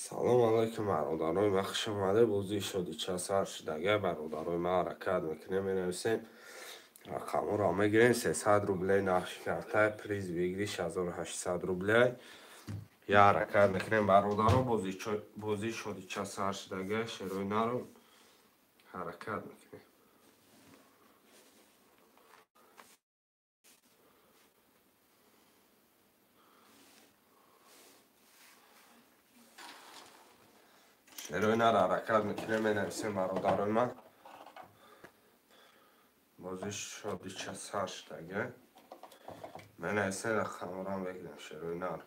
Салом алайкум, бародарои ман, хуш омадед. Бозии шодича сар шудага. Бародарои ман, ҳаракат мекунем, менависем, рақамҳоро мегирем. 300 рублей нархи карта, приз выигрыш 1800 рублей. Я ҳаракат мекунем, бародаро. Бозии шодича сар шудага, шерои нарм, ҳаракат мекунем. Шерои нар, ҳаракат мекунем, менависем, бародарои ман. Бозии шодича сар шудага. Менависем, рақамҳоро мегирем, шерои нар.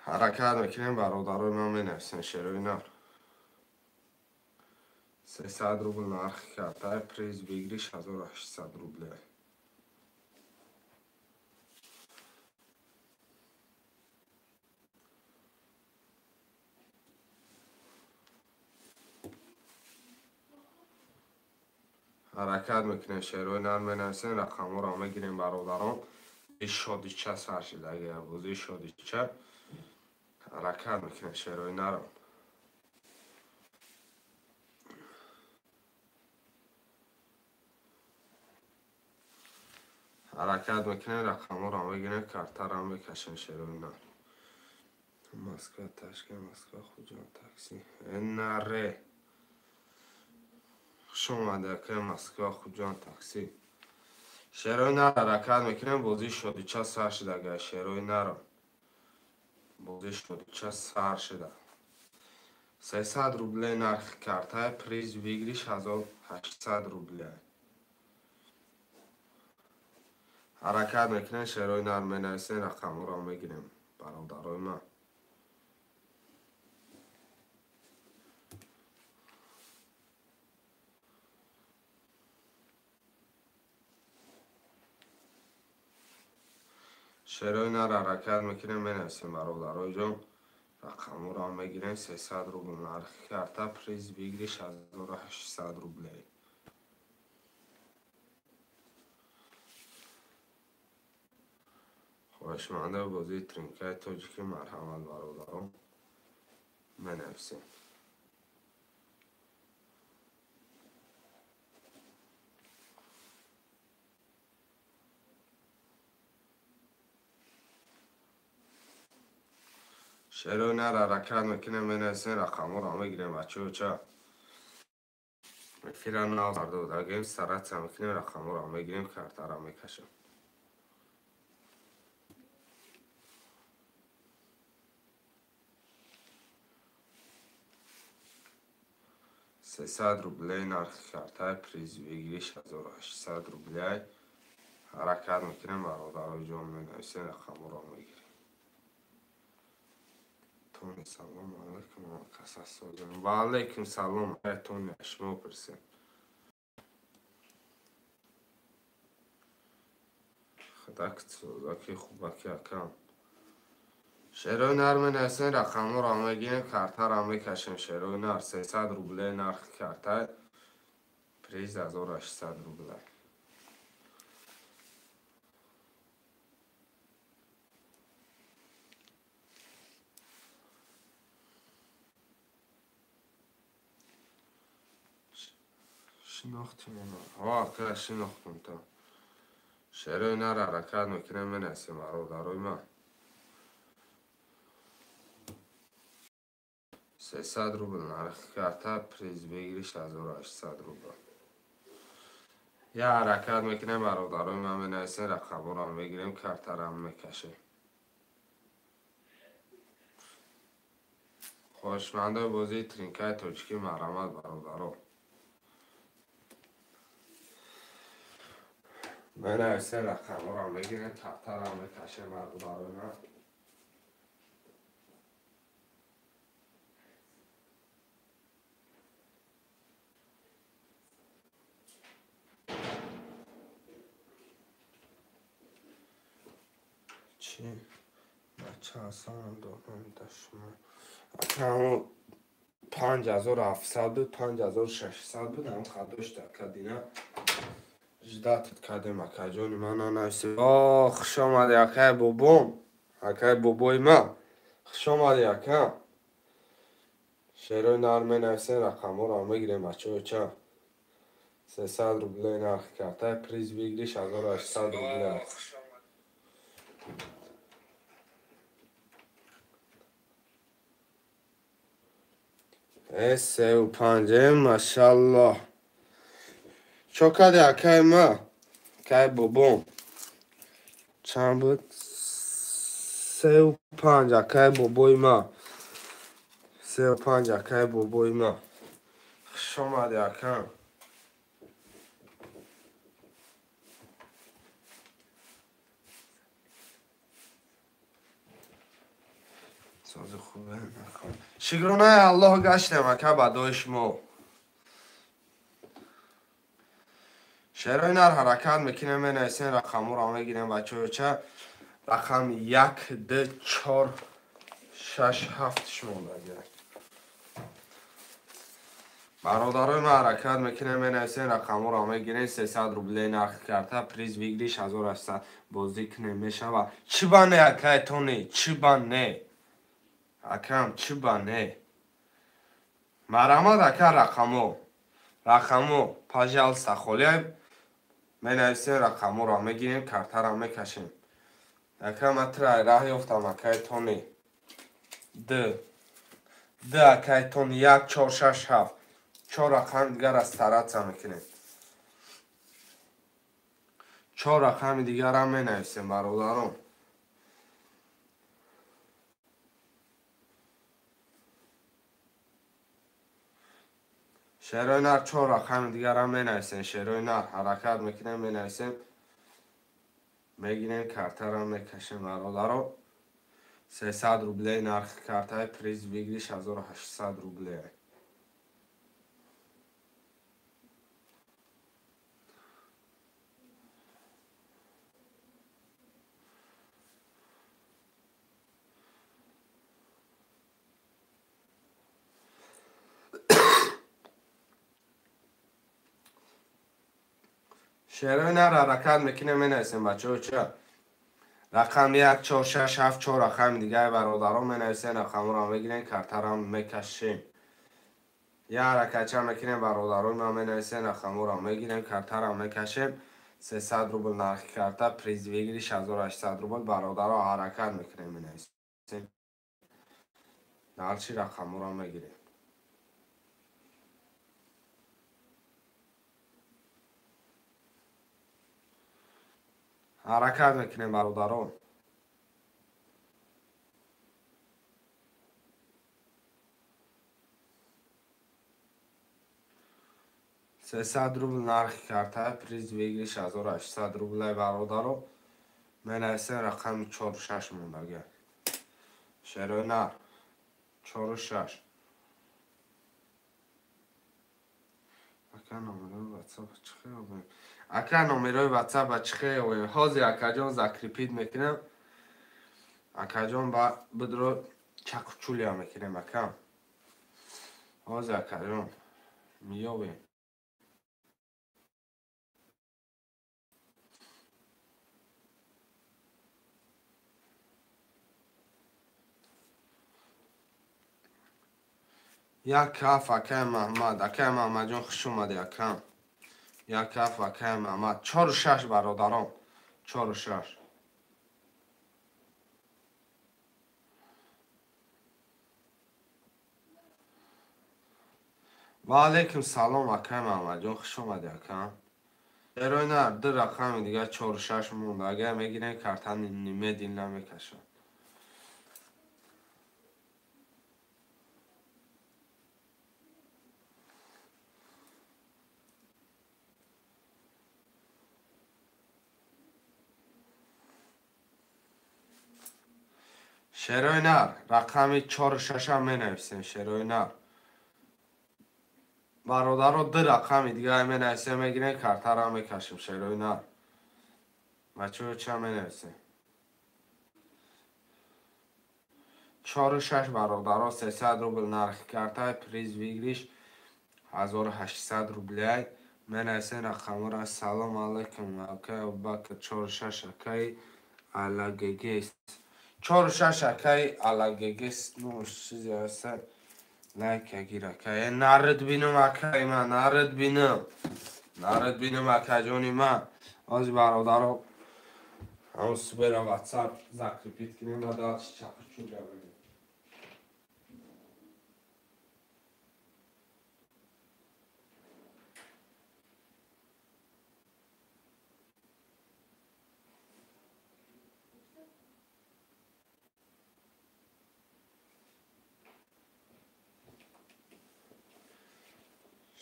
Ҳаракат мекунем, бародарои ман, менависем, шерои нар. 300 рубл нархи карта, приз выигрыш 1800 рублей. Ҳаракат мекунем, шерои нар, менависем, рақамҳоро мегирем, бародарон. Шодича сар шудага, бозии шодича. Ҳаракат мекунем, шерои нарм. Ҳаракат мекунем, рақамҳоро мегирем, картаро мекашем, шерои нар. Москва, Ташкент, Москва, Хуҷанд, такси. Наре. Хуш омадед, акай, Москва, Хуҷанд, такси. Шерои нар, ҳаракат мекунем, бозии шодича сар шудага, шерои нарм. Бозии шодича сар шуда. 300 рублей нархи карта, приз выигрыш 1800 рублей. Ҳаракат мекунем, шерои нар, менависем, рақамҳоро мегирем, бародарои ман. Шерои нар, ҳаракат мекунем, менависем, бародарои ҷон. Рақамҳоро мегирем, 300 рубл нархи карта, приз выигрыш 1800 рублей. Хоҳишмандаи бозии тринкаи тоҷикӣ, марҳамат, бародарон, менависем. Шерои нар, ҳаракат мекунем, менависем, рақамҳоро мегирем, бачаҳо. Эфира нав сардодагем, стараться мекунем, рақамҳоро мегирем, картаро мекашем. 300 рублей нархи карта, приз выигрыш 1800 рублей. Ҳаракат мекунем, бародарои ҷон, менависем, рақамҳоро мегирем. Тони, салом алайкум, касасозам. Ва алайкум салом, Тони, шумо пурсем. Худак созаки хубаки акам. Шерои нар, менависем, рақамҳоро мегирем, картаро мекашем, шерои нар. 300 рублей нархи карта, приз 1800 рублей. Шинохтем оно. Ҳо, ака, шинохтум то. Шерои нар, ҳаракат мекунем, менависем, бародарои ман. 300 рубл нархи карта, приз выигрыш 1800 рубл. Я ҳаракат мекунем, бародарои ман, менависем, рақамҳоро мегирем, картаро мекашем. Хоҳишмандаи бозии тринкаи тоҷикӣ, марҳамат, бародаро. Менависем, рақамҳоро мегирем, картаро мекашем, бародарои ман. Чӣ? Бача ҳасанам додам да шумо. Ака, 5700 буд, 5600 буд, ҳам хадошт ака дина. Ждать. Ждать кардем, акаҷони ман нанависи. О, хуш омадӣ, акай бобом, акай бобои ман, хуш омадӣ, ака. Шерои нар менависем, рақамҳоро мегирем, бачаҳо. Ча 300 рублей нархи карта, приз выигрыш 1800 рублей. 3 5, машаллоҳ. Чо кардӣ, акай ма, акай бобом? Чанд буд? 3 5, акай бобои ма, 3 5, акай бобои ма, хуш омадӣ, акам. Сози хубе. Шукронаи Аллоҳ, гаштем, ака, ба дуои шумо. Шерои нар, ҳаракат мекунем, менависем, рақамҳоро мегирем, бачаҳо. Рақами як, д, чор, шаш, ҳафт шумондагия. Бародарои ман, ҳаракат мекунем, менависем, рақамҳоро мегирем. 300 рублей нархи карта, приз выигрыш 1800. Бозӣ кунем, мешава. Чӣ ба не, акай Тони, чӣ ба не, акам, чӣ ба не? Марҳамат, ака, рақамҳо, рақамҳо, пожалуйста, холия менависем, рақамҳоро мегирем, картаро мекашем. Ака, ман тирай раҳ ёфтам, акай Тони. Д, акай Тони, як, чор, шаш, ҳафт, чор рақами дигар стараться мекунем, чор рақами дигарам менависем, бародарон. Шерои нар, чор рақами дигарам менависем. Шерои нар, ҳаракат мекунем, менависем, мегирем, картаро мекашем, бародаро. 300 рублей нархи картаи, приз выигрыш 1800 рублей. Шерои нар, ҳаракат мекунем, менависем, бачаҳо. Ча рақам як, чор, шаш, ҳафт, чор рақами дигари, бародарон, менависем, рақамҳоро мегирем, картаро мекашем. Я ҳаракатча мекунем, бародарои ман, менависем, рақамҳоро мегирем, картаро мекашем. 300 рубл нархи карта, приз выигрыш 1800 рубл. Бародаро, ҳаракат мекунем, менависем, нарчи рақамҳоро мегирем. Ҳаракат мекунем, бародарон. 300 рубл нархи карта, приз выигрыш 1800 рублей. Бародаро, менависем, рақами чору шаш мондага. Шерои нар, чору шаш. Ака, номерои ватсап чӣ хел? Ака, номерои ватсапа чӣ хел? Ҳозир, акаҷон, закрепить мекунам, акаҷон, ба бидро чақчулия мекунем, ака. Ҳозир, акаҷон, меёбем. Як каф, акай Маҳмад. Акай Маҳмадҷон, хуш омадӣ, акам. Як каф, акай Маҳмад. Чору шаш, бародарон, чору шаш. Ва алайкум салом, акай Маҳмадҷон, хуш омадӣ, акам. Эрои нар, ду рақами дигар, чору шаш монда. Агар мегирем, карта немедленно мекашам. Шерои нар, рақами чору шашам менависем. Шерои нар, бародаро, ду рақами дигар менависем, мегирем, картаро мекашем. Шерои нар, бачаҳо, ча менависем? Чору шаш, бародаро. 300 рубл нархи карта, приз выигрыш 1800 рублей. Менависем рақамҳоро. Салом алайкум, акай Абубакр 46 акай Алагегес. 46 акай Алагегес. Ну, чизе ҳаста. Лайк агир акай. Нарид бинам акай ман, нарид бинам. Нарид бинам акаҷони ман. Ҳозир бародаро ҳамон субера WhatsApp закрепит кунем ва дальше чапучуля бинем.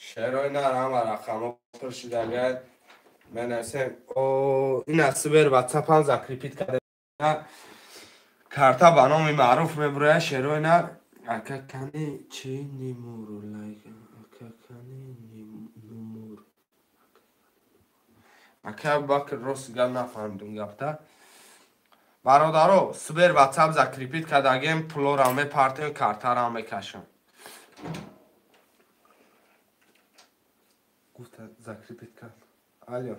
Шерои нар ҳама рақамҳо пур шудагай. Менависем. Ин аз субер WhatsApp ҳам закрепит карда. Карта ба номи маъруф мебурояд. Шерои нар. Ака кани чи нимур лайк. Ака кани нумур. Ака Абубакр рост гап нафаҳмидум гапта. Бародаро, субер WhatsApp закрепит кардагем, пулоро мепартем, картаро мекашам. Гуфта закрепит кард. Алло.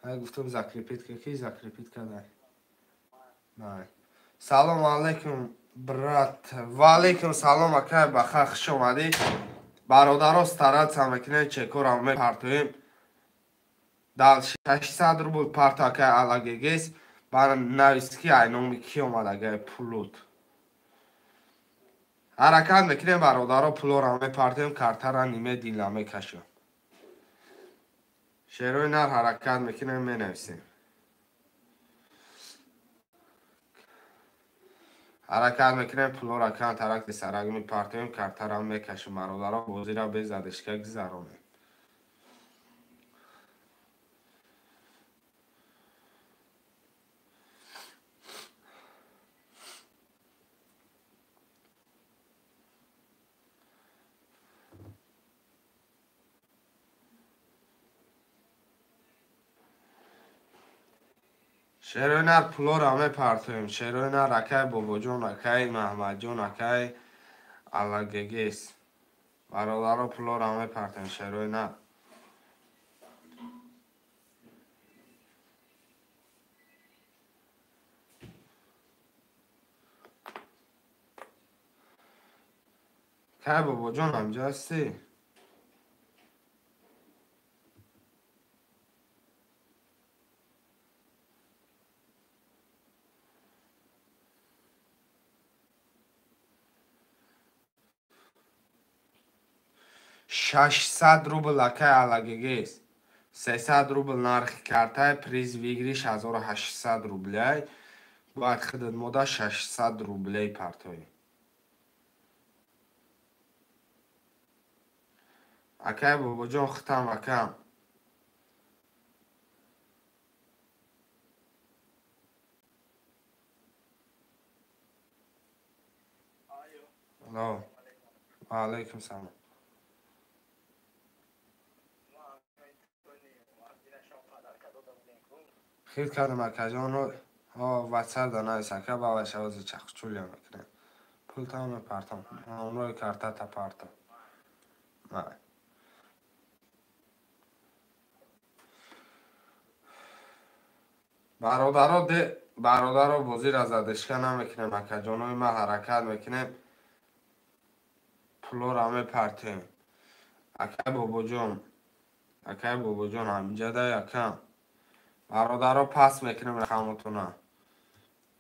Ҳай гуфтам закрепит кард. Ки закрепит кардай? Най. Салом алейкум, брат. Ва алейкум салом, акай, баха хуш омадӣ. Бародаро, стараться мекунем, чекора мепартоем. Дал 600 рубл парто акай Алагегес. Бар навис ки ай номи ки омад агай пулут. Ҳаракат мекунем бародаро, пулоро мепартоем, картара ниме дила мекашем. Шерои нар ҳаракат мекунем, менависем. Ҳаракат мекунем, пулоро кан тарак сарак мепартоем, картара мекашем. Бародаро, бозиро без задишка гузаронем. Шерои нар пулоро мепартоем. Шерои нар акай Бобоҷон, акай Маҳмадҷон, акай Алагегес. Бародаро, пулоро мепартоем. Шерои нар. Кай Бобоҷон ҳамҷа ҳастӣ? 600 рубл акай Алагегес. 300 рубл нархи картай, приз выигрыш 1800 рублей. Бояд худат мода 600 рублей партоӣ. Акай Бобоҷон, хутам акам. Алло. Ва алайкум салом. Хел кардам акаҷон, WhatsApp да навис ака, ба вашавози чахчулия мекунем. Пултам мепартам, ҳамроҳи картата партам. Бародаро, бародаро, бозиро задишка намекунем, акаҷонои ман ҳаракат мекунем, пулоро мепартем. Акай Бобоҷон, акай Бобоҷон ҳаминҷа дай акам. Бародаро, пас мекунем рақамотона.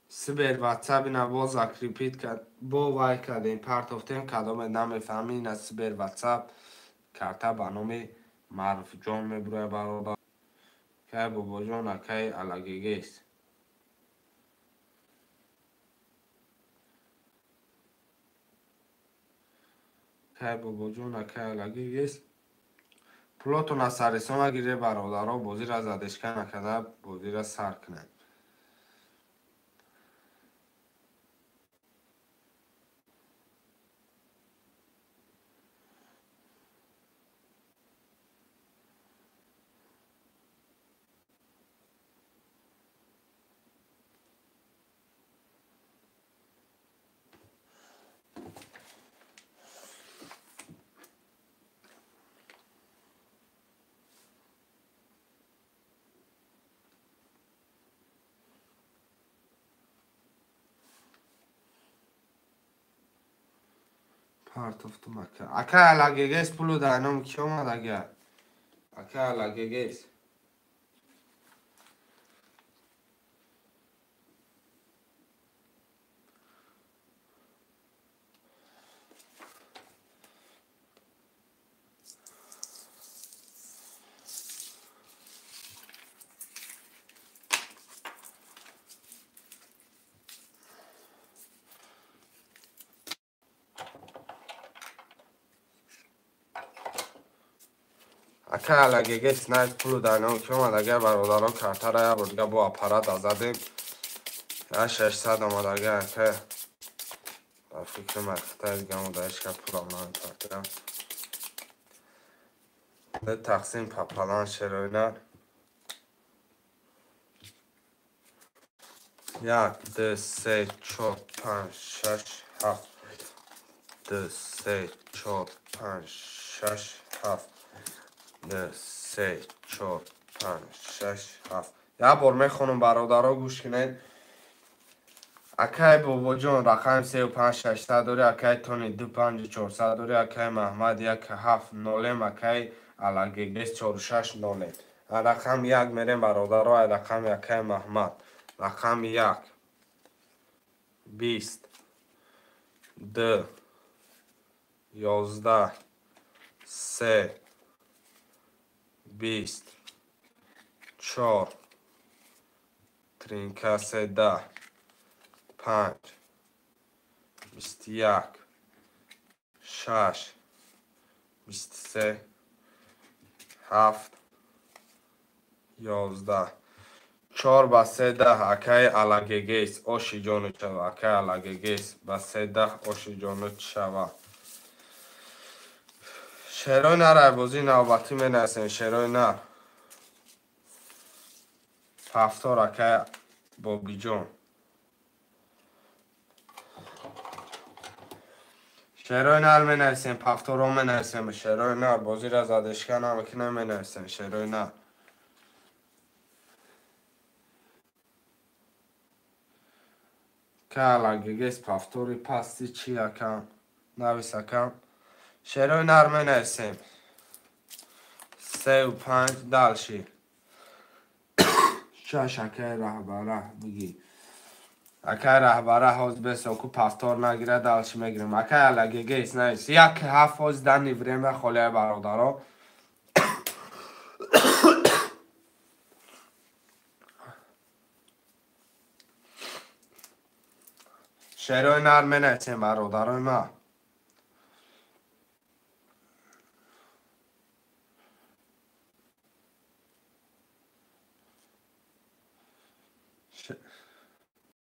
Сибер WhatsApp ина боз закрепит кард, бо вай кардем, партофтем, кадоме намефаҳмӣ, ина Сибер WhatsApp карта ба номи Маъруфҷон мебурояд бародар. Акай Бобоҷон, акай Алагегес. Акай Бобоҷон, акай Алагегес. Пулотон аз сарисона гире бародаро, бозиро задишка накарда, бозиро сар кунед. Партофтум ака. Ака алагегес пулу дар номи ки омад ага? Ака алагегес. Ака алагегес найс пулу дар номи ки омад агар бародарон картара як бор дига бо аппарат азадем. 600 омад агар ака. Ба фикри ман хитай дига мо дар ҳеч кас пулам намепартирам. Тақсим папалан шероинар. 1, 2, 3, 4, 5, 6, 7. 2, 3, 4, 5, 6, 7. 2, 3, 4, 5, 6, 7. Як бор мехонам бародаро гӯш кунед. Акай Бобоҷон рақами 35 600 дори, акай Тони 25 400 дори, акай Маҳмад 1 7 0, акай Алагегес 46 0. Рақами 1 мерем бародаро, рақами акай Маҳмад. Рақами 1 20 2 11 3 20 4 3 10 5 21 6 23 7 11 4 ба 3 10 акай Алагегес оши ҷону шава. Акай Алагегес ба 3 10 оши ҷону шава. Шерои нар айбозии навбатӣ менависем. Шерои нар 70 акай Бобиҷон. Шерои нар менависем, пафторо менависем. Шерои нар бозиро задешка намекунем, менависем. Шерои нар. Ка Алагегес пафтори пасти чи акам? Навис акам. Шерои нар менависем. 3 5 дальше. 6 акай раҳбара бигӣ. Акай раҳбара ҳоз бесоку пафтор нагира дальше мегирем. Акай Алагегес навис. 1 7 ҳоз дани время холия бародаро. Шерои нар менависем бародарои ма.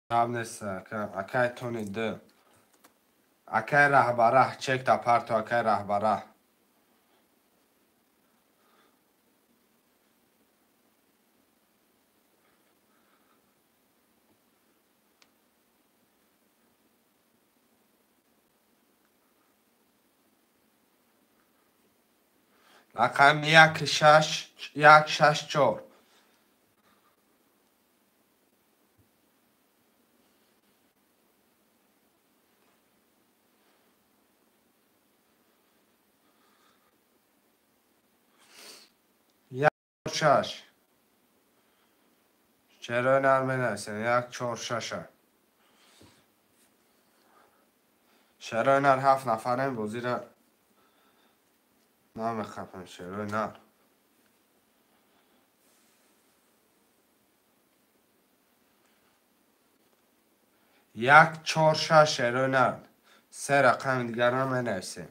Акай Тони 2. Акай раҳбара чекта парто акай раҳбара. Рақами 1 6 1 6 4. 6. Шерои нар менависем. 1 4 6. Шерои нар 7 нафарем бозиро намехапем. Шерои нар. 1 4 6 шерои нар. 3 рақами дигарро менависем.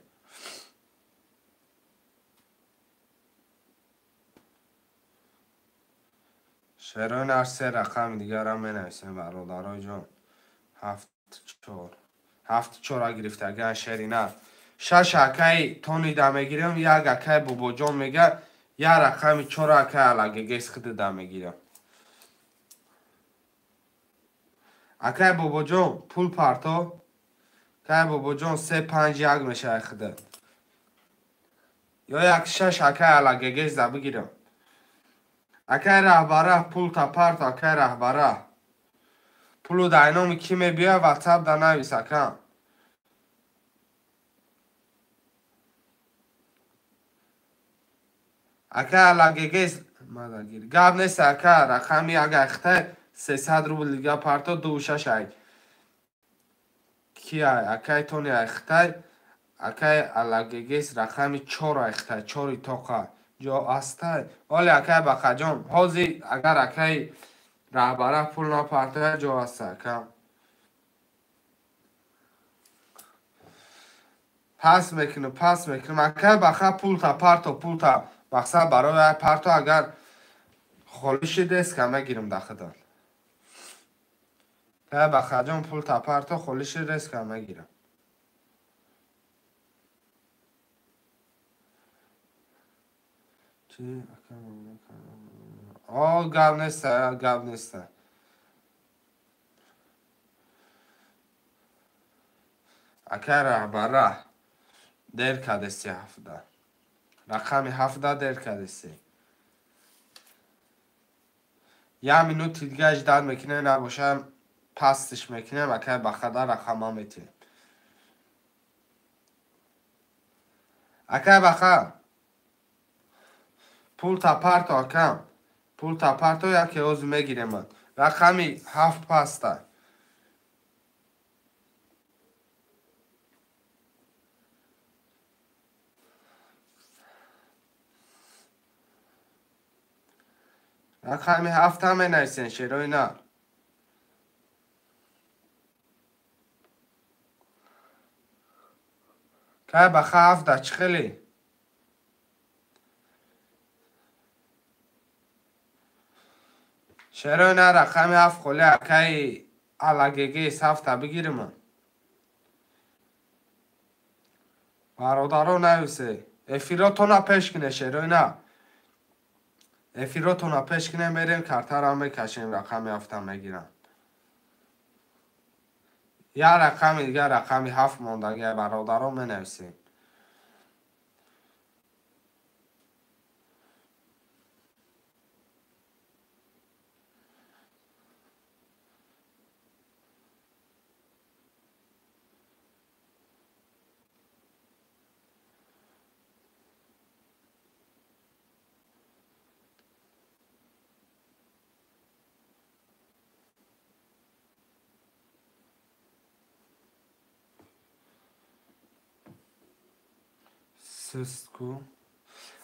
Шерои нар 3 рақами дигарро менависем бародарои ҷон. 7 4 7 4 гирифтаган шери нар. 6 акай Тони да мегирам, 1 акай Бобоҷон мега, 1 рақами 4 акай Алагегес хиди да мегирам. Акай Бобоҷон пул парто. Акай Бобоҷон 3 5 1 мешавад хиди. Ё 1 6 акай Алагегес да бигирам. Акай раҳбара пул та парто акай раҳбара. Пулу дар номи ки мебиёяд WhatsApp да навис акам. Ака Алагегес мадагир. Гап нест ака, рақами ага хитай 300 рубл дига парто 26 ай. Ки ай? Акай Тони ай хитай. Акай Алагегес рақами 4 ай хитай, 4 тоқа. Ҷо астай. Оли акай Бақаҷон, ҳозир агар акай раҳбара пул напартоя ҷо аста ака. Пас мекунам, пас мекунам. Акай Бақа пулта парто, пулта. Мақсад барои парто агар холӣ шидест ка мегирам дахидан. Акай Бақаҷон пулта парто холӣ шидест ка мегирам. Чи? О, гап нест, гап нест. Акай раҳбара дер кардеси ҳафта. Рақами ҳафта дер кардеси. Як минути дига ждат мекунем, набошам пастиш мекунем, акай Бақада рақама метиҳем. Акай Бақа пулта парто акам. Пулта парто яке ҳозир мегирем ман. Рақами 7 паста. Рақами 7 ҳам менависен шерои нар. Кай Бақа 7 чӣ хеле? Шерои нар рақами 7 холи акаи Алагегес 7 бигирим. Бародаро нависе. Эфиротона пеш кине шерои нар. Эфиротона пеш кине мерем картара мекашем рақами 7 мегирам. Я рақами дигар рақами 7 мондагия бародаро менависем. Сустку.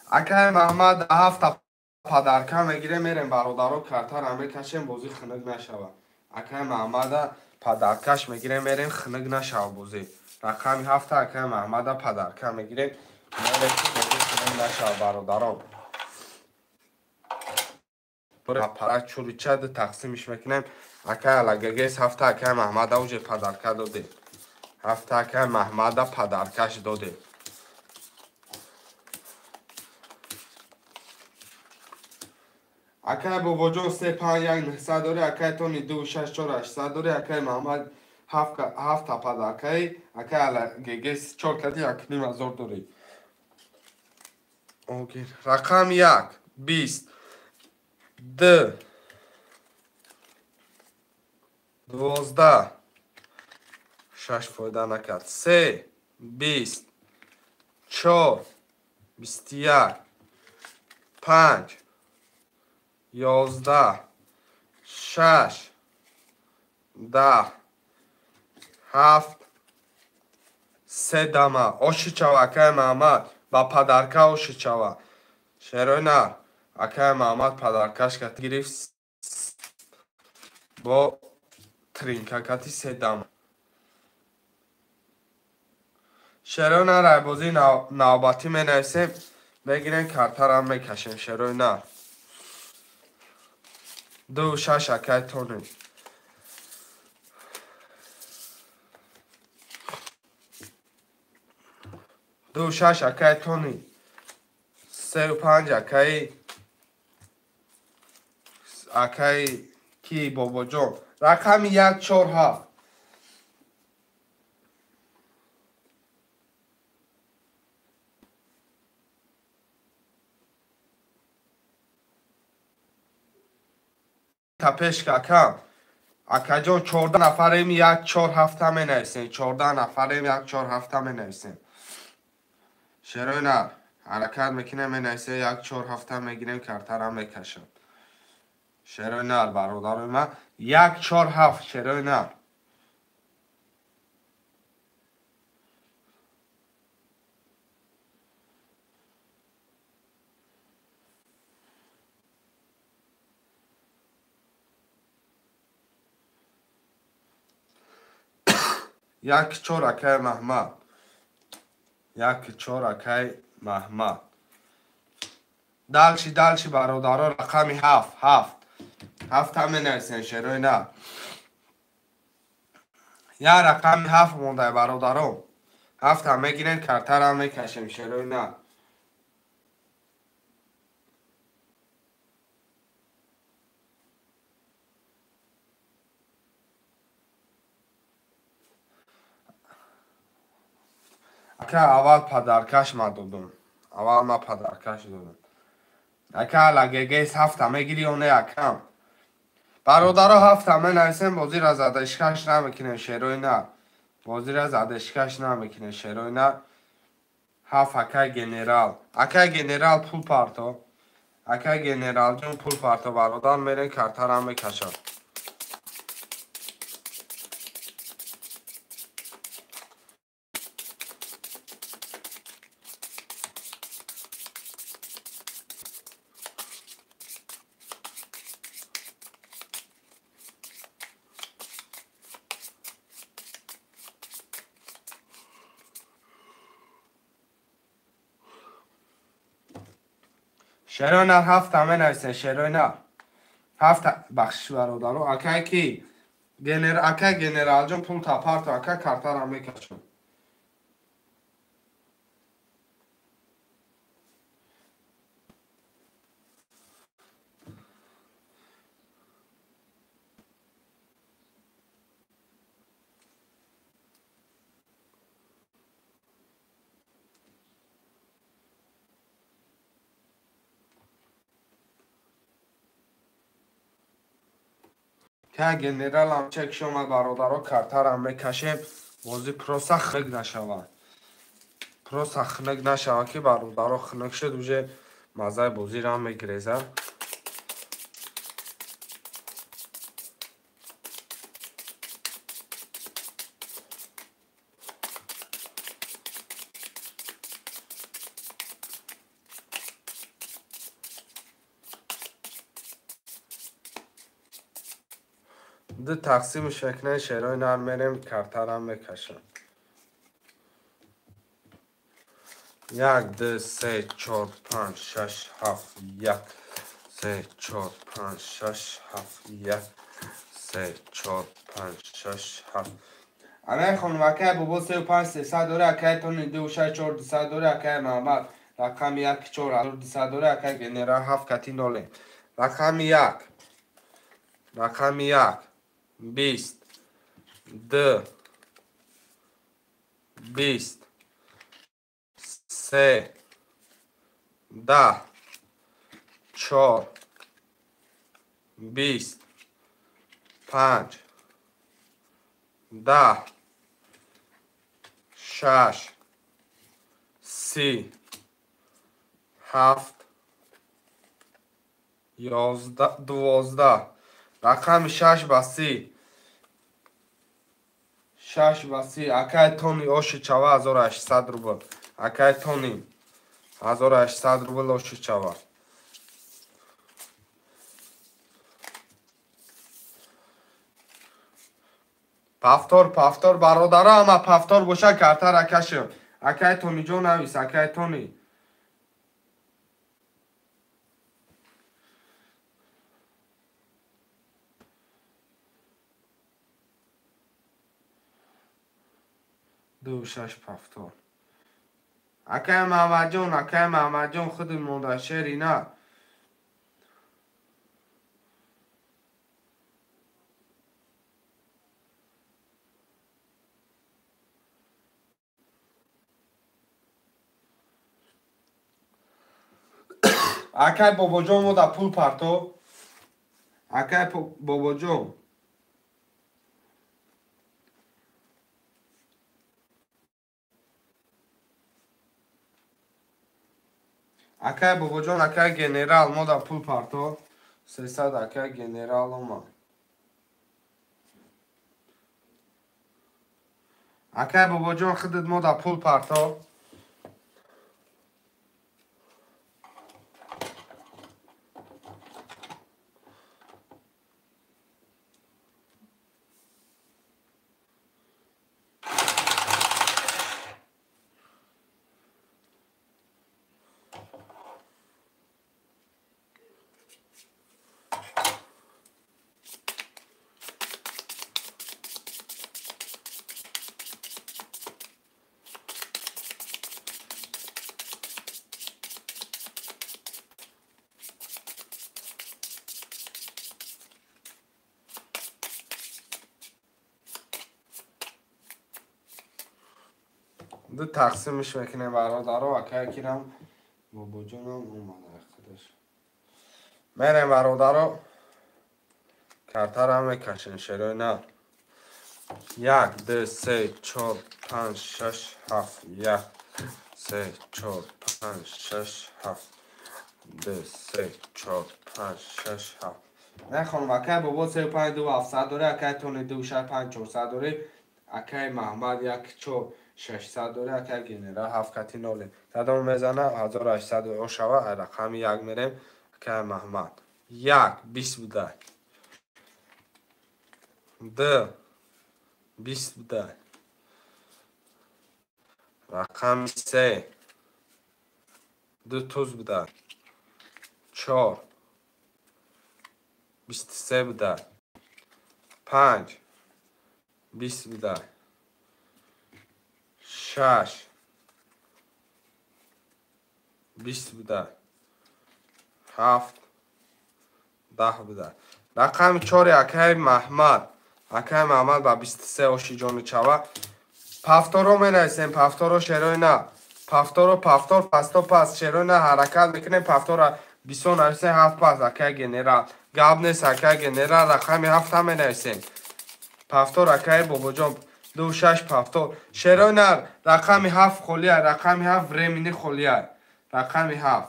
Акай Маҳмад 7 падарка мегирем, мерем бародаро картара мекашем, бозӣ хунук нашава. Акай Маҳмада падаркаш мегирем, мерем хунук нашава бозӣ. Рақами 7 акай Маҳмада падарка мегирем, мерем бозӣ хунук нашава бародарон. Пара чурича ду тақсимиш мекунем. Акай Алагегес 7 акай Маҳмада уже падарка додем. 7 акай Маҳмада падаркаш додем. Акай Бобоҷон 3 5 1 900 дори, акай Тони 2 6 4 800 дори, акай Маҳмад 7 падаркаи, акай Алагегес 4 кади 1.5 ҳазор дори. Окей. Рақам 1 20 2 12 6 фоида накард. 3 20 4 21 5 11 6 10 7 3 дама. Оши чава акай Маҳмад ба падарка оши чава. Шерои нар акай Маҳмад падаркаш кат гирифт бо тринка кати 3 дама. Шерои нар ай бозии навбатӣ менависем, мегирем картарам мекашем шерои нар. 2 6 акай Тони. 2 6 акай Тони. 3 5 акай ки Бобоҷон. Рақами 1 4 7. Пешка акам. Акаҷон 14 нафарем 1 4 7 менависем. 14 нафарем 1 4 7 менависем. Шерои нар. Ҳаракат мекунем, менависем 1 4 7 мегирем, картара мекашам. Шерои нар бародарои ман 1 4 7 шерои нар. Як 4 акай Маҳмад. 1 4 акай Маҳмад. Дальше дальше бародаро рақами 7 7 7 ҳам менависем шерои нар. Я рақами 7 монда бародаро. 7 ҳам мегирем, картара мекашем шерои нар. Ака аввал падаркаш ма додум. Аввал ма падаркаш додум. Ака лагегес 7 мегири ё не акам? Бародаро 7 менависем, бозира задашкаш намекунем шерои нар. Бозира задашкаш намекунем шерои нар. 7 акай генерал. Акай генерал пул парто. Акай генерал ҷон пул парто бародар мерен картара мекашам. Шерои нар 7 менависем, шерои нар. 7 бахшиш бародаро. Акай ки? Акай генералҷон пул тапарто, ака картара мекашам. Ка генералам чек шомад бародаро, картарам мекашем, бозӣ просто хнак нашавад. Просто хнак нашавад ки бародаро хнак шуд, уже мазаи бозиро мегирезад. Ду тақсими шакнаи шерои нар мерем, картарам мекашам. 1 2 3 4 5 6 7 1 3 4 5 6 7 1 3 4 5 6 7. Акай хонум, акай бобо 3 5 300 дора, акай тони 2 6 4 200 дора, акай Маҳмад рақами 1 4 200 дора, акай генерал 7 кати 0. Рақами 1 рақами 1 20 2 20 3 10 4 20 5 10 6 3 7 11 12. Рақами 6 ба 3 6 ба 3. Акай тони оши чава 1800 рубл. Акай тони 1800 рубл оши чава. Пафтор пафтор бародаро, ама пафтор боша картара кашем. Акай тони ҷон навис, акай тони. 2 6 пафтор. Акай Маҳмадҷон, акай Маҳмадҷон худи монда шери нар. Акай бобоҷон мода пул парто. Акай бобоҷон. Акай бобоҷон, акай генерал, мо да пул парто. 300 акай генерал омад. Акай бобоҷон, худат мо да пул парто. Ду тақсимш мекунем бародаро, акай кирам бобоҷонам омада худаш. Мерем бародаро, картара мекашем шерои на. 1 2 3 4 5 6 7 1 3 4 5 6 7 2 3 4 5 6 7. Нахонам, акай бобо 3 5 2 700 дора, акай тони 2 6 5 400 дора, акай Маҳмад 1 4 600 дора, акай генерал 7 кати 0. Кадом мезана 1800 ошава, рақами 1 мерем, акай Маҳмад. 1 20 буда. 2 20 буда. Рақами 3 2 туз буда. 4 23 буда. 5 20 буда. 6 20 буда. 7 10 буда. Рақами 4 акай Маҳмад. Акай Маҳмад ба 23 оши ҷони чава. Пафторо менависем, пафторо шерои на. Пафторо пафтор пасто пас шерои на ҳаракат мекунем, пафтора 20 нависем, 7 пас акай генерал. Гап нест акай генерал, рақами 7 менависем. Пафтор акай бобоҷон 2 6 пафтор. Шерои нар рақами 7 холия, рақами 7 времени холия. Рақами 7.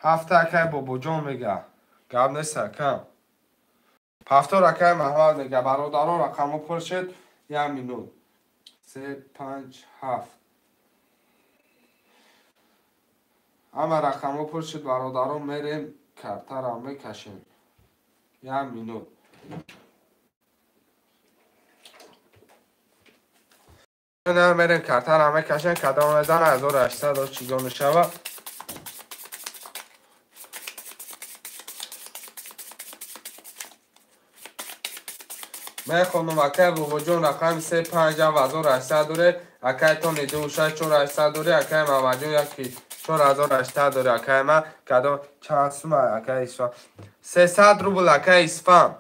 Ҳафта акай бобоҷон мега. Гап нест акам. Пафтор акай Маҳмад мега. Бародарон рақамҳо пур шуд. 1 минут. 3 5 7. Ҳама рақамҳо пур шуд бародарон, мерем картара мекашем. 1 минут. Мерем картара мекашем, кадом мезана 1800 чизо мешава. Мехонам акай бобоҷон рақами 3 5 1800 доре, акай тони 2 6 4800 доре, акай Маҳмадҷон 1 4800 доре, акай ма кадом чанд сума акай Исфан 300 рубл акай Исфан.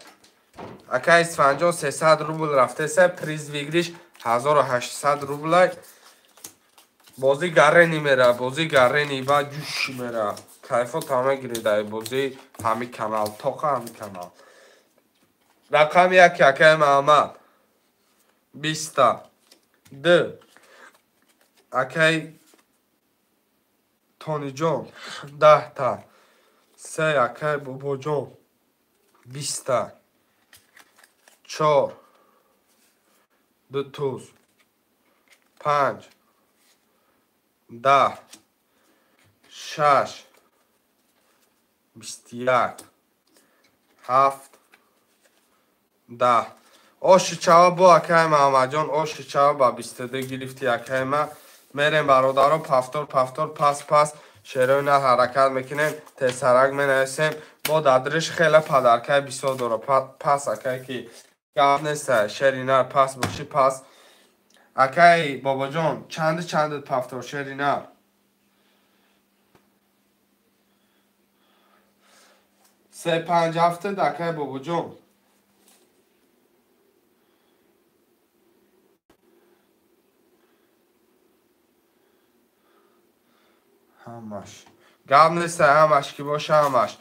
Акай Исфанҷон 300 рубл рафтеса, приз выигрыш 1800 рублай. Бозӣ гарени мера, бозӣ гарени ба ҷӯш мера. Кайфот ҳама гирида бозӣ ҳами канал, тоқа ҳами канал. Рақами 1 акай Маҳмад 20 2 акай Тониҷон 10 та 3 акай Бобоҷон 20 та 4 2 туз 5 10 6 21 7 10. Оши чава бо акай Маҳмадҷон, оши чава ба 22 гирифти акай ма. Мерем бародаро, пафтор пафтор пас пас шерои на ҳаракат мекунем, тезсарак менависем. Бо дадриш хеле падаркай бисёр дора. Пас акай ки гап нест, шери нар пас боши пас. Акай бобоҷон, чанди чанди пафтор шери нар? 3 5 7 акай бобоҷон. Ҳамаш. Гап нест, ҳамаш ки боша ҳамаш.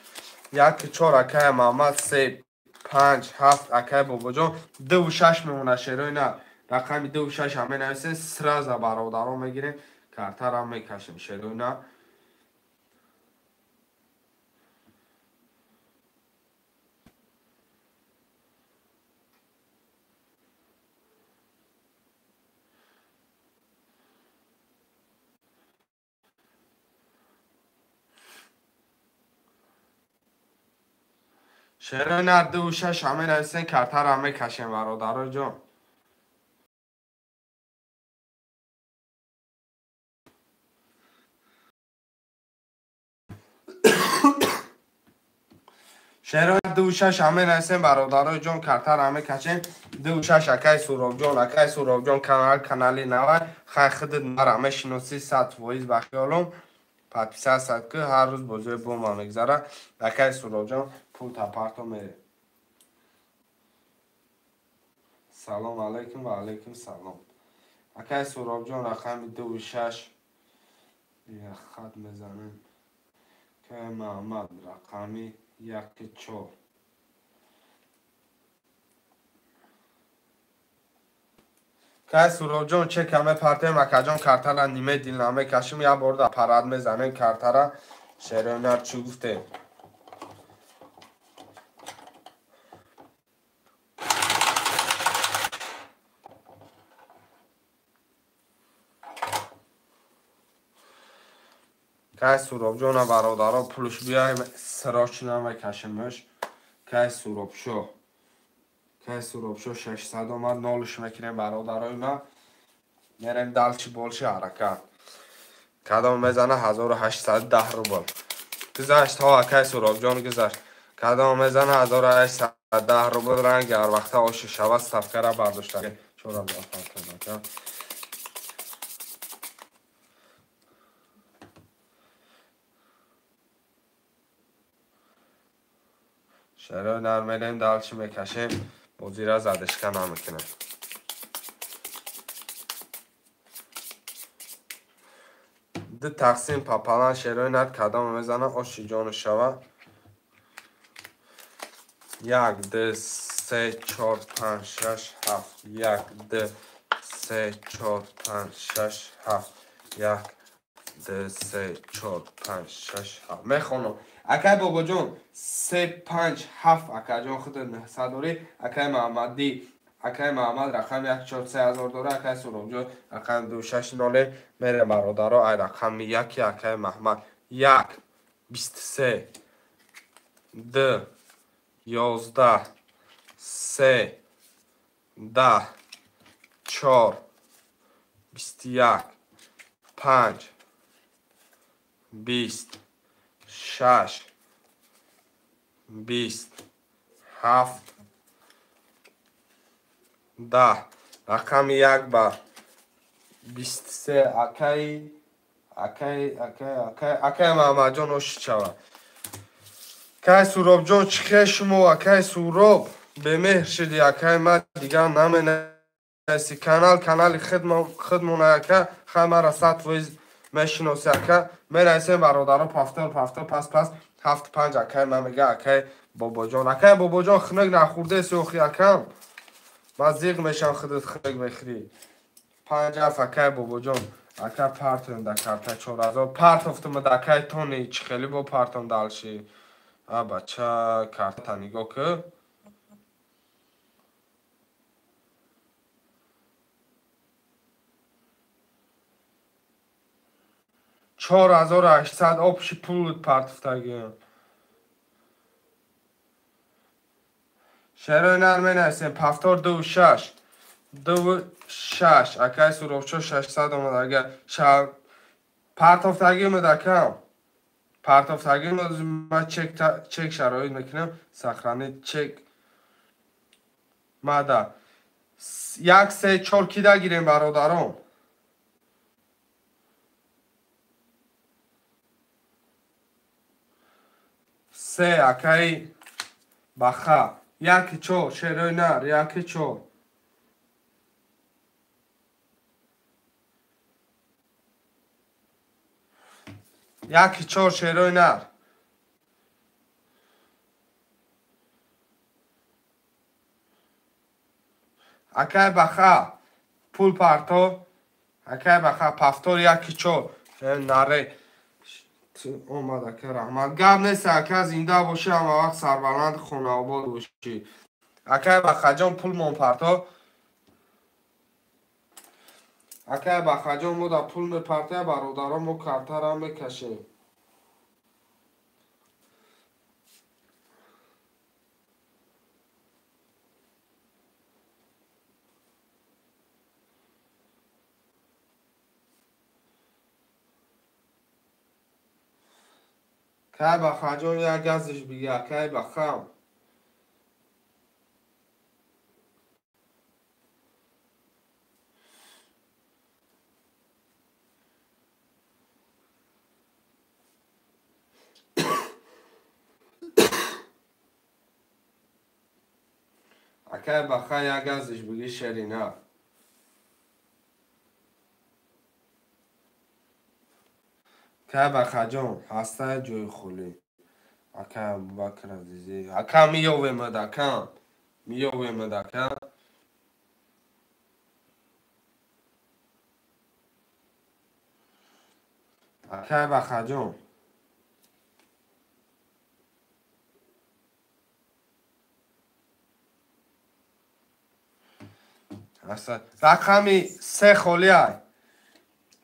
1 4 акай Маҳмад 3 5 7 акай бобоҷон 2 6 мемона шерои на. Рақами 26 ҳам менависем, сразу бародаро мегирем, картара мекашем. Шерои нар. Шерои нар 26 ҳам менависем, картара мекашем бародаро ҷон. Шерои 26 ҳам менависем бародаро ҷон, картара мекашем. 26 акай Суробҷон, акай Суробҷон канали навай, хай худат мара мешиносӣ 100% ба хиёлом. Подписаться ки ҳар рӯз бозиҳои бомба мегзара. Акай Суробҷон пул тапарто мере. Салом алейкум ва алейкум салом. Акай Суробҷон рақами 26 як хат мезанем. Акай Маҳмад рақами 14. Кай Суробҷон чека мепартем, акаҷон картара ниме дил намекашим, як бор аппарат мезанем картара. Шерои нар чӣ гуфтем? Кай Суробҷона бародаро пулш биёем, срочно мекашемш. Кай Суробшо. Кай Суробшо 600 омад, нолш мекунем бародарои ма. Мерем далчи болши ҳаракат. Кадом мезана 1810 рубл. Гузашт ҳо акай Суробҷон гузашт. Кадом мезана 1810 рубл ранги ҳар вақта оши шава ставкара бардошта. 4000 фарқ. Шерои нар мерем далчи мекашем, бозира задишка намекунем. Ду тақсим папалан шерои нар кадом мезана оши ҷону шава. 1 2 3 4 5 6 7 1 2 3 4 5 6 7 1 2 3 4 5 6 7 мехонам. Акай Бобоҷон 3 5 7 акаҷон худат 900 дорӣ. Акай Маҳмадӣ, акай Маҳмад рақами 1 4 3 ҳазор дора. Акай Суробҷон рақами 2 6 0 мере бародаро. Ай рақами 1 акай Маҳмад 1 23 2 11 3 10 4 21 5 20 6 20 7 10 рақами 1 ба 23 акай акай акай акай акай Маҳмадҷон оши шава. Акай Суробҷон чӣ хел шумо акай Суроб бемеҳр шуди акай ма дигар наменависи. Канал канали худмона ака, хай мара 100% мешиноси ака. Менависем бародаро пафтор пафтор пас пас 7 5 акай ма мега акай Бобоҷон. Акай Бобоҷон хунук нахӯрдеси охи акам. Ман зиқ мешам худат хунук мехӯрӣ. 5 7 акай Бобоҷон. Ака партоем да карта 4000 партофтум да акай тони чӣ хеле бо партом далши. А бача карта нигоҳ кӣ. 4800 общий пул партофтагиам. Шерои нар менависем пафтор 2 6 2 6 акай Суробчо 600 омад. Агар партофтагӣ омад акам. Партофтагӣ омад, ман чек шароит мекунам. Сохранить чек мада 1 3 4 кида гирем бародарон. 3 акай Баха 1 4 шерои нар 1 4 1 4 шерои нар. Акай Баха Пул парто. Акай Баха повтор 1-4. Наре. Омад ака раҳмат. Гап нест ака, зинда бошӣ, ҳама вақт сарбаланд хонаобод бошӣ. Акай Бахаҷон пул мон парто. Акай Бахаҷон мо да пул мепартая, бародаро мо картара мекашем. Акай Бахаҷон як газиш биги, акай Бахам. Акай Баха як газиш биги шерина. Акай Бахаҷон ҳастае ҷои холӣ. Акай Абубакр азизӣ. Ака миёвемад, ака. Миёвемад, ака. Акай Бахаҷон. Рақами 3 холӣ ай.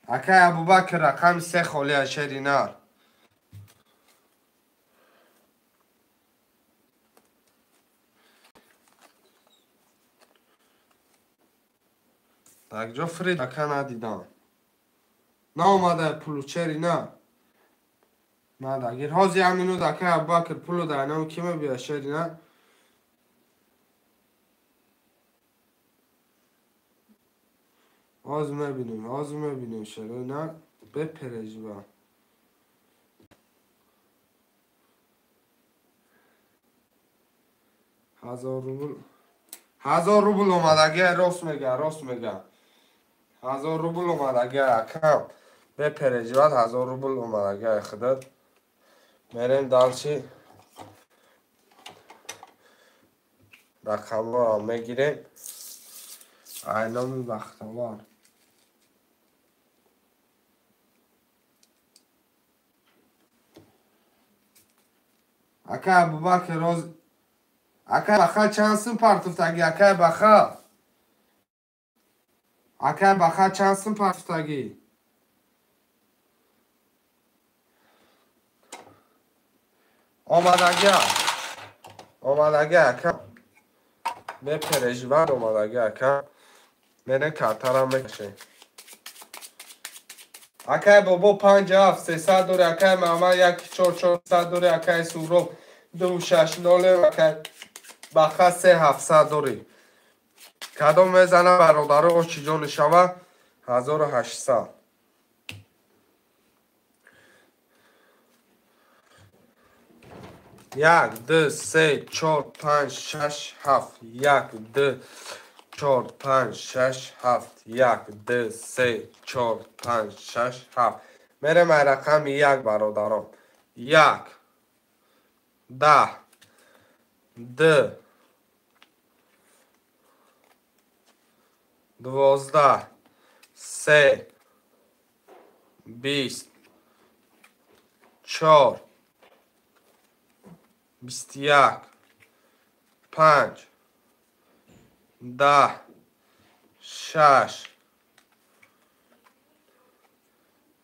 Акай Абубакр рақами 3 холӣ ай шеринар. Так ҷо фрид ака надидам. Наомада пулу шерина. Мадагир. Ҳозир як минут акай Абубакр пулу дар номи ки мебия шерина? Ҳозир мебинем, ҳозир мебинем шерина. Бепережива. 1000 рубл. 1000 рубл омадагия, рост мега, рост мега. 1000 рубл омадагия, акам. Бепереживат, 1000 рубл омадагия худат. Мерем дальше. Рақамҳоро мегирем. Айноми бахтовар. Акай Абубакр роз. Акай Баха чанд сум партуфтагӣ? Акай Баха. Акай Баха чанд сум партуфтагӣ? Омадагӣ. Омадагӣ ака. Бепереживат омадагӣ ака. Мерем картарам мекашем. Акай Бобо 5 7 300 дори, акай Мама 1 4 400 дори, акай Суроб 2 6 0, акай Баха 3 700 дори. Кадом мезана бародаро очи ҷони шава 1800. 1 2 3 4 5 6 7 1 2 4 5 6 7 1 2 3 4 5 6 7. Мерем ай рақами 1 бародарон. 1 10 2 12 3 20 4 21 5 10 6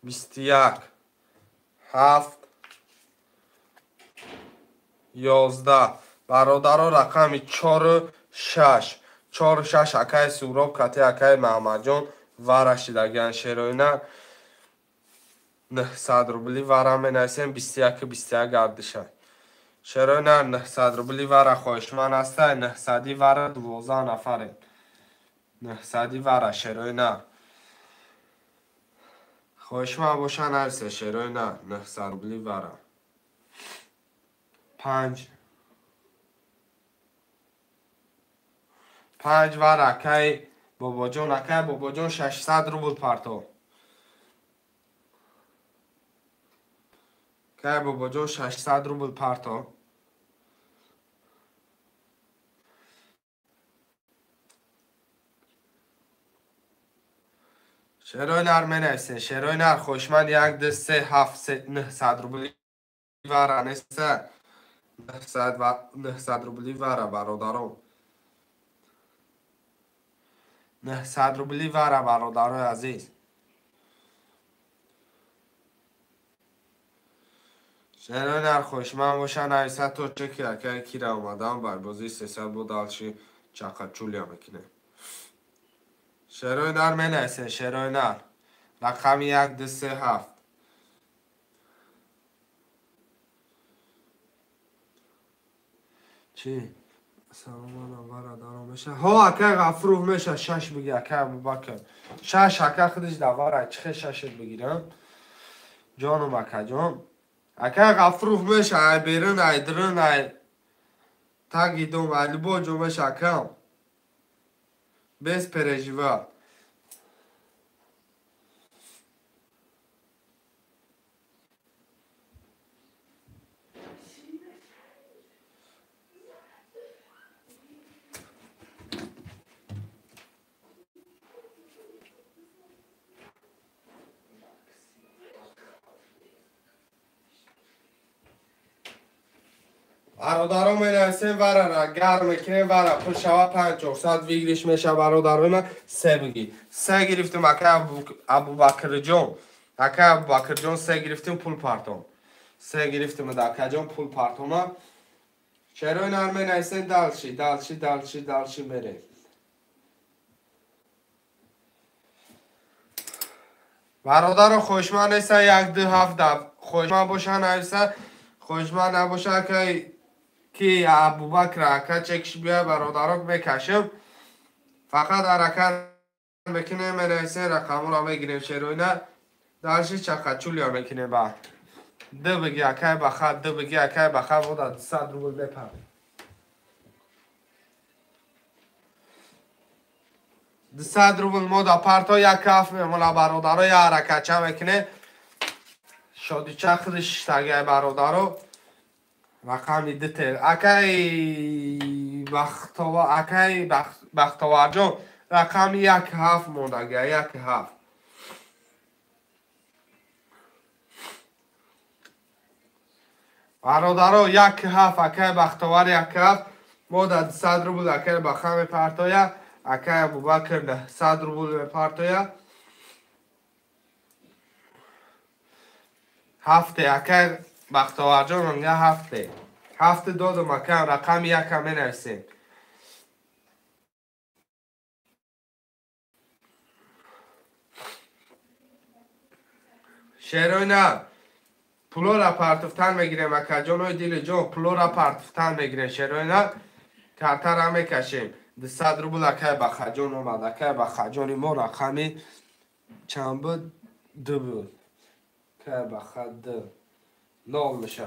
21 7 11. Бародаро рақами 4 6 4 6 акай Суроб кати акай Маҳмадҷон вара шидагиан шероина 900 рубли вара менависем 21 21 гардиша. Шероина 900 рубли вара хоҳишманд ҳастай 900 вара 12 нафарем. 900 вара шероина. Хоҳишманд боша нависе шероина 900 рубли вара. 5 5 вара акай Бобоҷон, акай Бобоҷон 600 рубл парто. Акай Бобоҷон 600 рубл парто. Шерои нар менависен. Шерои нар хоҳишманд 1 2 3 7 3 900 рубли вара неста. 900 рубли вара бародарон. 900 рубли вара бародарои азиз. Шерои нар хоҳишманд боша нависа то чеки акаи кира омадам бар бозии 300 бо далши чақачулия мекунем. Шерои нар менависен. Шерои нар рақами 1 2 3 7. Чи салом бародарон меша. Ҳо акай Ғафуров меша 6 биги акай Абубакр. 6 ака худиш давара чихе 6 бигирам. Ҷоном акаҷон. Акай Ғафуров меша ай берун ай дурун ай таги дом ай любой ҷо меша акам. Без переживать. Бародаро менависем варара гарм мекунем вара пул шава 5400 выигрыш меша бародарои ман се биги. Се гирифтем акай Абубакрҷон. Акай Абубакрҷон се гирифтем пул партом. Се гирифтем акаҷон пул партома. Шерои нар менависем далши, далши, далши, далши мерем. Бародаро хоҳишманд неста 1 2 7 хоҳишманд боша нависа, хоҳишманд набоша акай ки Абубакр ака чекш бия бародарок мекашем. Фақат ҳаракат мекунем, менависем рақамро мегирем шероина. Дарши чақачулия мекунем ба. Ду биги акай баха, ду биги акай баха вода 200 рубл мепарем. 200 рубл мо да парто як каф мемона бародаро, я ҳаракатча мекунем. Шодича худиш шиштагиай бародаро. Рақами дите. Акай Бахтова, акай Бахтоварҷон рақами 1 7 мондагия, 1 7. Бародаро 1 7 акай Бахтовар 1 7 мо да 200 рубл акай Баха мепартоя, акай Абубакр 100 рубл мепартоя. Ҳафте акай Бахтоварҷон мега ҳафте. Ҳафте додам акам рақами якам менависем. Шероина пулора партуфтан мегирем акаҷонои дилиҷон, пулора партуфтан мегирем. Шероина картара мекашем. 200 рубл акай Бахаҷон омад. Акай Бахаҷони мо рақами чанд буд? 2 буд. Акай Баха 2. Нол меша.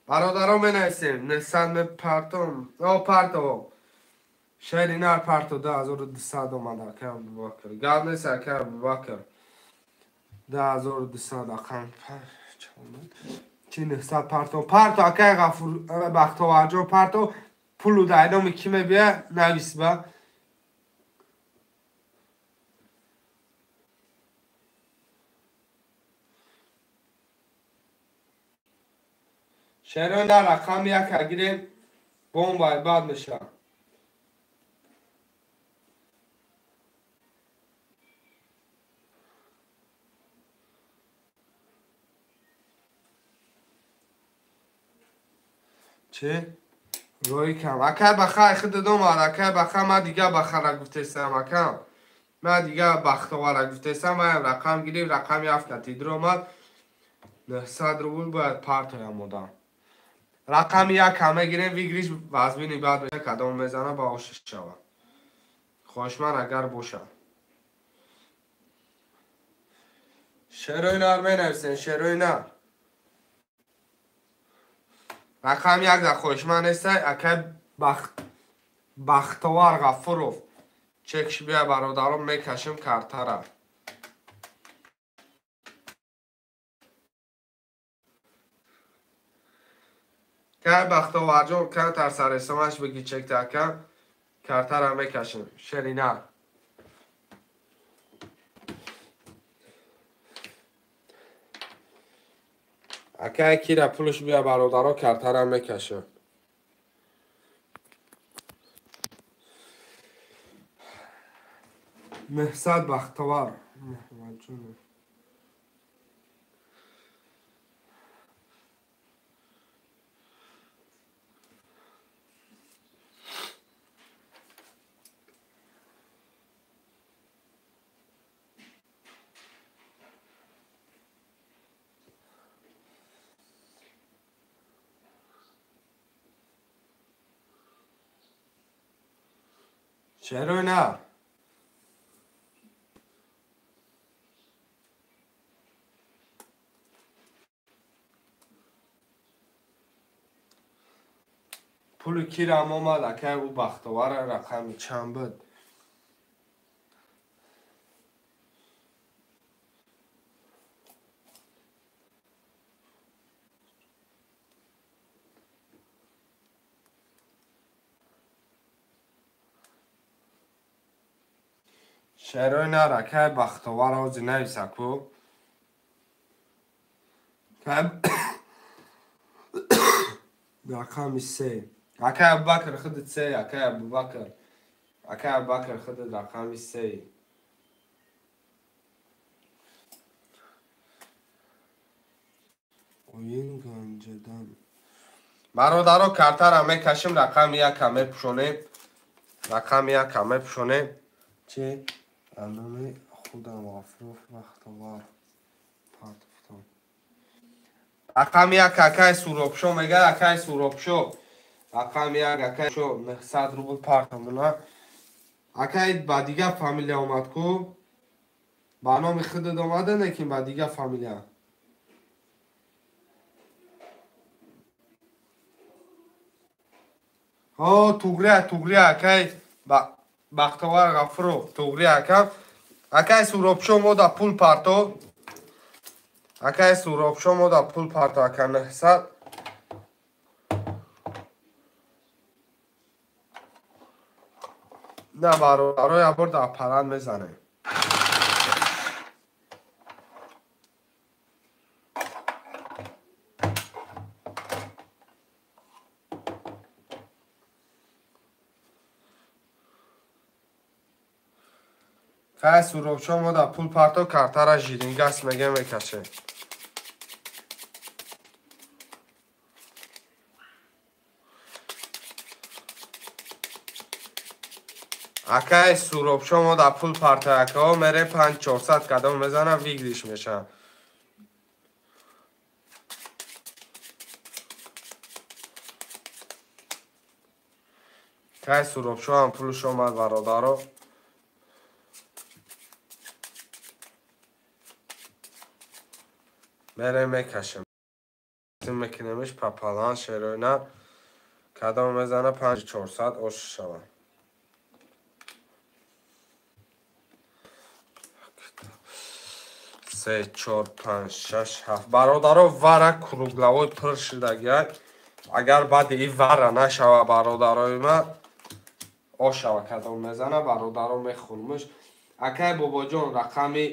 Бародаро менависем. 900 мепартом. О парто. Шери нар парто 2200 омад акай Абубакр. Гап нест акай Абубакр. 2200 акам чи 900 парто. Парто акай Ғафур Бахтоварҷон парто пулу дайноми ки мебия навис ба. Шерои нар рақами яка гирем бомбай бад меша. Чи? Рӯи кам. Акай Баха худ домад. Акай Баха ма дига Бахара гуфтесам акам. Ма дига Бахтовара гуфтесам. Маям рақам гирифт, рақами 7 катидр омад. 900 рубл бояд партоям одам. Рақами якам мегирем, выигрыш вазмини бад меша, кадом мезана ба ошиш шава. Хоҳишманд агар боша. Шерои нар менависен, шерои нар. Рақами як да хоҳишманд нестай, акай Бахтовар Ғафуров. Чекш бия бародарон мекашем картара. Кай Бахтоварҷон камтар саресомаш биги чекта акам, картара мекашем. Шерина. Акай кира пулш бия бародаро картара мекашам. Меҳсад Бахтовар Муҳаммадҷонов. Чаро на? Пули кирам омад, акай ӯ Бахтовара рақами чанд буд? Шерои нар, акай Бахтовар ҳози нависа ку. Рақами се. Акай Абубакр худат се, акай Абубакр. Акай Абубакр худат рақами се. Оин ганҷадан. Бародаро картара мекашим, рақами яка мепӯшонем. Рақами яка мепӯшонем. Чи? Номи худам Ғафуров Бахтовар партофтам. Рақами як акай Суробшо мега, акай Суробшо. Рақами як акай шо 900 рубл партомуна. Акай ба дигар фамилия омад ку? Ба номи худат омада, лекин ба дигар фамилия. Ҳо, туғрия, туғрия, акай Бахтовар Ғафуров, туғрия акам. Акай Суробшо мо да пул парто. Акай Суробшо мо да пул парто, ака 900. На бародаро я бор да аппарат мезанем. Кай Суробшо мо да пул парто, картара жирингас меге мекаше. Акай Суробшо мо да пул парто, акао мере 5400 кадом мезана вигриш меша. Кай Суробшо ҳам пулш омад бародаро. Мере мекашем. Мекунемиш папалан шероина кадом мезана 5400 ош шава. Се, чор, панҷ, шаш, ҳафт. Бародаро вара кругловой пур шудагиак. Агар баъди и вара нашава бародарои ма, ошава кадом мезана, бародаро мехӯрмуш. Акай Бобоҷон рақами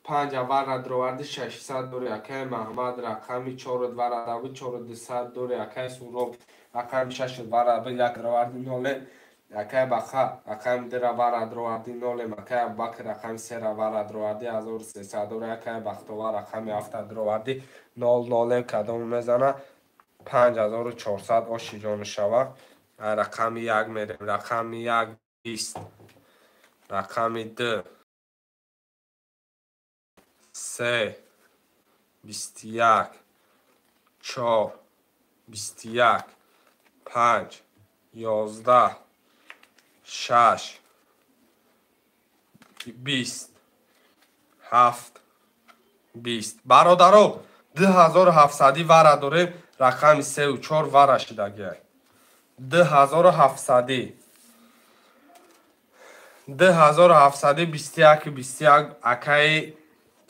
5 вара дроварди 600 дори, акай Маҳмад рақами 4 вара дави 4200 дори, акай Суроб рақами 6 вара би 1 дроварди 0, акай Баха рақами 2 вара дроварди 0, акай Абубакр рақами 3 вара дроварди 1300 дори, акай Бахтовар рақами 7 дроварди 0 0 кадом мезана 5400 оши ҷон шава. Рақами 1 мерем, рақами 1 20, рақами 2 3 21 4 21 5 11 6 20 7 20. Бародаро 2700 вара дорем, рақами 3 ва 4 вара шидагиай. 2700 2700 21 21 акай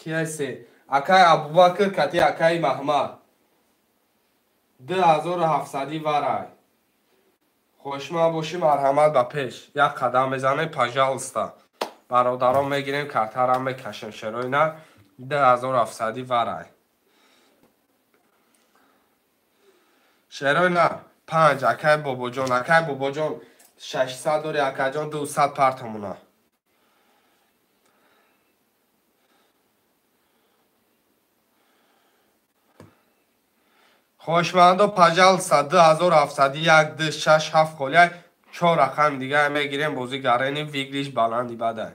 киасе акай Абубакр кати акай Маҳмад 2700 варай. Хошма боши, марҳамат ба пеш. Як қадам мезанем, пожалуйста. Бародарон мегирем, картара мекашем шероина 2700 варай. Шерои нар 5 акай бобоҷон, акай бобоҷон 600 дори акаҷон 200 партомуна. Хоҳишмандо пожалуйста 2701 2 6 7 холия 4 рақам дига мегирем бози гарени виглиш баланди бадай.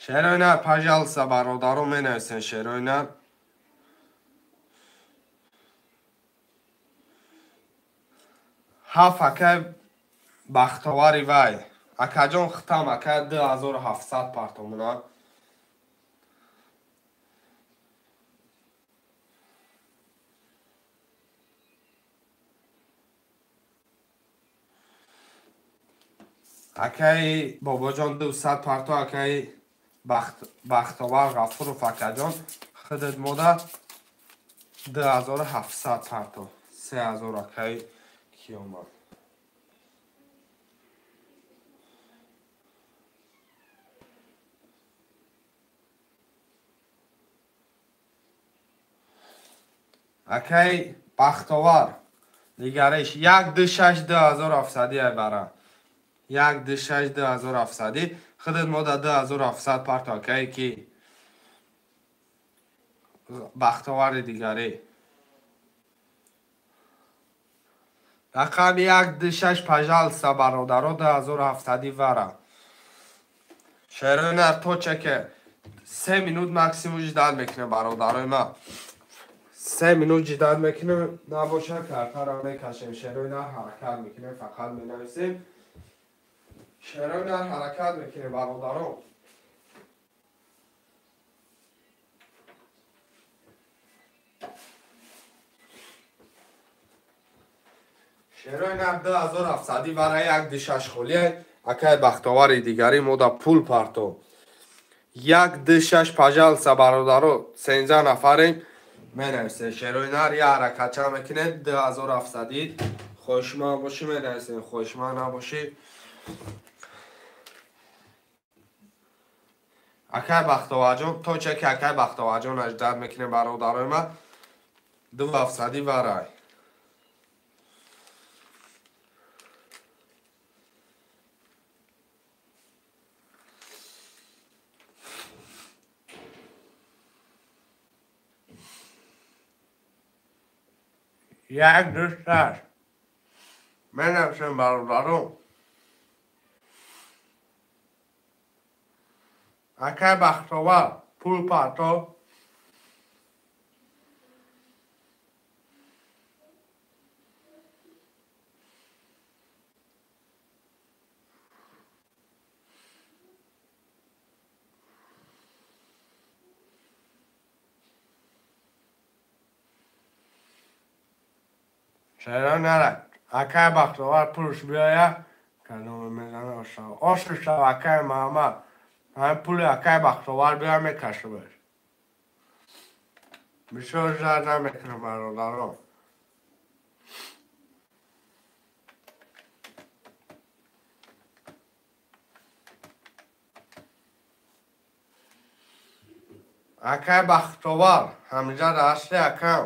Шерои нар пожалуйста бародаро менависен шерои нар. Ҳафт акай бахтовари вай. Акаҷон хитам акай 2700 партомуна. Акай бобоҷон 200 парто акай Бахтовар Ғафуров акаҷон худат мода 2700 парто 3000 акай ки омад. Акай Бахтовар дигареш 1 2 6 2700 ай бара. 1 2 6 2700 худат мода 2700 парто акай ки бахтовари дигаре. Рақами 1 2 6 пожалуйста бародаро 2700 вара. Шерои нар то чеке 3 минут максимум ждать мекунем бародарои ма. 3 минут ждать мекунем, набоша картаро мекашем. Шерои нар ҳаракат мекунем, фақат менависем. Шерои нар ҳаракат мекунем бародаро. Шерои нар 2700 вара 1 2 6 холия акай бахтовари дигари мода пул парто. 1 2 6 пожалуйста бародаро 13 нафарем менависем. Шерои нар я ҳаракатча мекунед 2700 хоҳишманд бошӣ менависем, хоҳишманд набошӣ. Акай Бахтоварҷон то чеки акай Бахтоварҷон аждад мекунем бародарои ма 2700 варай. 1 2 6 менависем бародарон. Акай Бахтовар пул парто. Чаро нара? Акай Бахтовар пулш биёя кадоме мезана ошава. Ошушава акай Маҳаммад. Ҳамин пули акай Бахтовар биёя мекашамаш. Бисёр зар намекунам бародарон. Акай Бахтовар ҳамҷа ҳасти акам.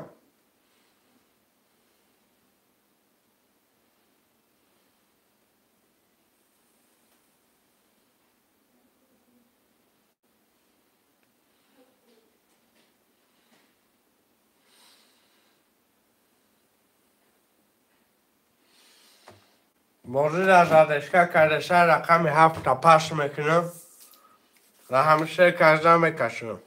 Бозӣ дар задешка кардеша рақами 7 паш мекунам ва ҳамеша карда мекашам.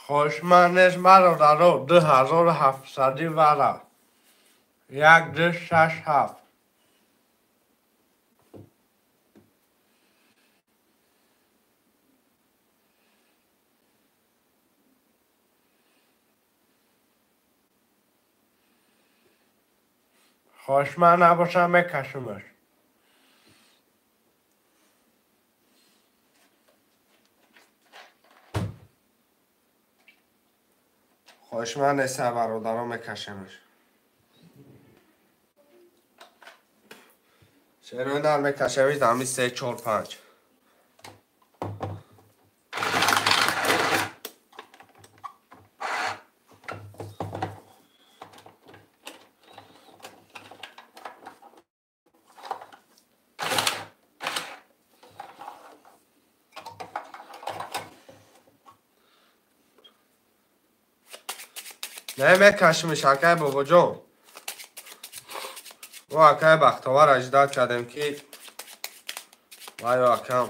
Хоҳишмандест бародаро 2700 вара. 1 2 6 7. Хоҳишманд набошам мекашамаш. Хоҳишманд неста бародаро мекашемаш. Шерои нар мекашемиш дар ҳамин 3 4 5. Не мекашимиш акай бобоҷон. Мо акай Бахтовар аждад кардем ки вайо акам.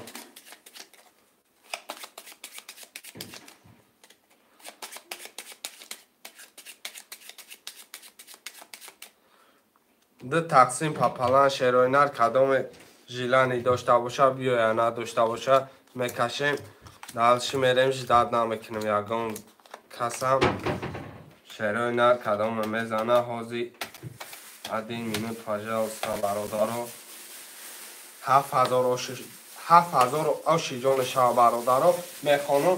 Ду тақсим папалан шерои нар кадоме жилани дошта боша биёя, надошта боша мекашем. Дальше мерем ждать намекунем ягон касам. Шерои нар кадоме мезана ҳози 1 минут пожалуйста бародаро. 7000 оши ҷони шава бародаро мехонам.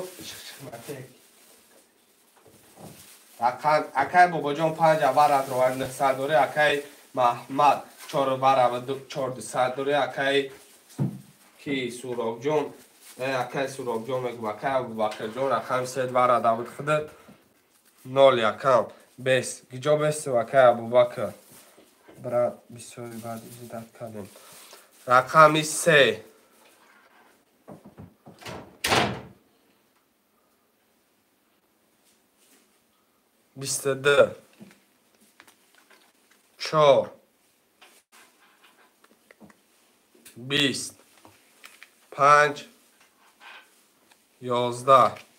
Акай бобоҷон 5 аварат ро 900 дори, акай Маҳмад 4 вара 400 дори, акай ки Суробҷон, акай Суробҷон мегӯ, акай Абубакрҷон рақам 3 вара давид худат 0 якам бес гиҷо бес акай Абубакр брат бисёри бад издат кардем. Рақами 3 22 4 20 5 11.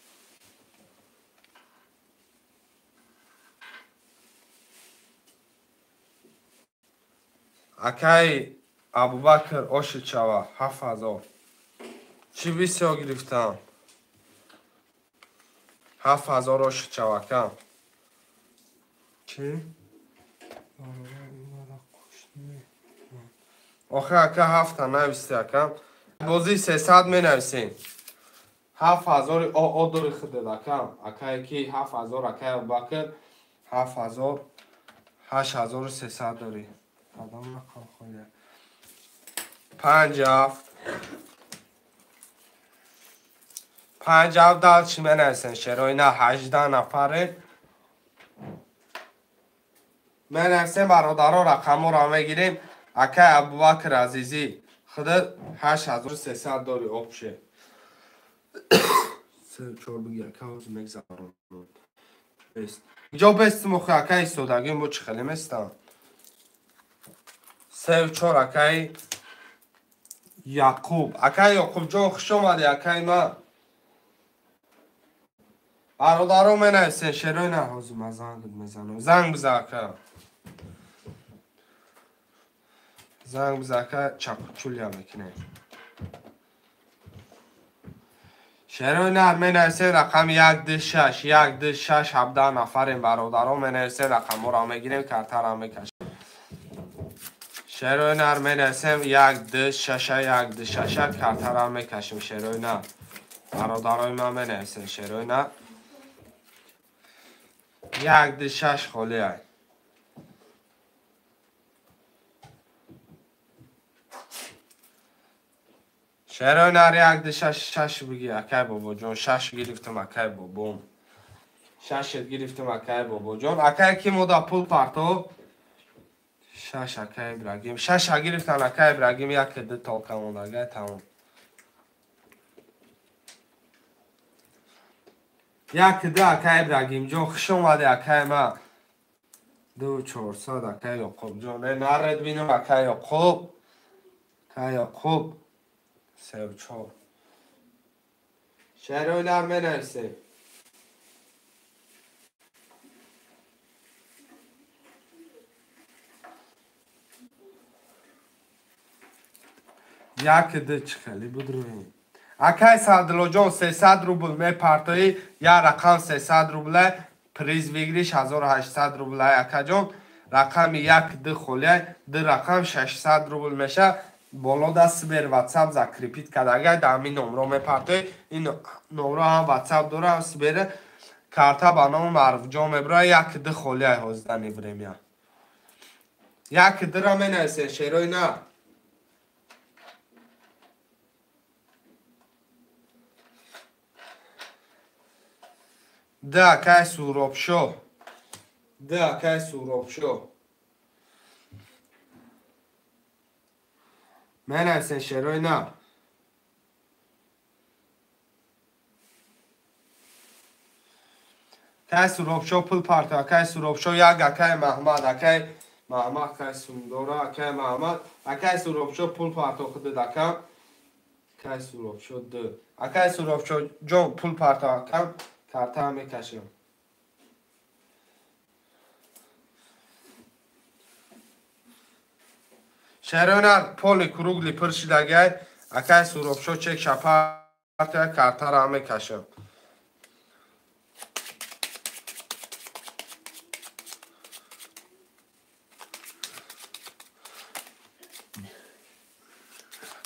Акай Абубакр оши чава 7000. Чӣ бисёр гирифтам? 7000 оши чава акам. Чӣ? Охе ака 7 нависти акам. Бозӣ 300 менависем. 7000 о дори худат акам. Акай ки 7000 акай Абубакр 7000 8300 дори. Кадом рақам холия? 5 7 5 7 дал чӣ менависем? Шерои на 18 нафаре. Менависем бародаро рақамҳоро мегирем. Акай Абубакр Азизӣ худат 8300 дори обше. 3 4 биги ака ҳозир мегзарам. Бест. Иҷо бестим охи акай истодагим бо чӣ хеле местам. 3 4 акай Яқуб. Акай Яқубҷон хуш омадӣ акай ман. Бародаро менависен шерои на ҳозир ман занг мезанам. Занг биза ака. Занг биза ака чақчулия мекунем. Шерои нар менависем рақами 1 2 6 1 2 6 17 нафарем бародаро менависем рақамҳоро мегирем картаро мекашем. Шерои нар менависем 1 2 6 1 2 6 картаро мекашем. Шерои нар бародарои ман менависем шерои нар 1 2 6 холия. Шерои нар 1 2 6 6 биги акай бобоҷон. 6 гирифтам акай бобом. 6 гирифтам акай бобоҷон. Акай ки мода пул партов 6 акай Ибрагим. 6 гирифтан акай Ибрагим 1 2 толка мондагай тамом. 1 2 акай Ибрагимҷон хуш омадӣ акай ма. 2 400 акай Ёқубҷон. Наред бинам акай Ёқуб. Акай Ёқуб 3 4. Шерои нар менависем. 1 2 чӣ хеле буд рӯи. Акай Саъдуллоҷон 300 рубл мепартоӣ, як рақам 300 рубле, приз выигрыш 1800 рубле акаҷон. Рақами 1 2 холия, 2 рақам 600 рубл меша. Боло да Сбер WhatsApp закрепить кардагай, дар ҳамин номро мепартоӣ. Ин номро ҳам WhatsApp дора, ҳам Сбер. Карта ба номи Маъруфҷон мебура, як ду холи ай ҳозидани время. Як дура менависен, шерои на. Ду акай Суробшо. Ду акай Суробшо. Менависен, шерои на. Кай Суробшо пул парто, акай Суробшо як, акай Маҳмад, акай Маҳмад, кай Сундора, акай Маҳмад, акай Суробшо пул парто худад акам. Кай Суробшо ду. Акай Суробшо ҷон пул парто акам, карта мекашем. Шеронар поли кругли пур шидагай, акай Суробшо чек шапарто, картара мекашем.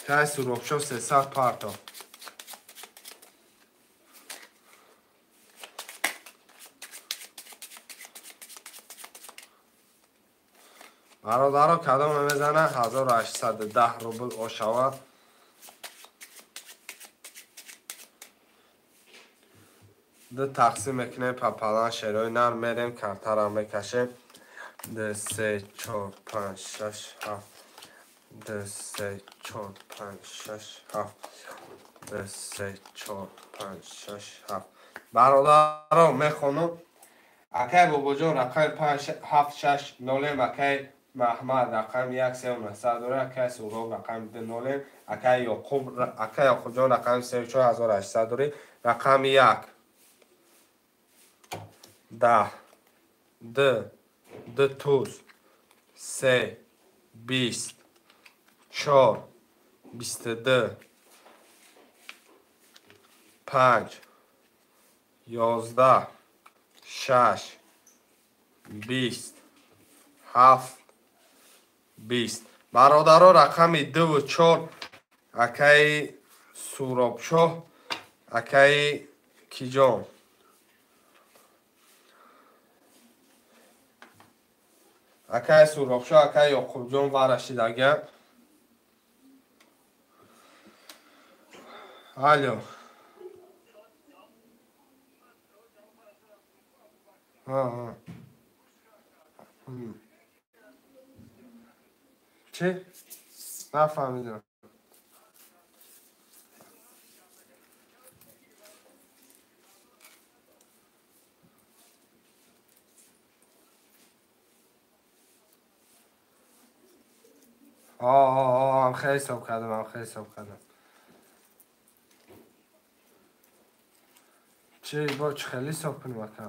Кай Суробшо 300 парто. Бародаро кадом мезана 1810 рубл ошава. Ду тақсим мекунем папалан, шерои нар мерем, картара мекашем. 2 3 4 5 6 7 2 3 4 5 6 7 2 3 4 5 6 7. Бародаро мехонам. Акай Бобоҷон рақами 5 7 6 0, акай Маҳмад рақами 1 3 900 дора, акай Суҳроб рақами 2 0, акай Ёқуб, акай Ёқубҷон рақами 3 4800 дори, рақами 1 10 2 2 туз 3 20 4 22 5 11 6 20 7 20. Бародаро рақами 2 4 акаи Суробшоҳ, акаи Киҷон. Акаи Суробшоҳ, акаи Ёқубҷон ва Рашидага. Алло. Чӣ? Нафаҳмидам. Ам хеле ҳисоб кардам, ам хеле ҳисоб кардам. Чӣ бо чӣ хеле ҳисоб кунем ака?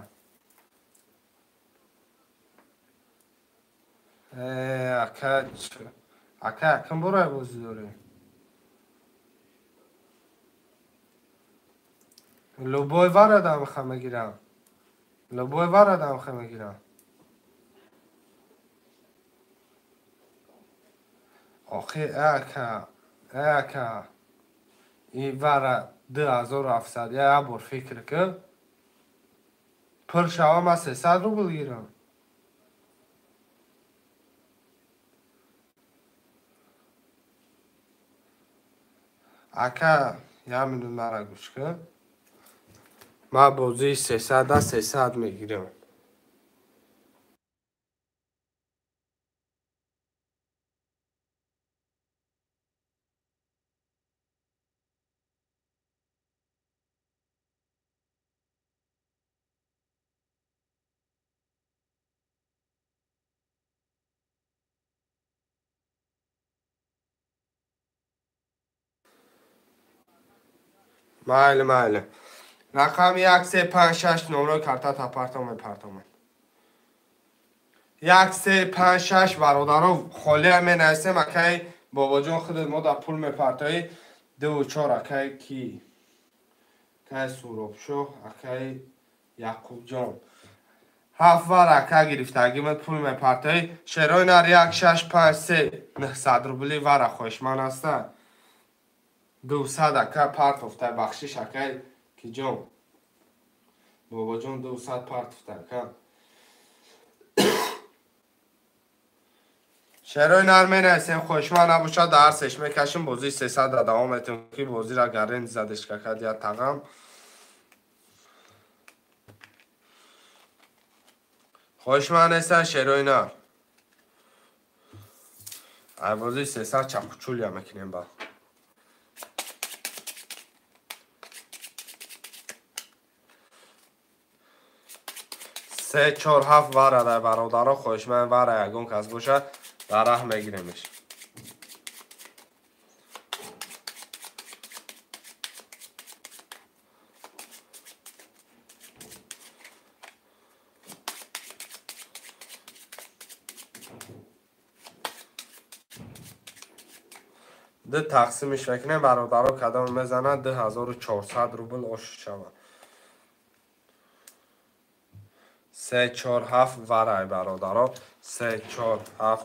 Ака, ака, ким бурай бозӣ дорӣ? Любой варадам ха мегирам. Любой варадам ха мегирам. Охи, ака, ака, ин вара 2700, як бор фикр кун. Пур шава ман 300 рубл гирам. Ака, як минут мара гӯш кун. Ман бозии 300 300 мегирам. Майли, майли. Рақами 1 3 5 6 номрои карта тапартом мепартомад. 1 3 5 6 бародаро холия менависем, акай Бобоҷон худат мо дар пул мепартоӣ. 2 4 акай ки? Акай Суробшоҳ, акай Яқубҷон. 7 вар ака гирифтагимат пул мепартоӣ. Шерои нар 1 6 5 3 900 рубли вара хоҳишманд ҳастанд. 200 ака партофтай, бахшиш акай Киҷон. Бобоҷон 200 партифта ака. Шерои нар менависем, хоҳишманд набошад, дарсеш мекашим, бозии 300 давом метем, ки бозиро гарен задешка кард я тағам. Хоҳишманд нестан шерои нар. Ай бозии 300 чақучулия мекунем ба. Се, чор, ҳафт вара дай бародаро, хоҳишманд вара ягон кас бошад, дар раҳ мегиремеш. Ду тақсимиш мекунем бародаро, кадом мезанад 2400 рубл ош шавад. 3, 4, 7 варай бародаро, 3, 4, 7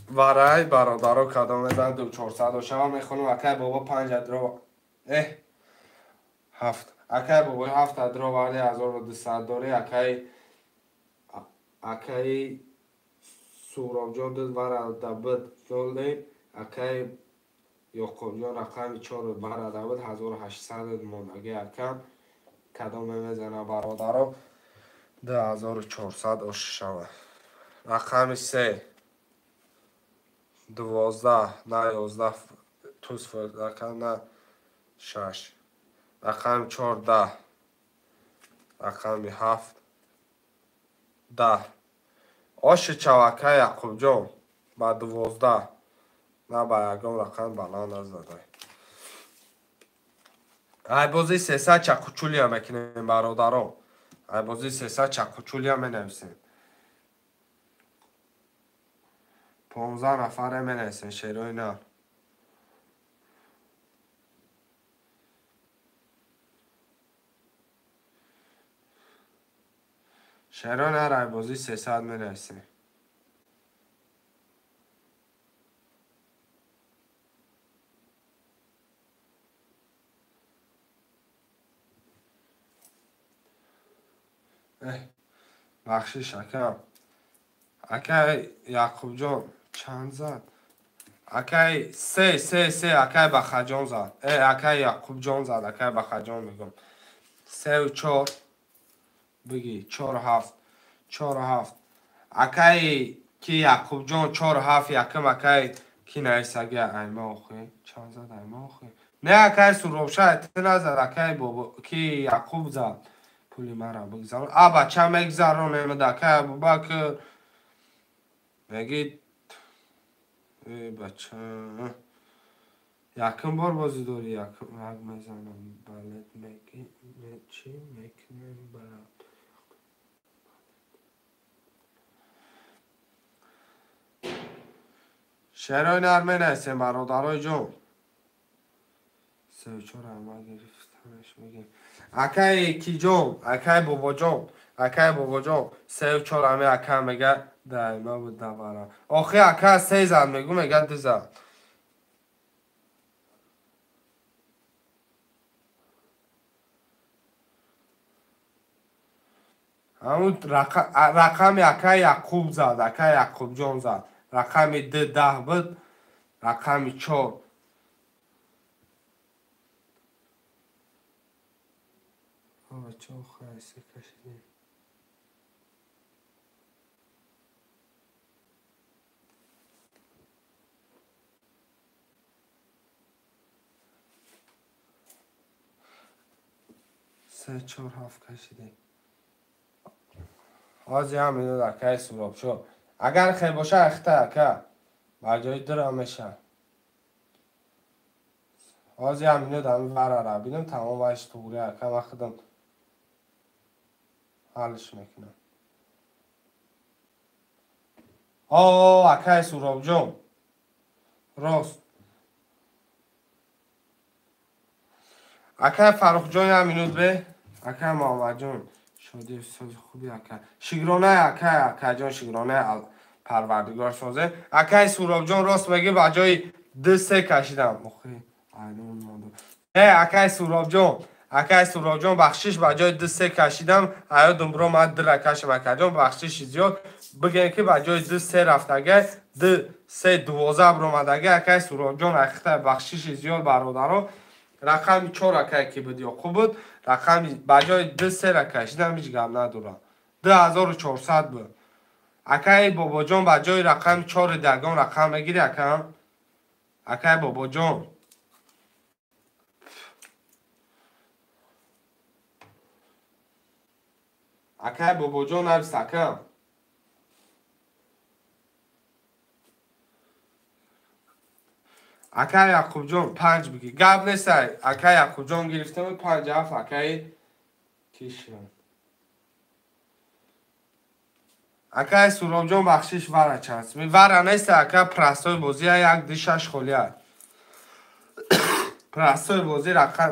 варай бародаро, кадом мезанад 2400 шава. Мехонам акай бобо 5 адро, 7 акай бобо 7 адро варди 1200 дори, акай Суробҷон 2 вара дабд золем, акай Ёқубҷон рақами 4 вара дабд 1800 мондаги акам. Кадом мезана бародаро 2400 ош шава. Рақами 3 12 на 11 туз рақам на 6 рақами 14 рақами 7 10 оши чавака Яқубҷон ба 12 на ба ягон рақам баланд назадай. Ай бози 300 чақучулия мекунем бародаро. Ай бози 300 чақучулия менависем. 15 нафаре менависем шерои нар. Шерои нар ай бози 300 менависем. Бахшиш ака. Акай Яқубҷон чанд зад? Акай 3 3 3 акай Бахаҷон зад. Акай Яқубҷон зад, акай Бахаҷон мегӯм. 3 4 бигӣ 4 7 4 7. Акай ки Яқубҷон 4 7 якм акай ки нависаги айма охи чанд зад айма охи. Не акай Суробша ти назад, акай бобо ки Яқуб зад. Пули мара бигзарон. А бача мегзаронем акай Абубакр. Мегид бача якм бор бозӣ дорӣ, якм як мезанам балет меги чӣ мекунем брат. Шерои нар менависем бародарои ҷон. 3 4 ама гирифтанаш мегем. Акай киҷон, акай бобоҷон, акай бобоҷон 3 4 ами ака мега дайма буд давара. Охи ака 3 зад мегу мега 2 зад. Ҳамун рақами акай Яқуб зад, акай Яқубҷон зад. Рақами 2 10 буд, рақами 4 бача охир кашидем. 3 4 7 кашидем. ҳозир ҳам ино акаи Суробшо. Агар хел боша ахта ака ба ҷои дира меша. Ҳозир ҳам ино дами варара бинам тамом вайш туғри ака ман худам ҳалш мекунам. Акаи Суробҷон рост. Акаи Фаррухҷон як минут бе. Акаи Муҳаммадҷон шодӣ сози хуби ака. Шукронаи акаи акаҷон, шукронаи Парвардигор созе. Акаи Суробҷон рост мегӣ ба ҷои 2 3 кашидам. Охи айнон мондо. Акаи Суробҷон, Акай Суробҷон, бахшиш, ба ҷои 2-3 кашидам, аёдум бро, ман 2 кашам, акаҷон, бахшиши зиёд. Бигем ки ба ҷои 2-3 рафтагай, 2-3-12 бромадагай, акай Суробҷон, ҳақиқата бахшиши зиёд, бародаро. Рақами 4 акай ки буд, Ёқуб буд, рақами ба ҷои 2-3 кашидам, ҳеҷ гап надорам. 2400 буд. Акай Бобоҷон, ба ҷои рақами 4 дагон рақам мегири, акам? Акай Бобоҷон. Акай Бобоҷон, навис, акам. Акай Яқубҷон, 5 бигир. Гап нест, акай Яқубҷон гирифтам 5-7, акай кишам. Акай Суробҷон, бахшиш, вара чанд. Вара нест, ака, простой бозӣ 1-2-6 холия. Простой бозӣ рақам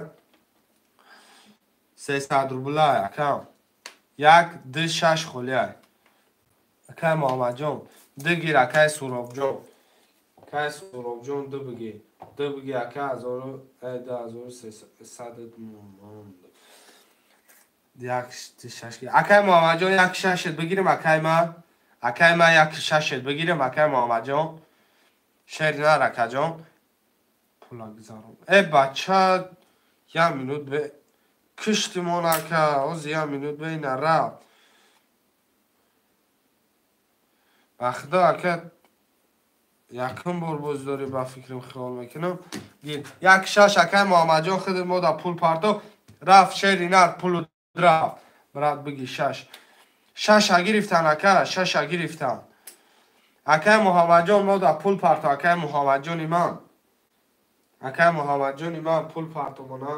300 рубла, акам. 1-2-6 холия. Акай Муҳаммадҷон, 2 гир, акай Суробҷон. Акай Суробҷон, 2 бигир. 2 бигир, ака, 2300. 1-6 гир. Акай Муҳаммадҷон, 1-6 бигирим, акай ман. Акай ман 1-6 бигирим, акай Муҳаммадҷон. Шер нар, акаҷон. Пула гузарон. Бача, 1 минут бе киштимон, ака, оз 1 минут бе ина рафт. Ба худо, ака, якум бор боз дорӣ, ба фикрам хиёл мекунам. Гир. 1-6, акай Муҳаммадҷон, худи мо да пул парто. Рафт шери нар, пулу рафт. Брат, биги 6. 6 гирифтан, ака, 6 гирифтан. Акай Муҳаммадҷон, мо да пул парто, акай Муҳаммадҷони ман. Акай Муҳаммадҷони ман пул парто мона.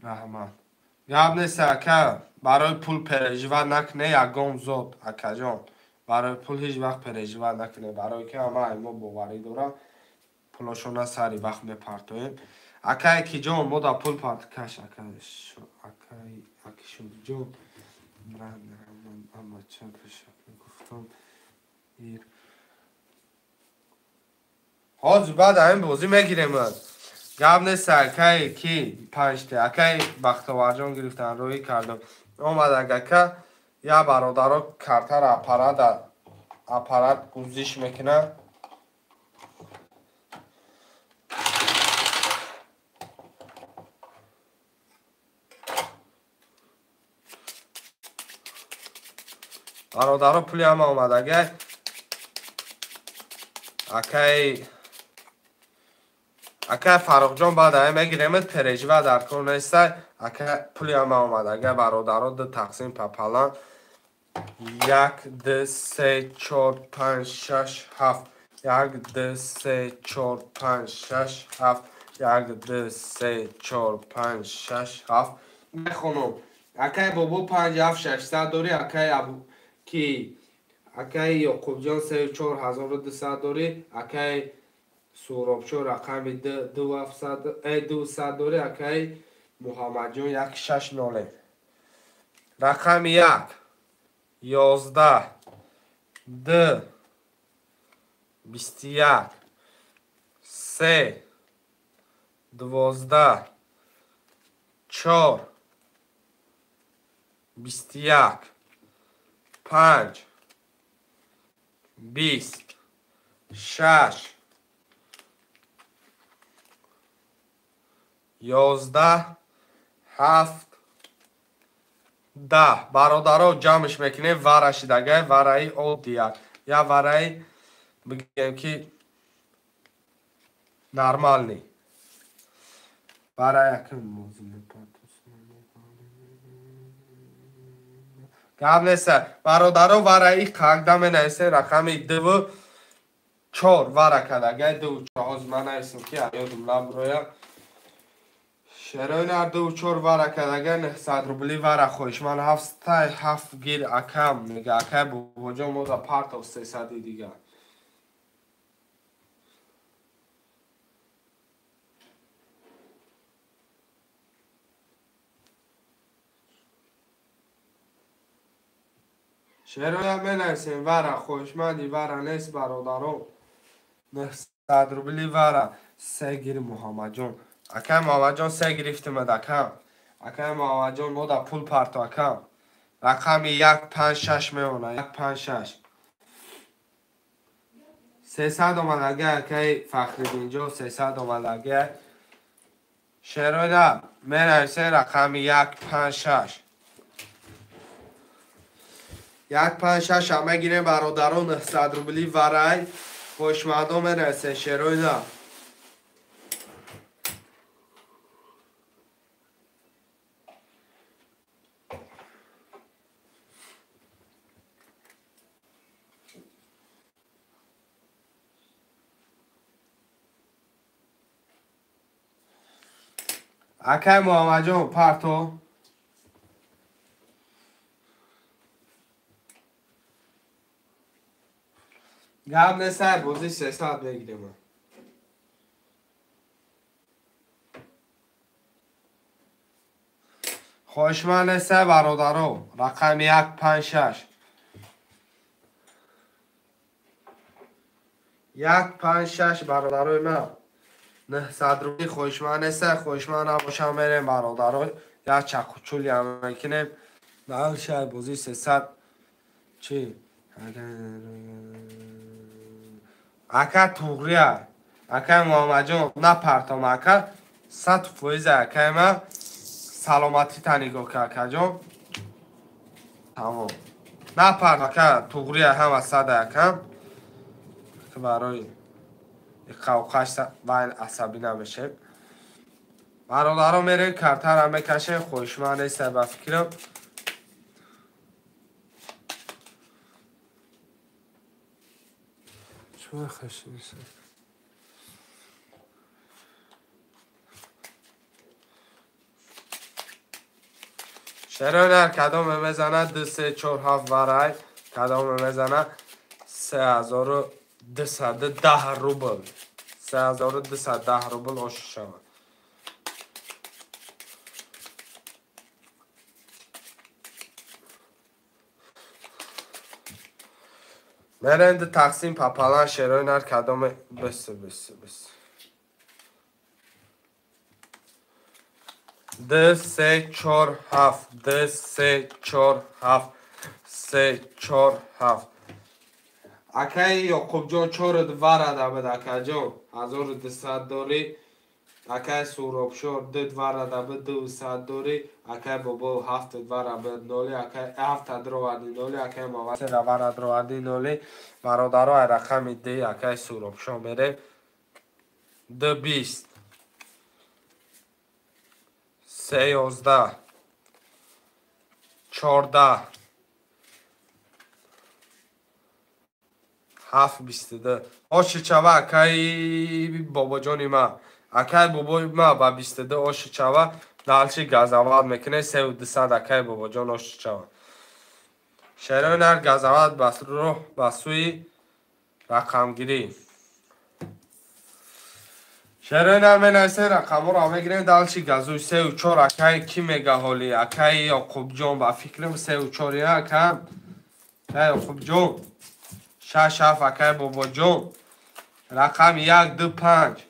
Раҳмат. Гап нест, ака, барои пул переживать накунед, ягон зод, акаҷон. Барои пул ҳеҷ вақт переживать накунед, барои ки ҳама мо боварӣ дорам, пулошона сари вақт мепартоем. Акай киҷон, мо да пул парт каш, ака, акай Акишодиҷон. Ама ча гуфтам. Ҳозир баъд ҳамин бозӣ мегирем. Гап нест, акай ки 5 акай Бахтоварҷон гирифтан, рӯӣ кардам. Омад ака, я бародаро картара аппарат гузиш мекунад. Бародаро, пули ҳама омадагай. Акай Фарруҳҷон, баъд ҳамин мегиремед, пережива дар кор нестай. Ака, пули ҳама омадагай, бародаро, 2 тақсим пополам. 1 2 3 4 5 6 7. 1 2 3 4 5 6 7. 1 2 3 4 5 6 7. Мехонам. Акай Бобо 5 7 600 дорӣ, акай ки акай Ёқубҷон 3 4200 дорӣ, акай Суробчо рақами 200 дорӣ, акай Муҳаммадҷон 1-6-0. Рақами 1 11 2 21 3 12 4 21 5 20 6 11 7 10. Бародаро, ҷамъш мекунем, вара шидагай, вараи оддия. Я вараи бигем ки нормални. Вара якум гап нест. Бародаро, вараи қагда менависем рақами 2 4 вара кадагай 2 4. Ҳозир ман нависем ки ёдум наброя. Шерои нар 2 4 вара кадагай 900 рубли вара хоҳиш. Ман 7 гир акам мега, акай Бобоҷон мо да партов 300 дигар. Шероя менависем вара, хоҳишманди вара нест бародаро. 900 рубли вара. Се гир Муҳаммадҷон. Акай Муҳаммадҷон се гирифтимад акам. Акай Муҳаммадҷон мо да пул парто акам. Рақами 1 5 6 меона, 1 5 6. 300 омадагӣ акай Фахриддинҷон, 300 омадагӣ. Шероя менависем рақами 1 5 6. 1 5 6 ҳам мегирем бародарон, 900 рубли варай. Хоҳишмандон менависем шероя. Акай Муҳаммадҷон парто. Гап нест, бозӣ 300 мегирем. Хоҳишманд нест бародаро, рақами 1 5 6. 1 5 6 бародарои ман. 900 рубли хоҳишманд нест, хоҳишманд набошам мерем бародаро, як чақучули ҳам мекунем. Дальше бозӣ 300 чӣ? Ака туғрия, акай Муҳаммадҷон напартом ака, 100% акай ман саломатита нигоҳ кар акаҷон. Тамом. Напарт ака, туғрия ҳама 100 акам. Барои қавқаш вайн асабӣ намешем. Бародаро мерем картара мекашем, хоҳишманд нест ба фикрам. Шероя кадоме мезанад 2 3 4 7 варай, кадоме мезанад 3210 рубл. 3210 рубл ош шавад. Мерем ду тақсим папалан шерои нар кадоме бис бис бис. 2 3 4 7 2 3 4 7 3 4 7. Акай Ёқубҷон 4 варада буд акаҷон, 1200 дорӣ. Акай Суробшор 2 варада буд, 200 дорӣ. Акай Бобо 7 вара буд, 0. Акай 7 дроварди 0. Акай Мавад 3 вара дроварди 0. Бародаро ай рақами 2 акай Суробшор мерем. 2 20 3 11 14 7 22. Оши чава акай бобоҷони ман. Акай бобои ман ба 22 оши чава далчи газават мекунед 3200 акай бобоҷон оши чава. Шерои нар газават роҳ ба сӯи рақамгирӣ. Шерои нар менависем рақамҳоро мегирем далчи газуй 3 4 акай ки мега ҳоли акай Ёқубҷон ба фикрам 3 4 акам. Акай Ёқубҷон 6 7 акай бобоҷон рақами 1 2 5.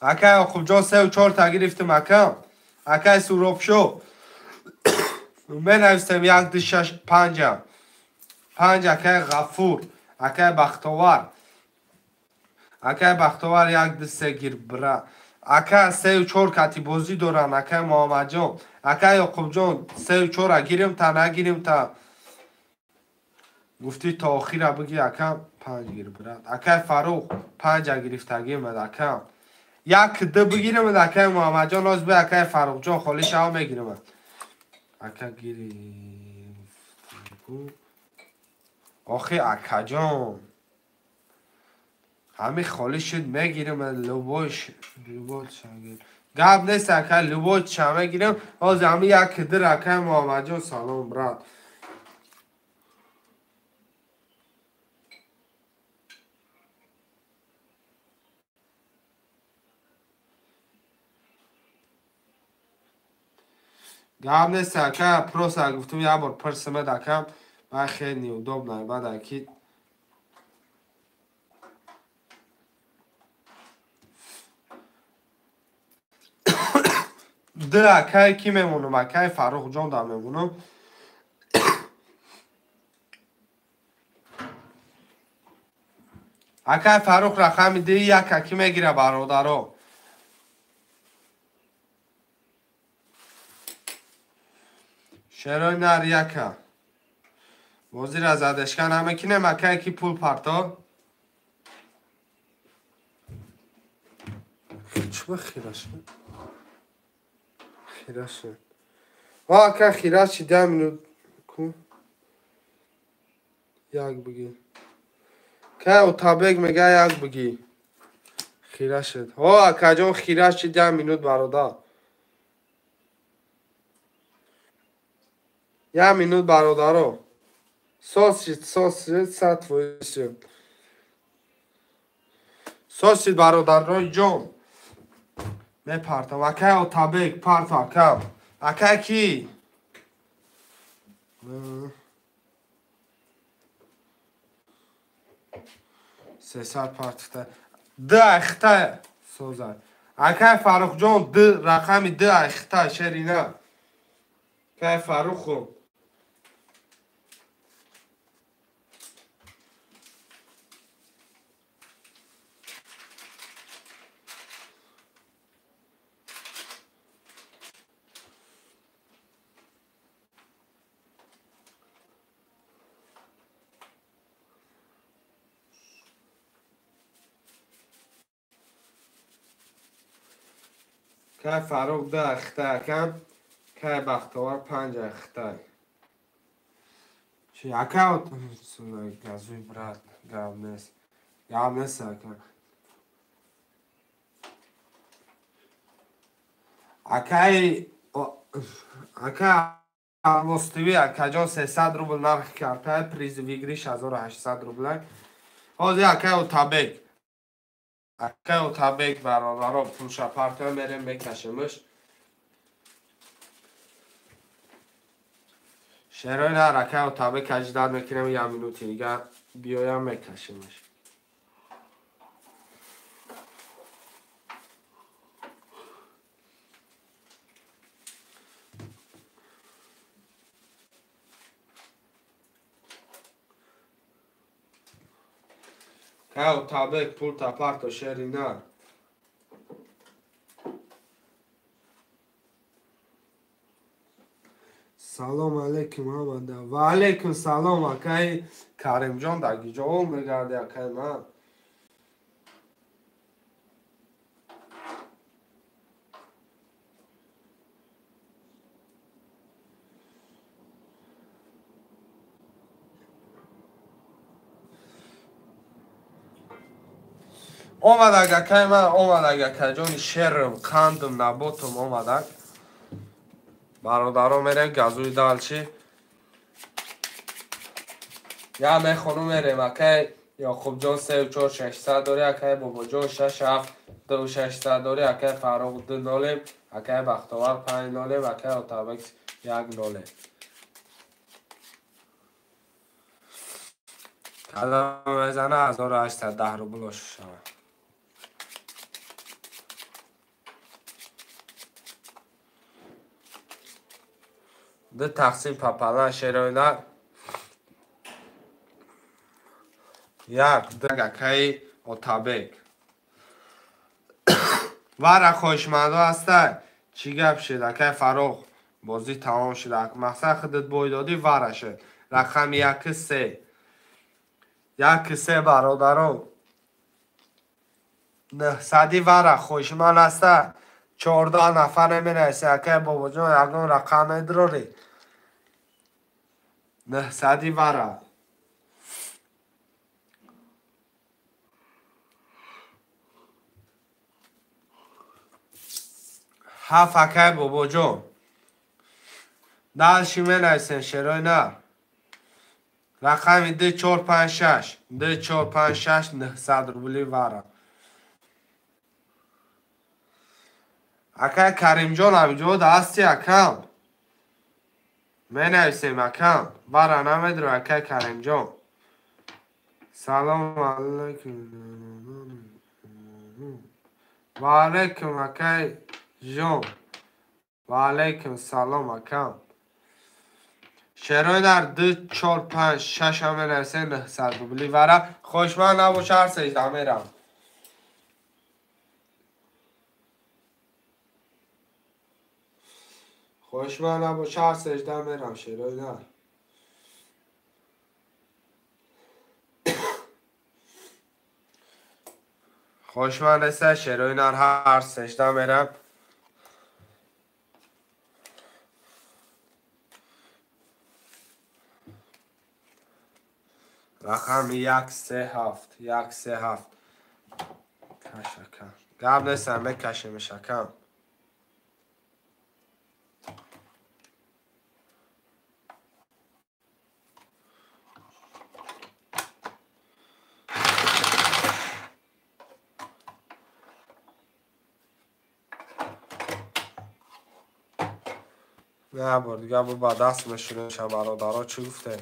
Акай Ёқубҷон 3 4 та гирифтим акам. Акай Суробшо менависем 1 2 6 5 5 акай Ғафур, акай Бахтовар. Акай Бахтовар 1 2 3 гир бра. Ака 3 4 кати бозӣ доранд акай Муҳаммадҷон. Акай Ёқубҷон 3 4 гирим та нагирим та. Гуфтӣ то охира бигир акам 5 гир брат. Акай Фарух 5 гирифтагим акам. 1 2 бигирим акай Муҳаммадҷон, оз би акай Фарухҷон холӣ шава мегирим. Ака гирифтагу. Охи акаҷон ҳами холӣ шуд мегирим любой любой шагир. Гап нест ака любой ша мегирим. Оз ҳами 1 2 акай Муҳаммадҷон салом брат. Гап нест ака, просто гуфтум як бор пурсимед акам, ман хеле неудобно баъд аки ду акай ки мемонам, акай Фаррухҷон да мемонам. Акай Фаррух рақами ди як аки мегира бародаро. Шерои нар яка. Бозира задешка намекунем, акай ки пул парто. Чуба хираш? Хираш. Ака хираш 10 минут ку. Як бигӣ. Кай Отабек мега як бигӣ. Хирашед. Ҳо акаҷон хираш 10 минут бародар. 1 минут бародаро. Сосид, сосид, 108. Сосид бародарои ҷон. Мепартам. Акай Отабек парто акам. Акай ки? Сесад партихта. Д айхта соза. Акай Фаррухҷон д рақами д айхта шерина. Акай Фарруху. Кай Фаррух ду ахта акам, кай Бахтовар панҷ ахта. Чи ака газуй брат, гап нест. Гап нест ака. Акай ака Алмостиви акаҷон 300 рубл нархи карта, приз выигрыш 1800 рубл. Ҳозир акай Отабек. Акай Отабек бародаро пулша партия мерем мекашемш. Шерои нар акай Отабек аждад мекунем як минути дига биёям мекашемш. Кай Отабек пулта парто шерина. Салом алейкум ҳамада. Ва алейкум салом акай Каримҷон дагиҷо мегарди акай ман. Омадаг акай ман, омадаг акайҷони шерм, қандм, наботум омадаг. Бародаро мерем газуи далчи. Я мехону мерем акай Яқубҷон 3 4 600 дори, акай Бобоҷон 6 7 2 600 дори, акай Фаррух 2 0, акай Бахтовар 5 0, акай Отабек 1 0. Кадам мезана 1810 рубл шава. Ду тақсим папалан шероина. Як ду акаи Отабек. Вара хоҳишмандо ҳастай. Чӣ гап шид акай Фаррух? Бозӣ тамом шид. Мақсад худат бой додӣ вара шид. Рақами 1 3. 1 3 бародарон. 900 вара хоҳишманд ҳастай. 14 нафар менависе акай Бобоҷон ягон рақам медрорӣ. 900 вара. Ҳафт акай Бобоҷон. Дальше менависем шерои нар. Рақами 2 4 5 6. 2 4 5 6 900 рубли вара. Акай Каримҷон ҳаминҷо ҳасти акам. Менависем акам. Вара намедро акай Каримҷон. Салом алайкум. Ва алайкум акай ҷон. Ва алайкум салом акам. Шерои дар 2 4 5 6 ҳам менависем 900 рубли вара. Хошман набоша ҳар сежда мерам. Хошман набоша ҳар сежда мерам шерои дар. Хошман неста шерои нар ҳар сежда мерам. Рақами 1 3 7 1 3 7. Кашака. Гап неста мекашемш акам. Не бор дига бу ба даст мешунеша бародаро чӣ гуфте?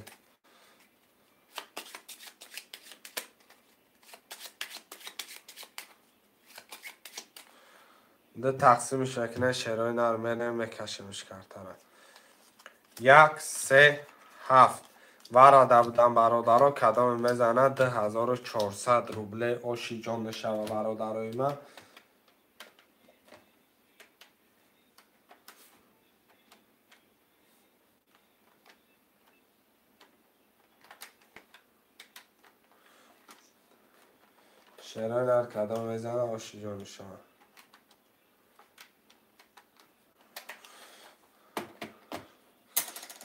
Ду тақсимш мекунем шерои нар мерем мекашемш картара. 1 3 7 варада будам бародаро кадоме мезанад 2400 рубле оши ҷон мешава бародарои ман. Шерои нар кадом мезанад оши ҷон мешава.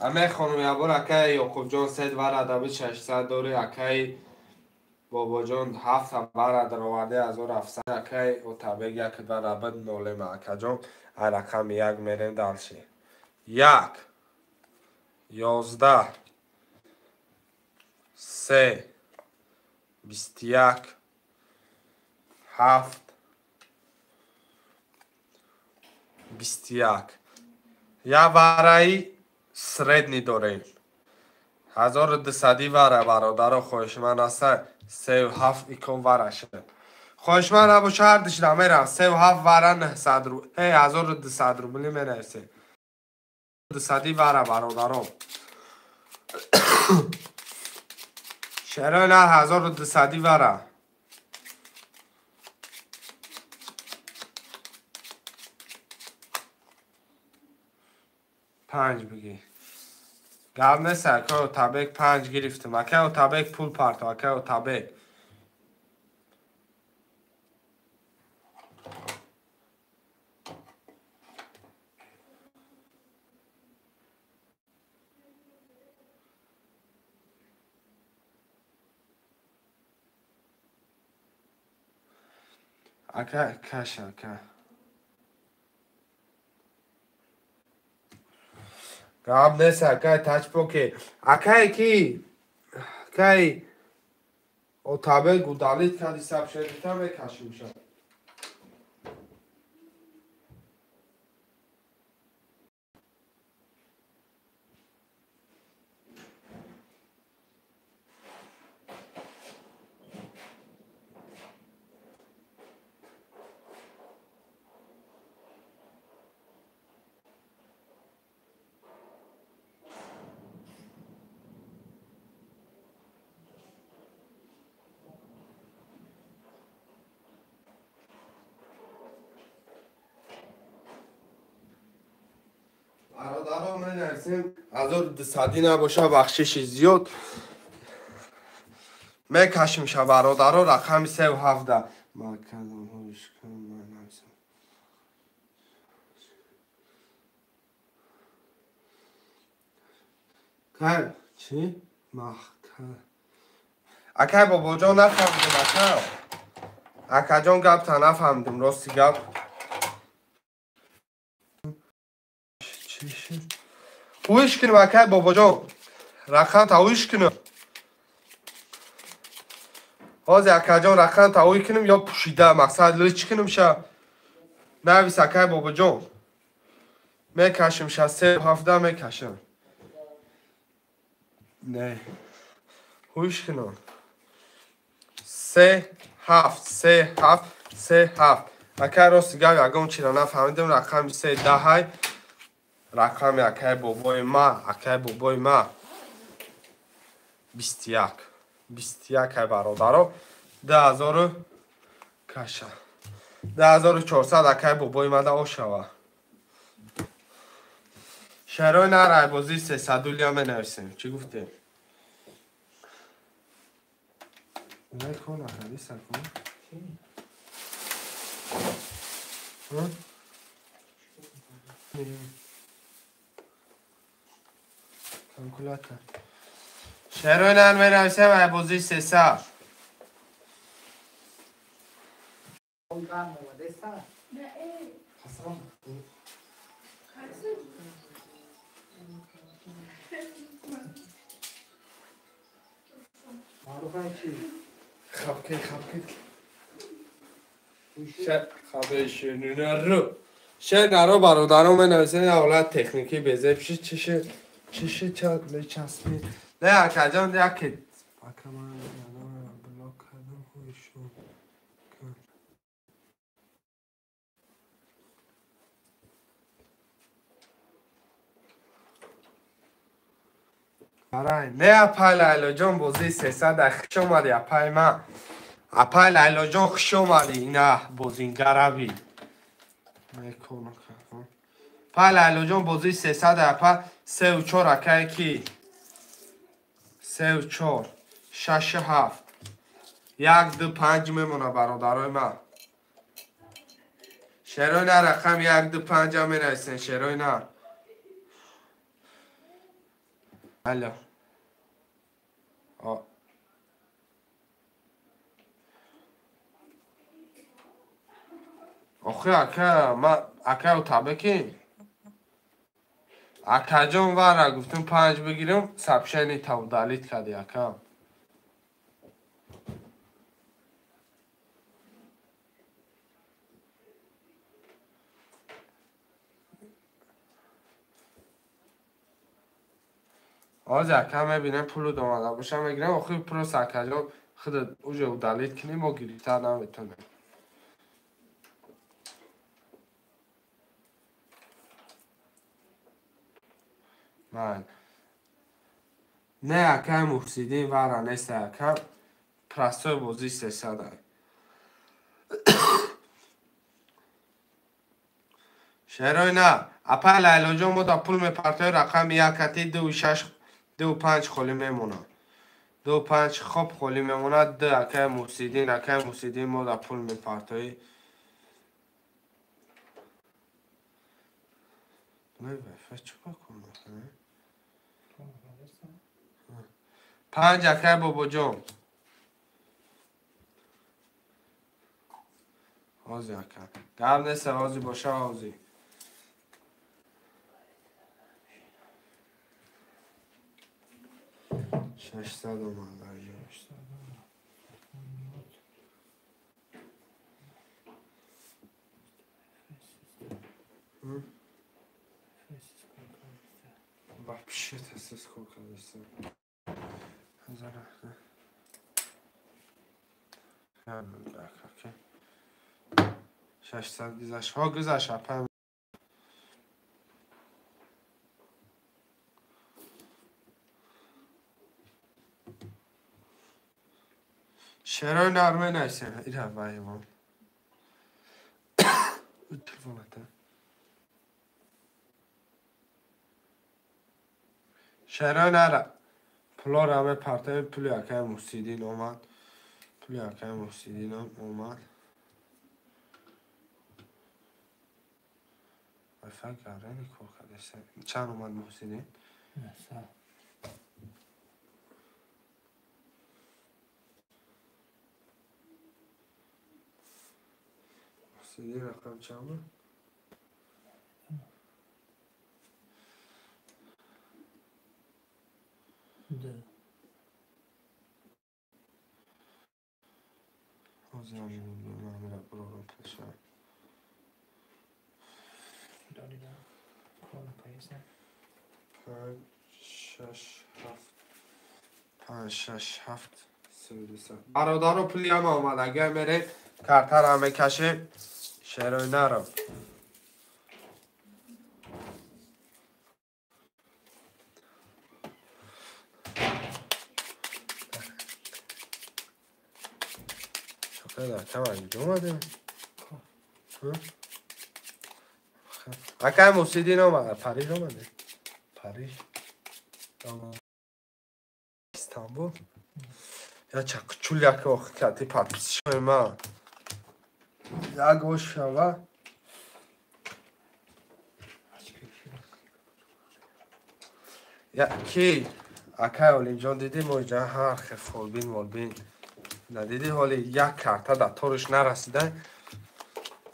Аме хонум ябор акай Ёқубҷон сед варада буд 600 дори акай Бобоҷон 7 варада роварде 1700 акай Отабек як вара буд нолема акаҷон. Ай рақами 1 мерем далши. 1 11 3 21 7 21. Я вараи средний дорем. 1200 вара бародаро хоҳишман аста 37 икон вара шуд. Хоҳишман набоша ҳар дишда мерам 37 вара 900 рубл 1200 рубли менависем. 200 вара бародаро. Шерои нар 1200 вара. 5 бигӣ. Гап нест акай Отабек 5 гирифтем. Акай Отабек пул парто, акай Отабек. Акай каш ака. Гап нест акай тачпоке. Акай ки? Акай Отабек удалит кади сабшедита мекашимша. Бародаро менависем 1200 набоша бахшиши зиёд мекашимша бародаро рақами 37. Кай чӣ? Акай Бобоҷон нафаҳмидим ака. Акаҷон гапта нафаҳмидим рости гап. Уиш кунем акай Бобоҷон. Рақамта уиш кунем. Ҳозир акаҷон рақамта уй кунем ё пӯшида мақсад лич кунем ша. Навис акай Бобоҷон. Мекашим ша 37 мекашам. Не. Ҳуш кунон. 3 7 3 7 3 7. Акай рости гап ягон чиро нафаҳмидам. Рақами 3 10. Рақами акай бобои ма, акай бобои ма 21. 21 ай бародаро. 2000 каша. 2400 акай бобои ма да ошава. Шарои нарай бозии 300 улия менависем. Чӣ гуфтем? Калкулятор. Шарои нар менависем ай бозии 300. Хапке, хапке. Хабешинару. Шенаро бародаро менависем ҳолат техникӣ безеб шид чише чише ча мечаспид. Не акаҷон яке ака ман блок кардам ҳоишон. Арай, не апай Лайлоҷон бозии 300 хуш омадӣ апай ман. Апай Лайлоҷон хуш омадӣ ина бозингарави. Апай Лайлоҷон бозии 300 апа 3 4 акай ки 3 4 6 7 1 2 5 мемона бародарои ман. Шерои на рақам 1 2 5 ам менависен шерои на. Алло. Охи ака, ма ака утабеки. Акаҷон вара гуфтум 5 бигирам, сообщение та удалить кади ака. Ҳозир ака мебинем пулу домада боша мегирем, охи просто акаҷон худат уже удалить кунӣ, мо гирифта наметонем. Ман не акай Муҳсиддин вара нест ака, простой бозии 300 ай. Шерои на, апай Лайлоҷон мо да пул мепартои рақами 1 ати 2 6 2 5 холӣ мемонад. 2 5 хоб холӣ мемонад. 2 акай Муҳсиддин, акай Муҳсиддин мо да пул мепартои. Вай-вай, чӣ кор кунам? 5 акай бобоҷон. Ҳозир ака. Гап нест, ҳозир боша ҳозир. 600 омад. Вообще это сколько здесь? 600 гузашт. Ҳо гузашт апа. Шерои нарме найсем. Ира вайвон. Телефоната. Шерои нара. Пулора мепартоем, пули акай Муҳсиддин омад. Пули акай Муҳсиддинам омад. Вайфай гарани кор кардеса. Чанд омад Муҳсиддин? 900. Муҳсиддин рақам чанд буд? 2. Ҳозир ман бурорам пулша. 5 6 7 5 6 7 3 бародаро пули ҳама омадага мерем картара мекашем шерои наро. Акай Мусидин омада, Париж омада. Париж. Истанбул. Я чакчуляк ох кати подписчикои ма. Як ош шава. Я ки акай Олимҷон диди мо иҷа ҳар хел фолбин молбин. Надиди ҳоли як карта дар ториш нарасида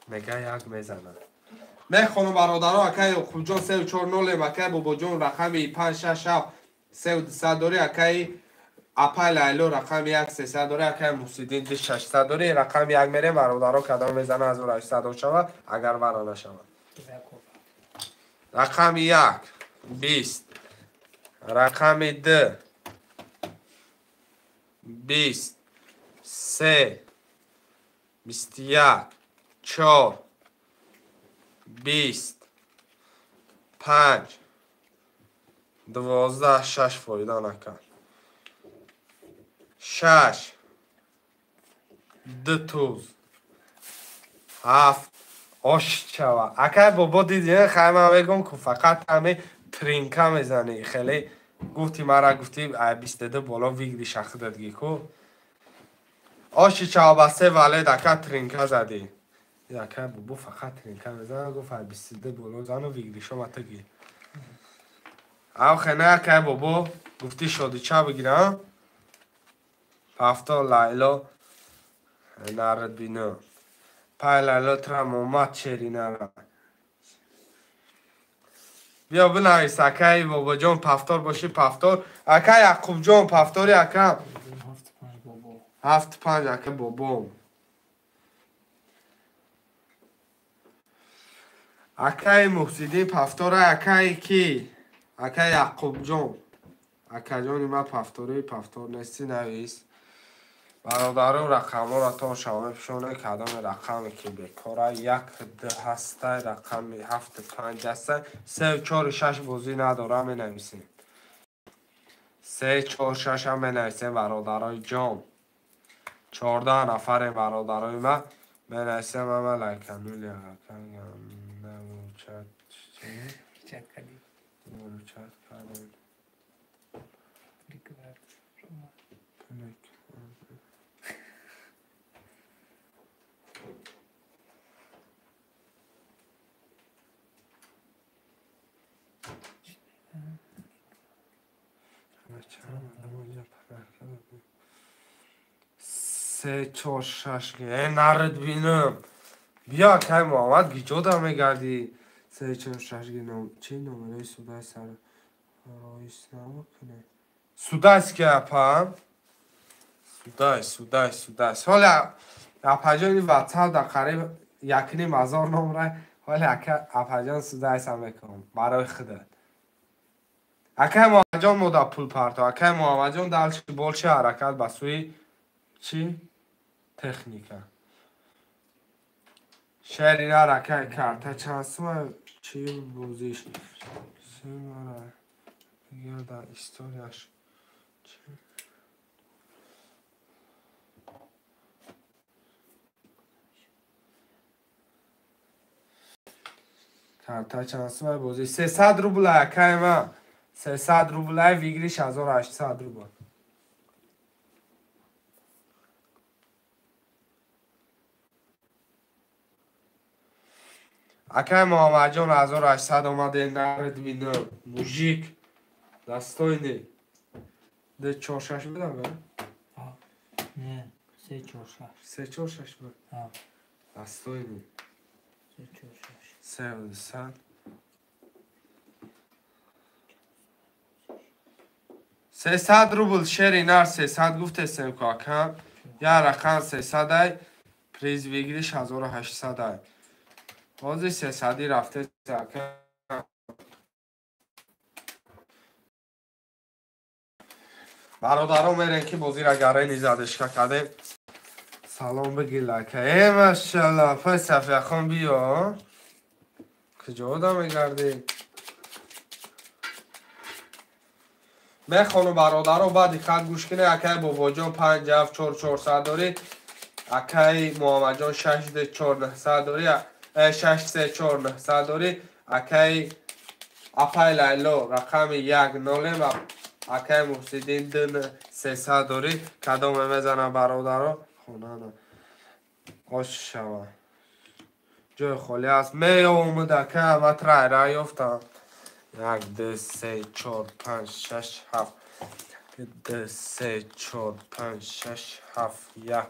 мега як мезанад. Мехонам бародаро акай Ёқубҷон 340 акай Бобоҷон рақами 5 6 7 3 дори акай апай Лайло рақами 1 300 дори акай Мусидин 2 600 дори рақами 1 мерем бародаро кадом мезана 1800 шава агар вара нашава. Рақами 1 20 рақами 2 20 3 21 4 20 5 12 6 фоида накард. 6 2 туз 7 ош чава. Акай бобо диди хай ман мегӯм ку фақат ҳами тринка мезанӣ. Хеле гуфти мара гуфти 22 боло вигри шахидадги ку. Оши чава ба се валед ака тринка задӣ. Ака бобо фақат тринка мезана гуфт 22 боло зану вигришо матаги. Ав хена акай бобо гуфти шодича бигирам. Пафто Лайло нарад бино. Пай Лайло трам омад шеринара. Биё бинавис акай бобоҷон пафтор боши пафтор. Акай Яқубҷон пафтори ака. 7 5 ака бобом. Акай Муҳсидин пафтора акай ки? Акай Яқубҷон. Акаҷони ман пафтори пафтор нести навис. Бародаро рақамҳоро то шава мепӯшонед кадоме рақаме ки бекора 1 2 ҳаста рақами 7 5 ҳаста 3 4 6 бозӣ надора менависем. 3 4 6 ҳам менависем бародарои ҷон. 14 нафарем бародарои ман менависем ама лайканули чат кардем. 3 4 6 нарад бинам. Биё акай Муҳаммад гиҷода мегардӣ. 3 4 6 ном чи номерои судай сар роис намекунӣ. Судайс ки апам? Судай, судай, судай. Ҳола апаҷони WhatsApp дар қариб 1.5 ҳазор номра ҳола ака апаҷон судайсам мекунам барои худат. Акай Муҳаммадҷон мода пул парто. Акай Муҳаммадҷон дальше больше ҳаракат ба сӯи чи? Техника. Шеринар акай карта чанд сума чи бозиш? Сумара дигар дар историяш чи? Карта чанд сума бозиш? 300 рубл акай ман. 300 рубл выигрыш 1800 рубл. Акай Муҳаммадҷон 1800 омаде нарад бинам. Мужик достойный. 2 4 6 будам, а? Не, 3 4 6. 3 4 6 буд. Достойный. 3 4 6. 300. 300 рубл шери нар 300 гуфтесем ку акам. Я рақам 300 ай, приз выигрыш 1800 ай. Ҳозир 300 рафте ака. Бародаро мерем ки бозира гарени задешка кардем. Салом бигир лака. Э машалла, пай Сафияхон биё. Куҷо да мегардӣ? Мехонум бародаро, ба диққат гӯш кунед. Акай Бобоҷон 5 7 4 400 дорӣ. Акай Муҳаммадҷон 6 2 4 900 дорӣ. 6 3 4 900 дорӣ. Акай апай Лайло рақами 1 0 ва акай Муҳсиддин 2 300 дорӣ. Кадоме мезанам бародаро? Хонана. Ош шава. Ҷои холӣ аст. Меомуд ака, ма трайра ёфтам. 1 2 3 4 5 6 7 2 3 4 5 6 7 1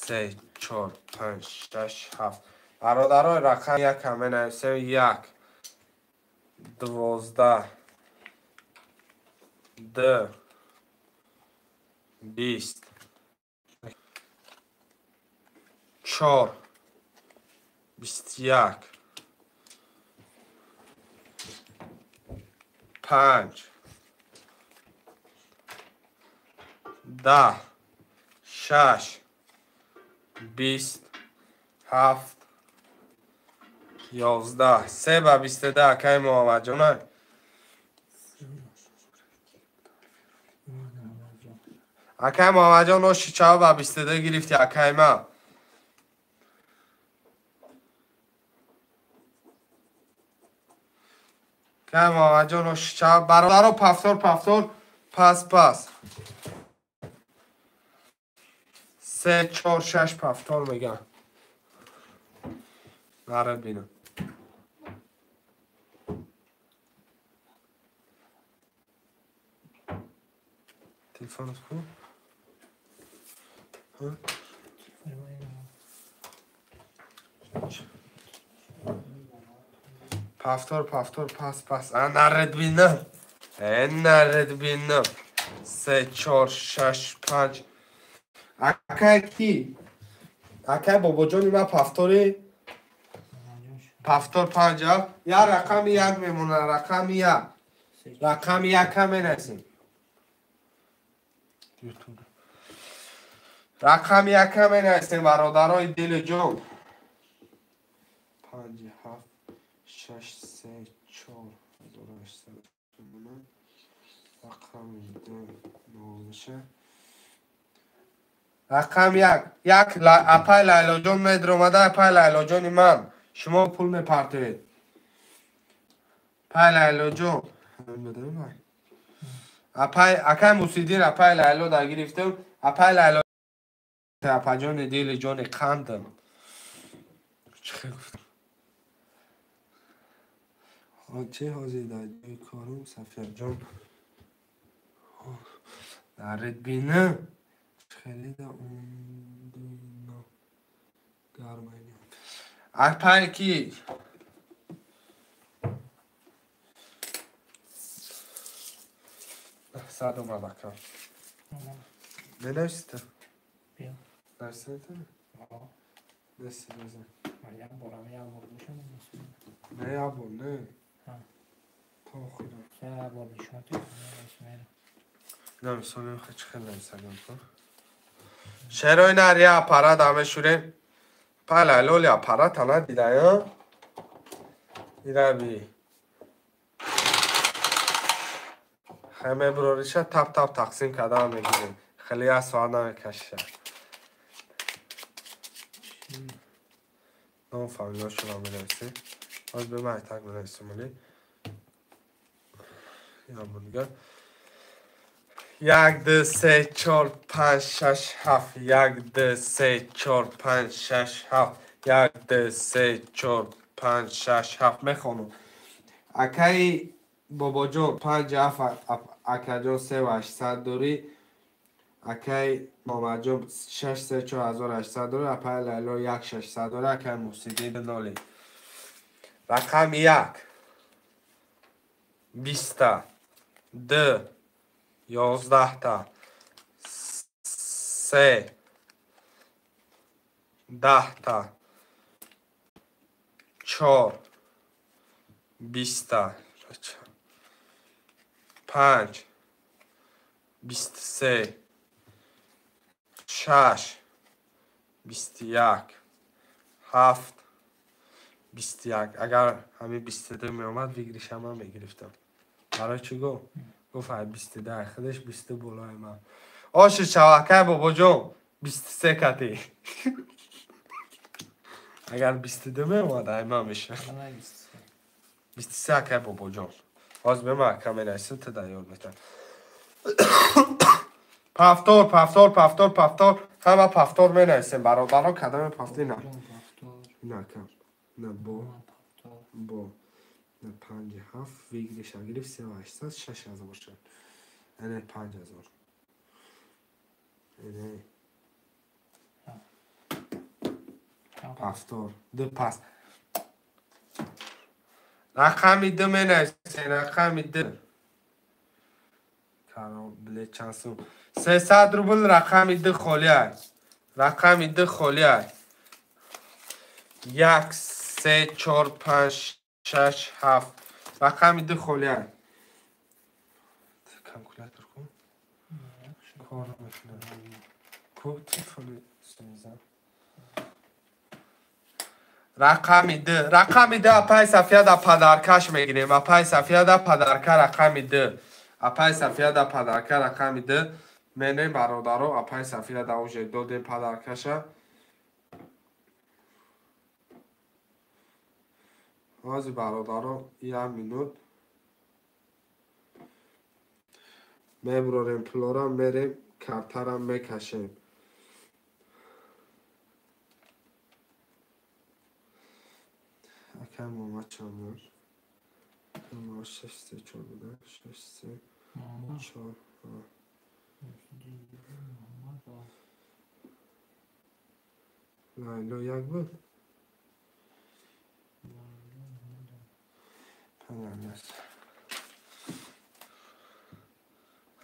3 4 5 6 7. Бародаро рақам 1 ҳам менависем. 1 12 2 20 4 21 5 10 6 20 7 11 3 ба 22. Акай Муҳаммадҷон. Акай Муҳаммадҷон оши чав ба 22 гирифти акай ма. Акай Муҳаммадҷон оши чав. Бародаро пафтор пафтор пас пас. 3 4 6 пафтор мегам. Нарад бинам. Телефонат ку? Пафтор пафтор пас пас. Нарад бинам. Нарад бинам. 3 4 6 5. Акай ки? Акай Бобоҷони ма пафтори? Пафтор 5. Я рақами 1 мемона. Рақами 1. Рақами 1 ҳам менависем. Рақами 1 ҳам менависем бародарои дили ҷон. 5 7 6 3 4 1800 рақами 2 19 рақам 1 1. Апай Лайлоҷон медромада. Апай Лайлоҷони ман шумо пул мепартовед. Апай Лайлоҷон. Апай акай Мусиддин апай Лайло да гирифтем. Апай Лайло апаҷони дили ҷони қандам. Чӣ хел гуфтам? Чӣ ҳозир дар ҷои корум Сафияҷон. Наред бинам. Хеле да ундуно гармайни. Апай ки? Сад омад ака. Менависита? Нависита? Неси бизан. Як борам, як бор бошам. Не, як бор, не. То охира. Се бор нишон медиҳам. Намисонем хеч хел намисагам то. Шерои нар я аппарат ҳаме шурем. Пай Лайлоли аппарат ана дидаё? Дираби. Хай меброриша тап тап тақсим карда мегирем. Хеле як соат намекашиша. Ном фамилиошонро менависем. Ҳозир бе ман айтак менависем оли. Як бор дигар. 1 2 3 4 5 6 7 1 2 3 4 5 6 7 1 2 3 4 5 6 7 мехонам. Акаи Бобоҷон 5 7 акаҷон 3 800 дорӣ. Акаи Муҳаммадҷон 6 3 4800 дорӣ. Апаи Лайло 1 600 дорӣ. Акаи Муҳсиддин 0. Рақами 1 20 2 11 3 10 4 20 5 23, 6, 21, 7, 21. Агар ҳамин 22 меомад, выигрыша ман мегирифтам. Барои чӣ гуфт? Гуфт ай 22 ай худаш 22 болои ман. Оши шавакай бобоҷон 23 кати. Агар 22 меомад, ай ман мешавад. 23 акай бобоҷон. Ҳозир бема ака менависам, ту дар ёд метавон. Повтор, повтор, повтор, повтор. Ҳама повтор менависем бародаро, кадоме повтор на. На ака. На бо. Бо. На 5 7 выигрыша гирифт 3800 6000 шуд. Ана 5000. Ана. Повтор. Ду пас. Рақами ду менависем, рақами ду. Карон, чанд сум? 300 рубл рақами ду холӣ ай. Рақами ду холӣ ай. 1, 3, 4, 5, 6, 7. Рақами ду холӣ ай. Калкулятор кун. Кор мекунад. Ку телефони мезанам. Рақами ду. Рақами ду апай Сафия да подаркаш мегирем. Апай Сафия да подарка рақами ду. Апай Сафия да подарка рақами ду. Менем бародаро, апай Сафия да уже додем подаркаша. Ҳозир бародаро, як минут. Мебурорем пулора, мерем картара мекашем. Акай Муҳаммад чанд дошт? Акай Муҳаммад 6 3 4 буда. 6 3 4. Лайло як буд?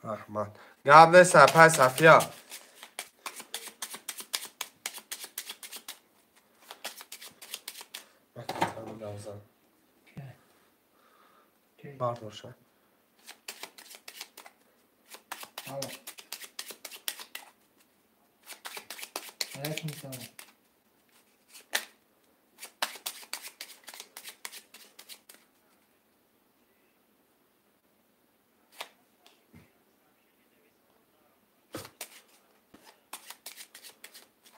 Раҳмат. Гап нест, апай Сафия. Бардорша. Алло. Алейкум салом.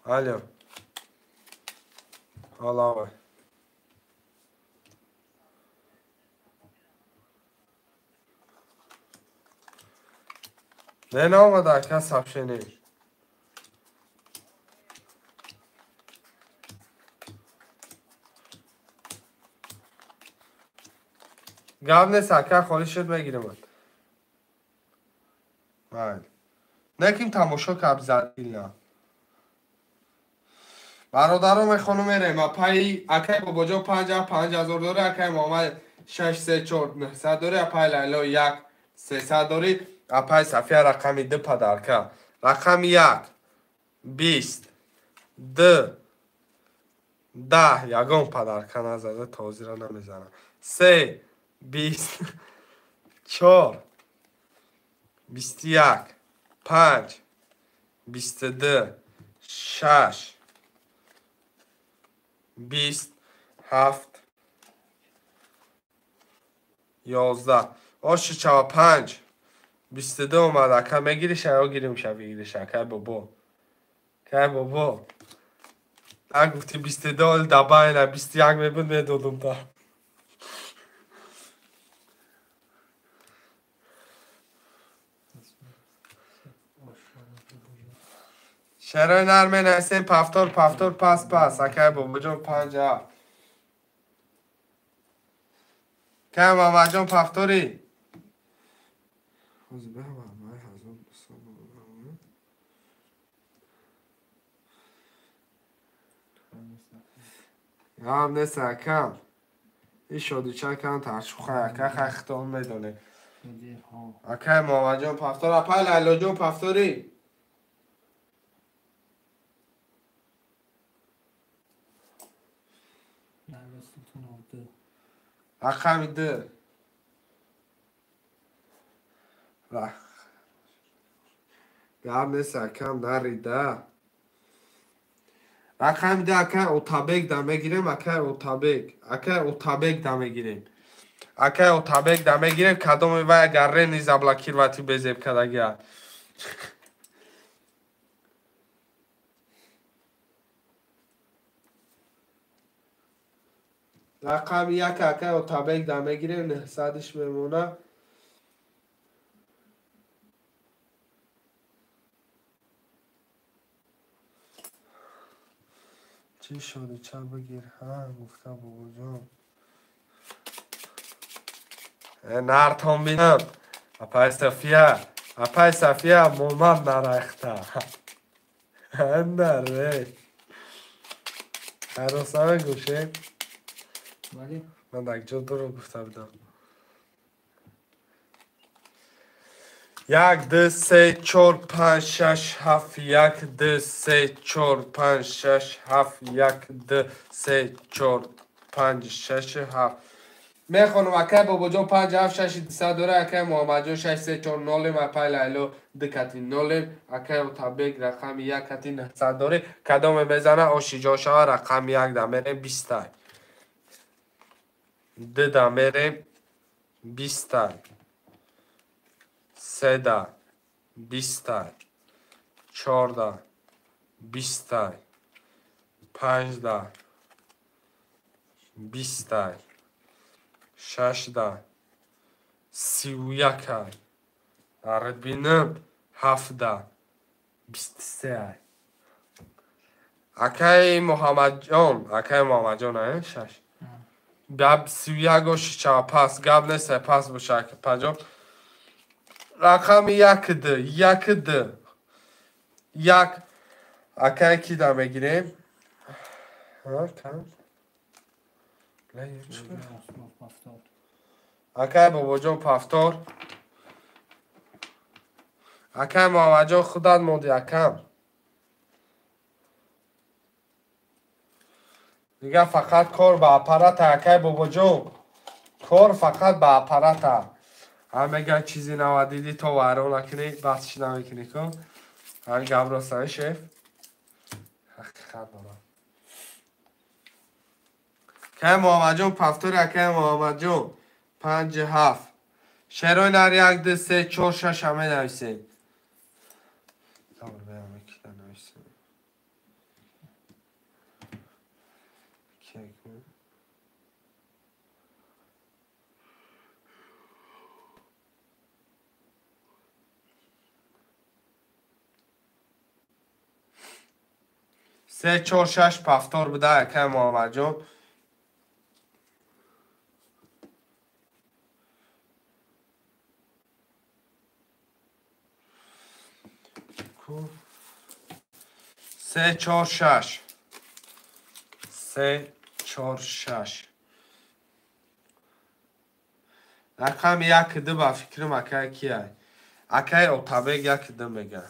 Алло. Алло. Не наомада ака сообщение. Гап нест ака, холӣ шуд мегиримад. Майли. Неким тамошо ка обязательно. Бародаро мехонум мерем. Апаи акай бобоҷон 5 5000 дори, акай Муҳаммад 6 3 4 900 дори, апаи Лайло 1 300 дори. Апай Сафия рақами ду подарка. Рақами 1, 20, 2, 10. Ягон подарка назада, тозира намезанам. 3, 20, 4, 21, 5, 22, 6, 20, 7, 11. Оши чава 5. 22 омад, ака мегириша ё гирим ша выигрыша, акай бобо. Кай бобо. А гуфти 22 ол дабайна, 21 мебуд медодум та. Шерои нар менависем, повтор, повтор, пас, пас. Акай бобоҷон 5 7. Кай Мамаҷон повтори. Гап нест акам. Ин шодича кам таршухай ака, хай хитон медонед. Акай Муҳаммадҷон повтор, апай Лайлоҷон повтори. Рақами ду. Гап нест, акам, нарида. Рақами ду акай Отабек да мегирем, акай Отабек. Акай Отабек да мегирем. Акай Отабек да мегирем, кадоми вай агар рени заблокировати безеб кардагиа. Рақами як акай Отабек да мегирем, 900-ш мемона. Чӣ шуди, ча бигир, ҳа, гуфта бобоҷон. Нартон бинам. Апай София, апай София, момад нарахта. Наре. Ҳаросаме гӯшем? Бале. Ман дар ҷо дурӯғ гуфта будам. 1, 2, 3, 4, 5, 6, 7, 1, 2, 3, 4, 5, 6, 7, 1, 2, 3, 4, 5, 6, 7. Мехонам, акай Бобоҷон 5, 7, 6, 200 дора, акай Муҳаммадҷон 6, 3, 4, 0, апай Лайло 2 кати 0, акай Отабек рақами 1 кати 900 дорӣ. Кадоме мезана, ошиҷон шава, рақами 1 да мерем 20. 2 да мерем 20. 3 да 20, 4 да 20, 5 да 20, 6 да 31, арбинам 7 да 23. Акай Муҳаммадҷон, акай Муҳаммадҷон, 6. Гап 31 оши чава пас, гап нест, пас боша, панҷон. Рақами 1 д, 1 д. 1 акай ки да мегирем? Ҳа, кам. Акай Бобоҷон пафтор. Акай Муҳаммадҷон худат монди, акам. Дигар фақат кор ба аппарата, акай Бобоҷон. Кор фақат ба аппарата. Ҳам мегӯянд чизи нава дидӣ, то вайрон накунӣ, баҳсш намекунӣ ку. Ҳамин гап рост, шеф? Ҳақиқат дорад. Акай Муҳаммадҷон пафтори, акай Муҳаммадҷон 5, 7. Шерои нар 1, 2, 3, 4, 6 ҳам менависем. Сабр, берам, якида нависем. 3, 4, 6 пафтор буда, акай Муҳаммадҷон. 3, 4, 6. 3, 4, 6. Рақами 1 2 ба фикрам акай кияй? Акай Отабек 1 2 мега.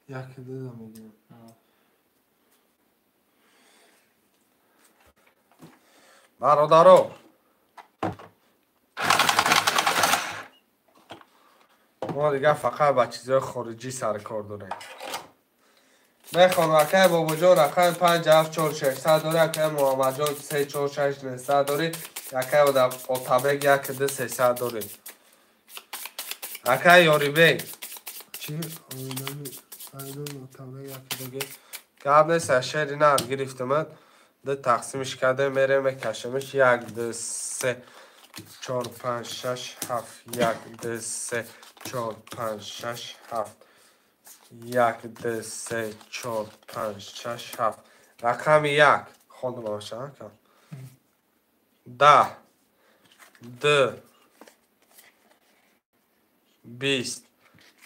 1 2 да мегирам. Бародаро, мо дигар фақат ба чизҳои хориҷӣ сари кор дорем. Мехонам, акай Бобоҷон рақами 5, 7, 4, 600 дорӣ, акай Муҳаммадҷон 3, 4, 6, 900 дорӣ, акай Отабек 1, 2, 300 дорӣ. Акай Ёрибек чӣ? Отабек 1 2. Гап нест, шери нар гирифтамад. Ду тақсимиш кардем, мерем мекашемиш. 1, 2, 3, 4, 5, 6, 7, 1, 2, 3, 4, 5, 6, 7. 1, 2, 3, 4, 5, 6, 7. Рақами 1. Хондам баша, акам. 10, 2, 20,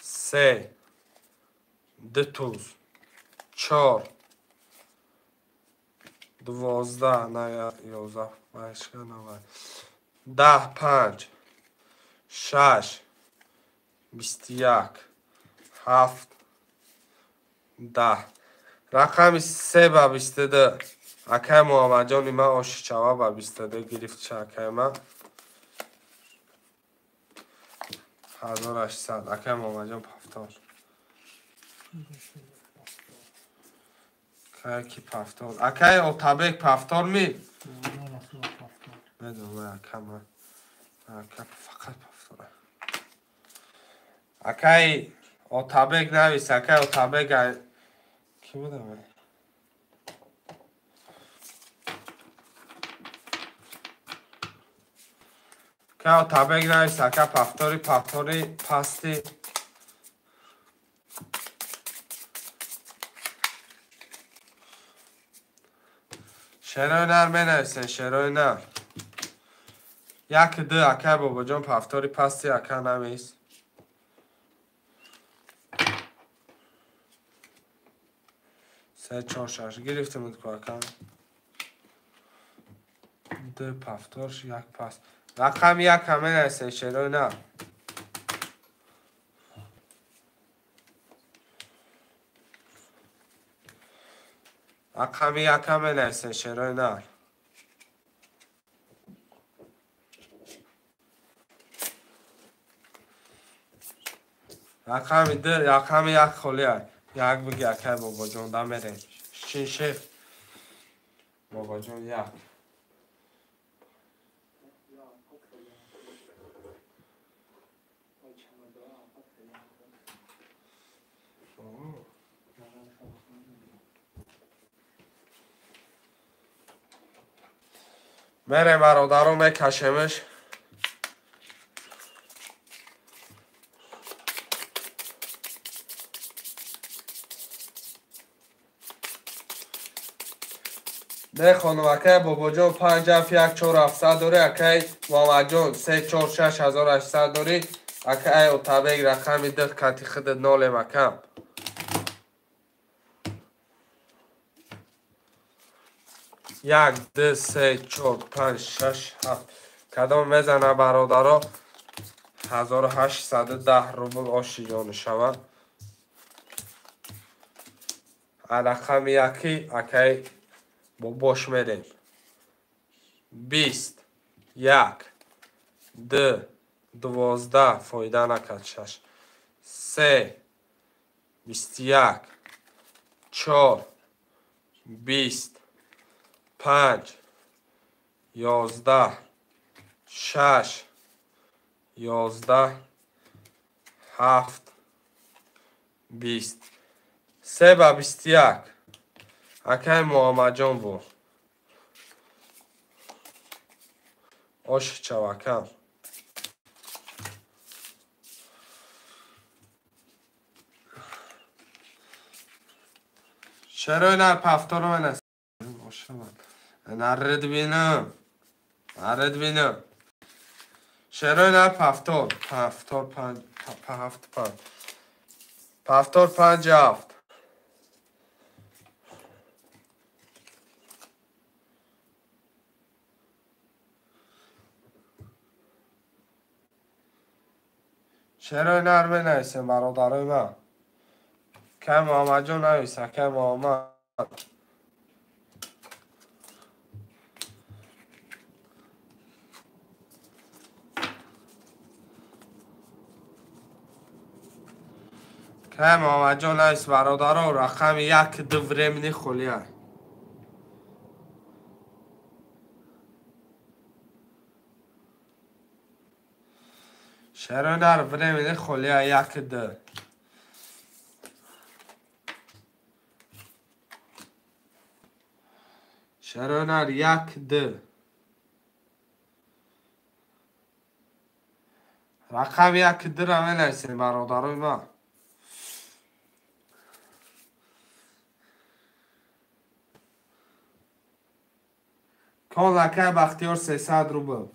3, 2 туз, 4, 12, на 11, 10, 5, 6, 21, 7, 10. Рақами 3 ба 22. Акай Муҳаммадҷони ман оши чава ба 22 гирифт ша акай ман. 1800. Акай Муҳаммадҷон пафтор. Акай ки пафтор. Акай Отабек пафтор ми? Медонам ака ман. Ака фақат пафтор. Акай Отабек навис, акай Отабек ки будам? Акай Отабек навис, ака пафтори, пафтори пасти. Шерои нар менависен, шерои нар. 1, 2, акай Бобоҷон пафтори пасти ака навис. 3, 4, 6 гирифтем ку ака. 2 пафтор, 1 паст. Рақами 1 ҳам менависен, шерои нар. Рақами 1 ҳам менависен, шерои нар. Рақами 2, рақами 1 холӣ ай. 1 биги акай Бобоҷон, да мерем. Чин шеф. Бобоҷон 1. Мерем бародаро, мекашемш. Мехонам акай Бобоҷон 5 7 1 4 700 дорӣ, акай Муҳаммадҷон 3 4 6 1800 дорӣ, акай Отабек рақами 2 кати худат нолем акам. 1, 2, 3, 4, 5, 6, 7. Кадом мезана бародаро 1810 рубл оши ҷон шавад. Рақами 1 акай бобош мерем. 20, 1, 2, 12, фоида накард 6, 3, 21, 4, 20, 5, 11, 6, 11, 7, 20. 3 ба 21. Акай Муҳаммадҷон буд. Ош чавакам. Шерои нар пафторо менас. Наред бинам. Наред бинам. Шерои нар пафтор. Пафтор 5 7 5. Пафтор 5 7. Шерои нар менависем бародарои ман. Акай Муҳаммадҷон навис, акай Муҳаммад. Акай Муҳаммадҷон навис бародаро, рақами 1 2 времени холӣ ай. Шерои нар времени холӣ ай 1 2. Шерои нар 1 2. Рақами 1 2 ра менависем бародарои ман. Кон акай Бахтиёр 300 рубл.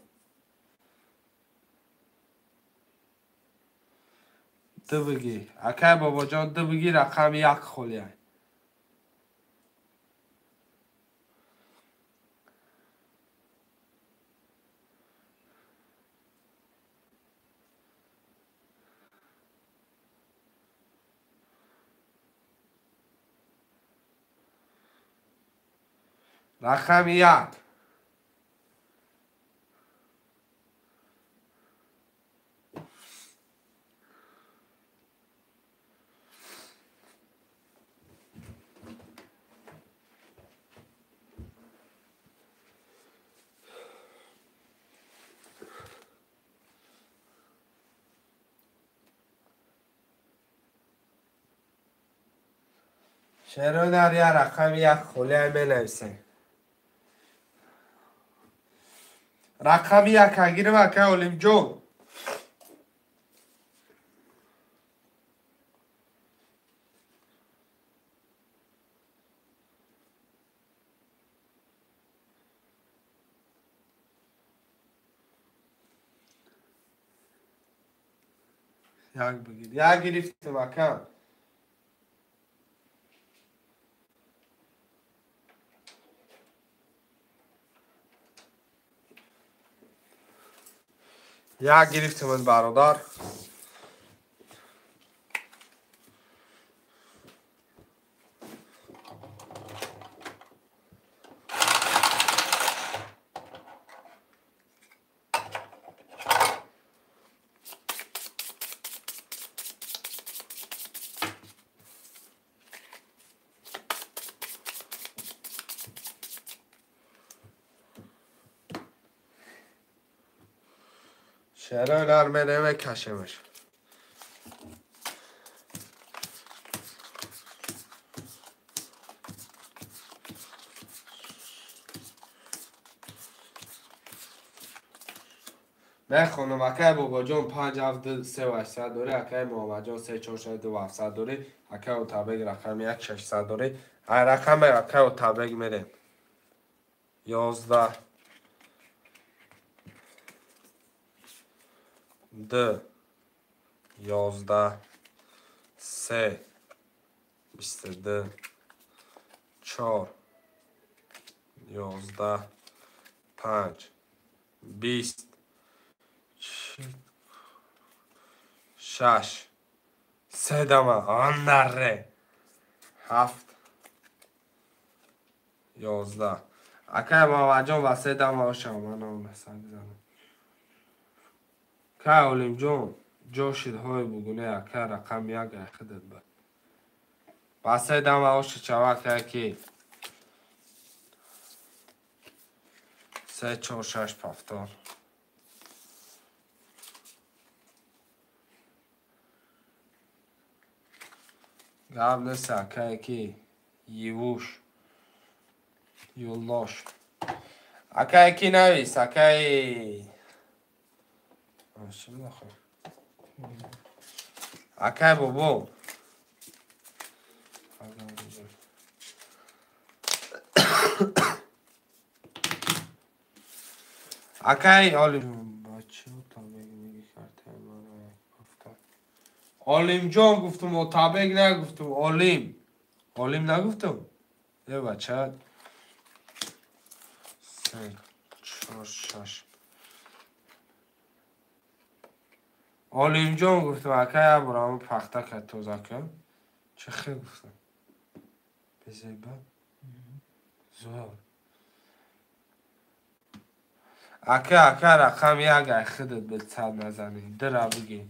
2 биги. Акай Бобоҷон 2 биги, рақами 1 холӣ ай. Рақами як. Шерои нар я рақами як холия менависем. Рақами як агирим ака Олимҷон. Як бигир. Як гирифтим ака. Як гирифтимон бародар. Шерои нар мерем кашемаш. Мехонам акай Бобоҷон 5 7 2 3 800 дорӣ, акай Муҳаммадҷон 3 4 6 2 700 дорӣ, акай Отабек рақами 1 600 дорӣ. Ай рақами акай Отабек мерем. 11 2 11 3 22 4 11 5 20 6 3 андаре 7 11. Акай Муҳаммадҷон ва 3 дама ошам ман намесам бизанам. Кай Олимҷон ҷошидҳои бугуне ака рақам як айхидат ба. Ба 3 дама оши чавак ки 3 4 6 повтор. Гап нест акае ки Йивуш Юлдош. Акае ки навис, акаи акай бобо. Акай Олим Олимҷон гуфтум, Отабек нагуфтум, Олим. Олим нагуфтум? Е бача. 3 4 6. Олимҷон гуфтум, акай абурам пахта кад тоза кун. Чӣ хел гуфтам? Безеба? Зор. Ака, ака рақам як ай худат бе сад назанӣ. Дира бигӣ.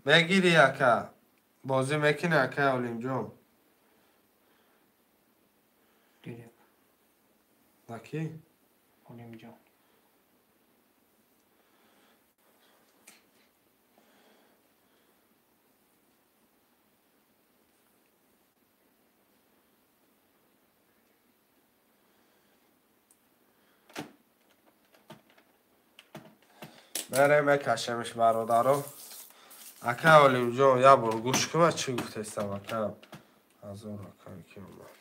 Мегирӣ ака. Бозӣ мекунӣ ака Олимҷон? Гирифт. На ки? Олимҷон. Мерем мекашемш бародаро. Ака Олимҷон, як бор гӯш кун, ман чӣ гуфтестам ака. Ҳазор ака ки омад.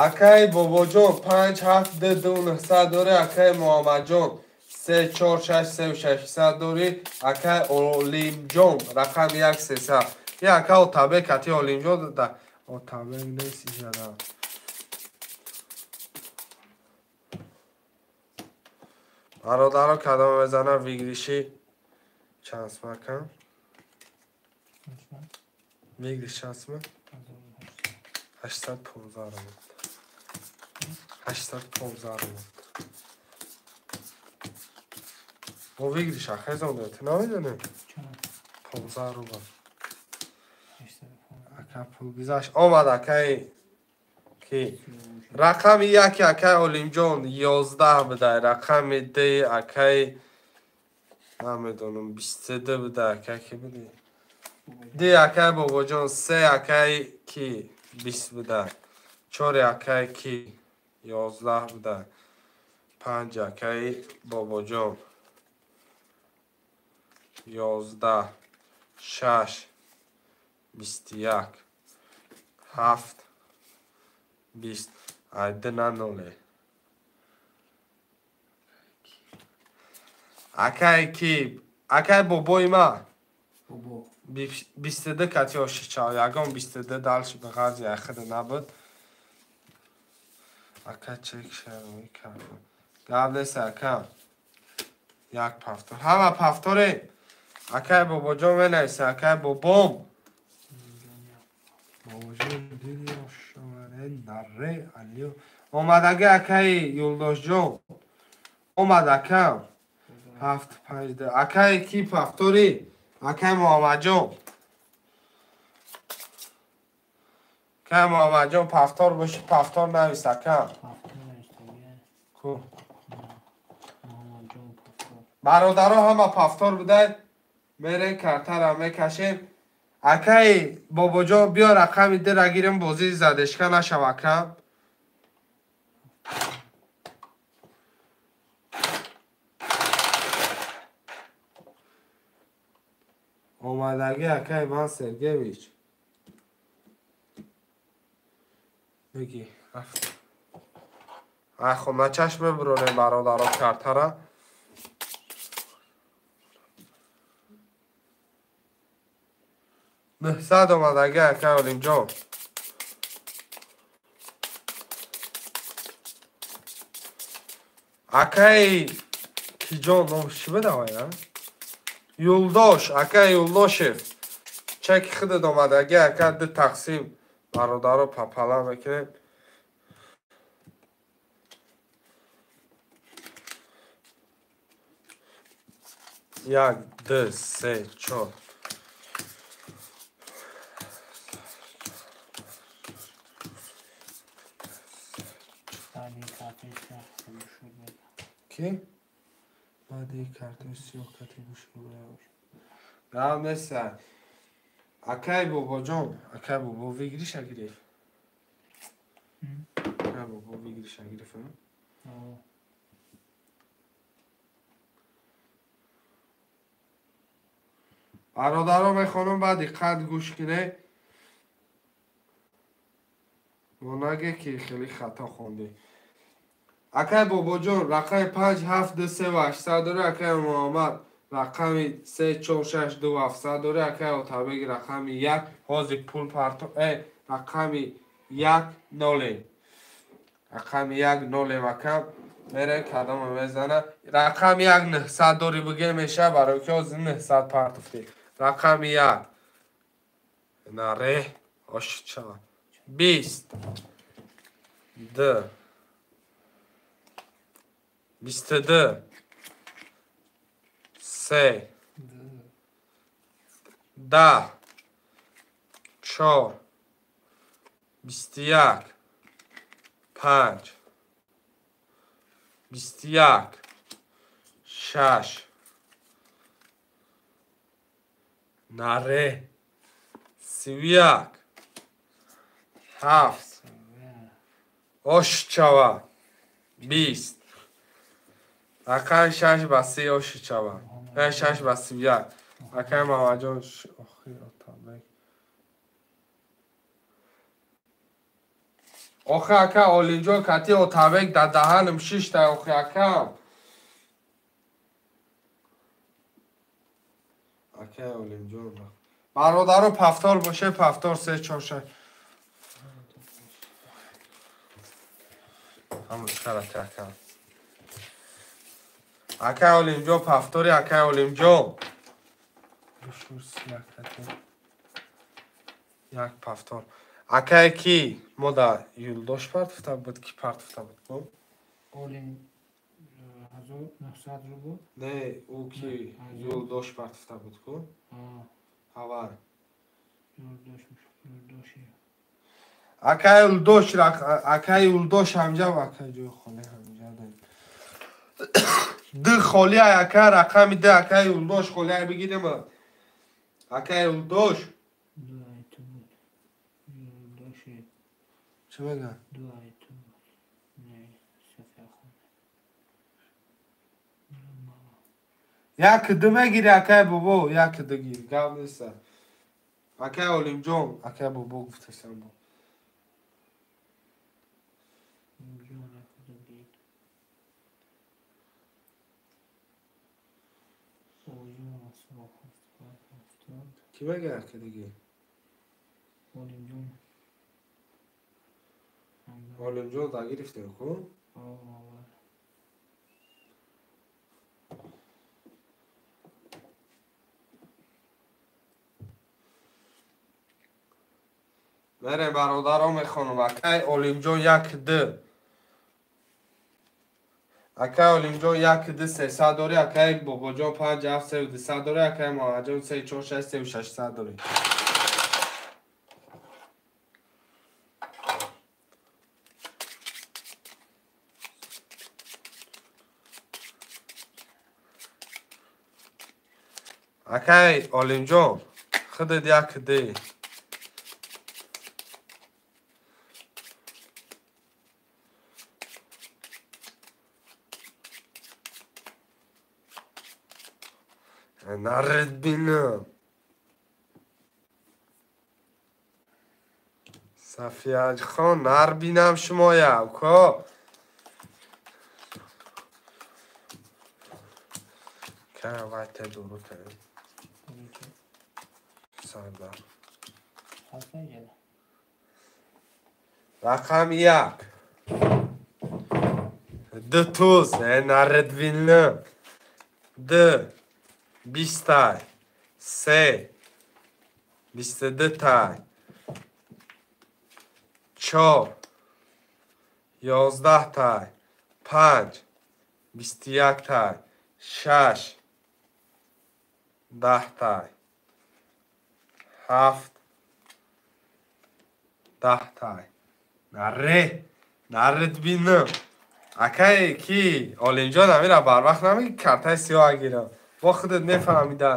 Акаи Бобоҷон 5 7 2 2 900 дорӣ, акаи Муҳаммадҷон 3 4 6 3 600 дорӣ. Акай Олимҷон рақами 1 300. Я ака Отабек ати Олимҷон да Отабек нест ижада. Бародаро кадом мезана выигрыши чанд сум акам? Выигрыш чанд сум? 815 рубл. 815 рубл. Мо выигрыш ахезонда, ту намедонӣ? 15 рубл. Ака пул гузашт. Омад акаи ки? Рақами 1 акаи Олимҷон 11 будай, рақами 2 акаи намедонам 22 будай, акаи ки буди? 2 акаи Бобоҷон, 3 акаи ки 20 будай, 4 акаи ки 11 будай, 5 акаи Бобоҷон 11, 6, 21, 7, 20. Ай, ду на ноле. Акай ки? Акай бобои ма. 22 кати ошичав. Ягон 22 дальше ба ғарзи ахида набуд. Ака чек шарои кардам. Гап нест ака. Як пафтор. Ҳама пафторе. Акай бобоҷон менависа. Акай бобом. Бобоҷон диди ошомаре наре алиё. Омадаги акаи Юлдошҷон. Омад акам. 7 5 2. Акаи ки пафтори? Акаи Муҳаммадҷон. Акаи Муҳаммадҷон пафтор боши, пафтор навис акам. Ку. Бародаро ҳама пафтор будай. Мерем картара мекашем. Акаи бобоҷон биё рақами 2 гирем, бозӣ задешка нашав акам. Омадаги акаи Иван Сергеевич. Бигӣ рафт. Ай хоначаш мебуронем бародаро картара. 900 омадаги акаи Олимҷон. Акаи киҷон номш чӣ буда вай? Юлдош, акаи Юлдошев. Чеки худат омадаги ака 2 тақсим бародаро папала мекунем. 1 2 3 4. Ки? Баъди картои сиёҳ кати гӯшро. Гап нест. Акай бобоҷон, акай бобо выигрыша гирифт. Акай бобо выигрыша гирифт. Бародаро мехонам, ба диққат гӯш кунед. Мо наге ки хеле хато хондем. Акай бобоҷон рақами 5 7 2 3 800 дора, акай Муҳаммад рақами 3 4 6 2 700 дора, акай Отабег рақами 1, ҳозир пул парто, рақами 1 0. Рақами 1 0 акам мере кадома мезана. Рақами 1 900 дори буге меша, барои ки ҳозир 900 партофтӣ. Рақами 1 наре ошча 20 2 22 3 10 4 21 5 21 6 наре 31 7 ошчава 20 Акай 6 ба 3 ошичава. 6 ба 31. Акай Мамаҷон охир Отабек. Охи ака Олимҷон кати Отабек дар даҳанам шишта охи акам. Акай Олимҷон. Бародаро пафтор боше, пафтор 3 4 6. Ҳамаш харата ака. Акай Олимҷон пафтори акай Олимҷон. Як пафтор. Акай ки мо да Юлдош партофта буд, ки партофта буд ку? Олим 1900 рубл. Не, ӯ ки Юлдош партофта буд ку? Авар. Акай Юлдош, акай Юлдош ҳамҷа акай ҷои холӣ ҳамҷа дорем. Ду холӣ акай рақами ду акай Юлдош холӣ бигирем. Акай Юлдош. Чӣ мегӯяд? Як ду мегири акай бобо, як ду гир, гап нест. Акай Олимҷон, акай бобо гуфтасам бо. Кӣ мегӯяд як ду гир? Олимҷон. Олимҷон да гирифтем ку? Мерем бародаро мехонам. Акай Олимҷон 1 2. Акай Олимҷон 1 2 300 дори, акай Бобоҷон 5 7 3 200 дори, акай Муҳаммадҷон 3 4 6 3 600 дори. Акай Олимҷон, худат 1 2. Наред бинам. Сафияхон, нар бинам шумоя, уко. Кай дуру та. Сардар. Рақами 1. Ду туз, наред бинам. Ду. 20 тай, 3, 22 тай, 4, 11 тай, 5, 21 тай, 6, 10 тай, 7, 10 тай. Наре, наред бинам. Акай ки Олимҷон амира барвақт намеги картаи сиёҳ гирам. Бо худат мефаҳмида.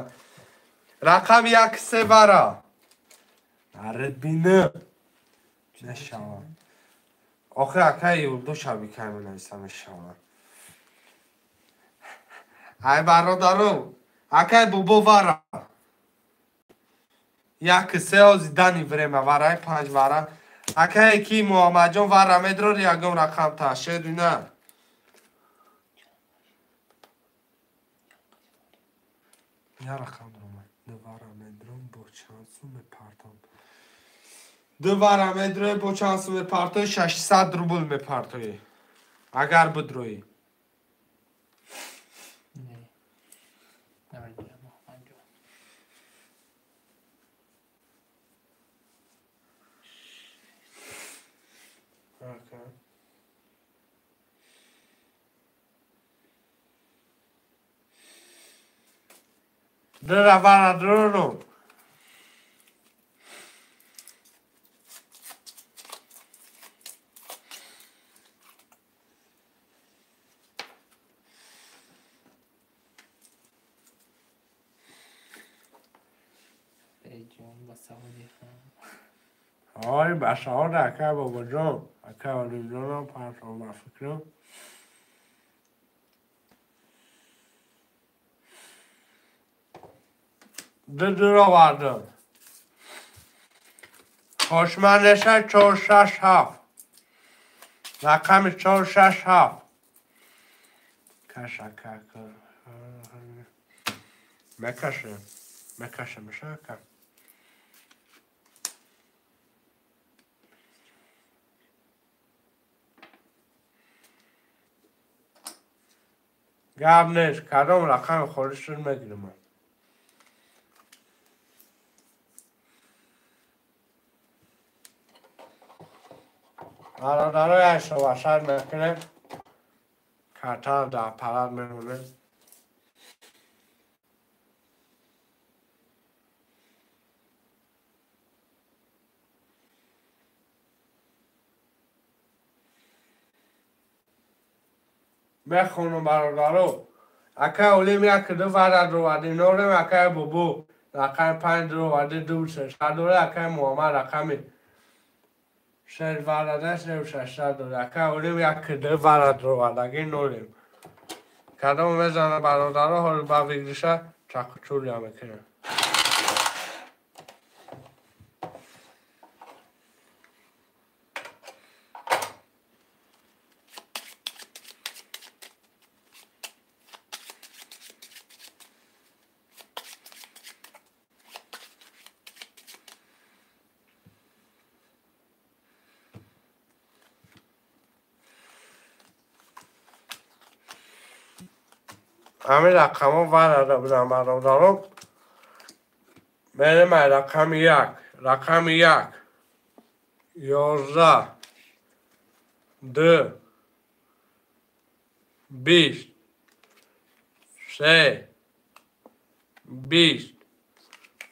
Рақами 1 3 бара. Наред бинам. Нашава. Охи акай Юлдош абикай менависа мешава. Ай бародаро, акай бобо вара. 1 3 ози дани время варай 5 вара. Акай ки Муҳаммадҷон вара медрори ягон рақам та шедуна. Я рақам дорам. Ду вара медром бо чанд сум мепартом. Ду вара медрои бо чанд сум мепартои 600 рубл мепартои. Агар бидрои. Не. Намедонам Муҳаммадҷон. Ака. Дра вара дрону. Ой, башаҳо акай Бобоҷон, акай Олимҷонам партом ба фикрам. Ду дур овардам. Хошманеша 4 6 7. Рақами 4 6 7. Каша кака. Мекашем. Мекашамеша ака. Гап нест, кадом рақами холӣ шуд мегирам. Бародарои ҳисобашар мекунем, картаро дар аппарат мемонем. Мехонам бародаро. Акай Олим 1-2 варад роварди норем, акай Бобо рақами 5 роварди 2-600 дора, акай Муҳаммад рақами 6 варада 3-600 дора. Акай Олим 1-2 варад ровардаги норем. Кадом мезана бародаро, ҳоли ба выигрыша чақчуря мекунем. Ҳамин рақамҳо варада буданд бародарон. Мерем ай рақами 1, рақами 1, 11, 2, 20, 3, 20,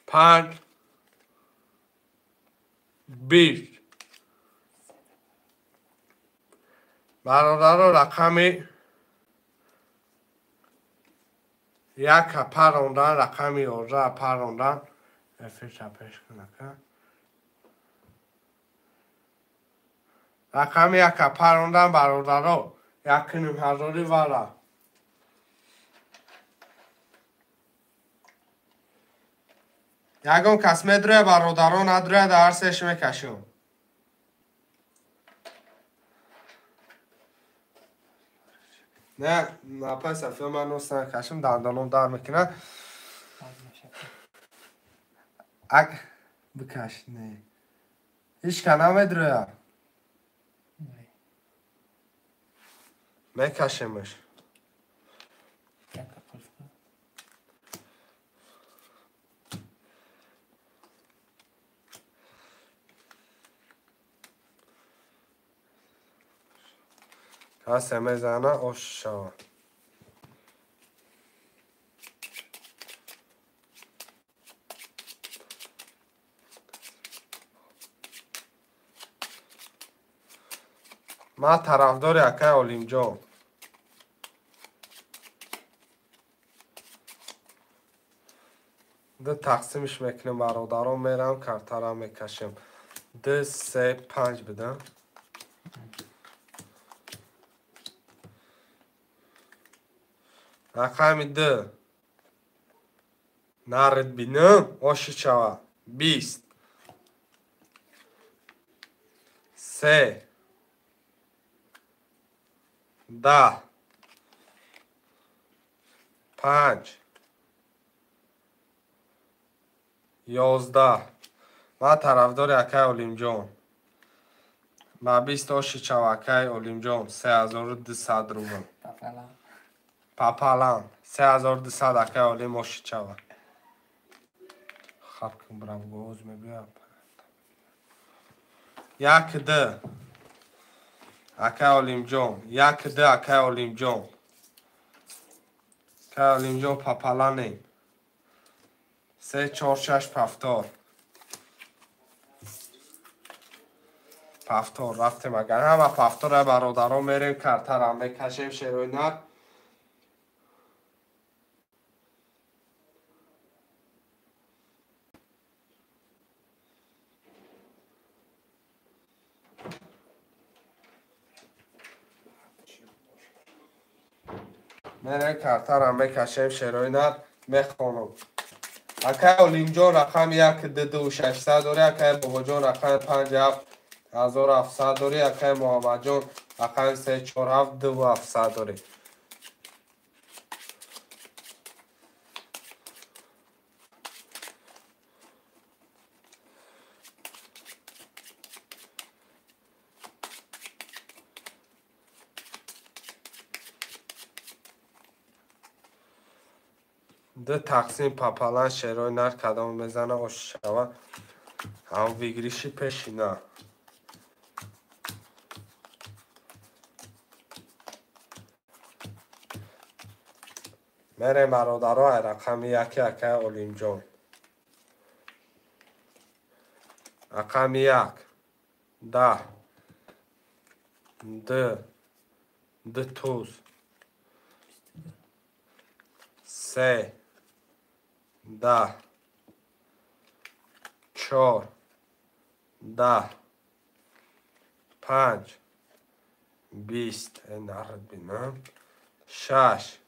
5, 20. Бародарон рақами 1 парондан, рақами 11 парондан. Эфирша пеш кунака. Рақами 1 парондан бародаро, 1,5 ҳазори вара. Ягон кас медроя бародаро, надроя дар ҳар сеш мекашем. Не, напай Сафия, ман нос накашам, дандоном дар мекунад. Ак бикаш, не. Ҳеч ка намедроя. Мекашемаш. Касе мезана ош шава. Ман тарафдори акай Олимҷон. Ду тақсимш мекунем бародарон, мерам картара мекашем. 2, 3, 5 бидам. Рақами 2 нарид бинам, оши шава. 20, 3, 10, 5, 11. Ман тарафдори акай Олимҷон. Ба 20 оши шава акай Олимҷон, 3200 рубл. Папалам 3200 акай Олим оши шава. Хаб кун брам гоз мебиям. 1-2 акай Олимҷон, 1-2 акай Олимҷон. Акай Олимҷон папаланем. 3, 4, 6 повтор. Повтор рафтем агар ҳама повтора бародарон мерем картара мекашем шерои нар. Мерем картара мекашем шерои нар мехонам. Акай Олимҷон рақами 1, 2, 2, 600 дорӣ, акай Бобоҷон рақами 5, 7, 1700 дорӣ, акай Муҳаммадҷон рақами 3, 4, 7, 2, 700 дорӣ. Ду тақсим папалан шерои нар кадом мезана ош шава. Ҳам выигрыши пешина. Мерем бародаро ай рақами яки акай Олимҷон. Рақами як. 10. 2. 2 туз. 3. 10. 4. 10. 5. 20. Нарад бинам. 6.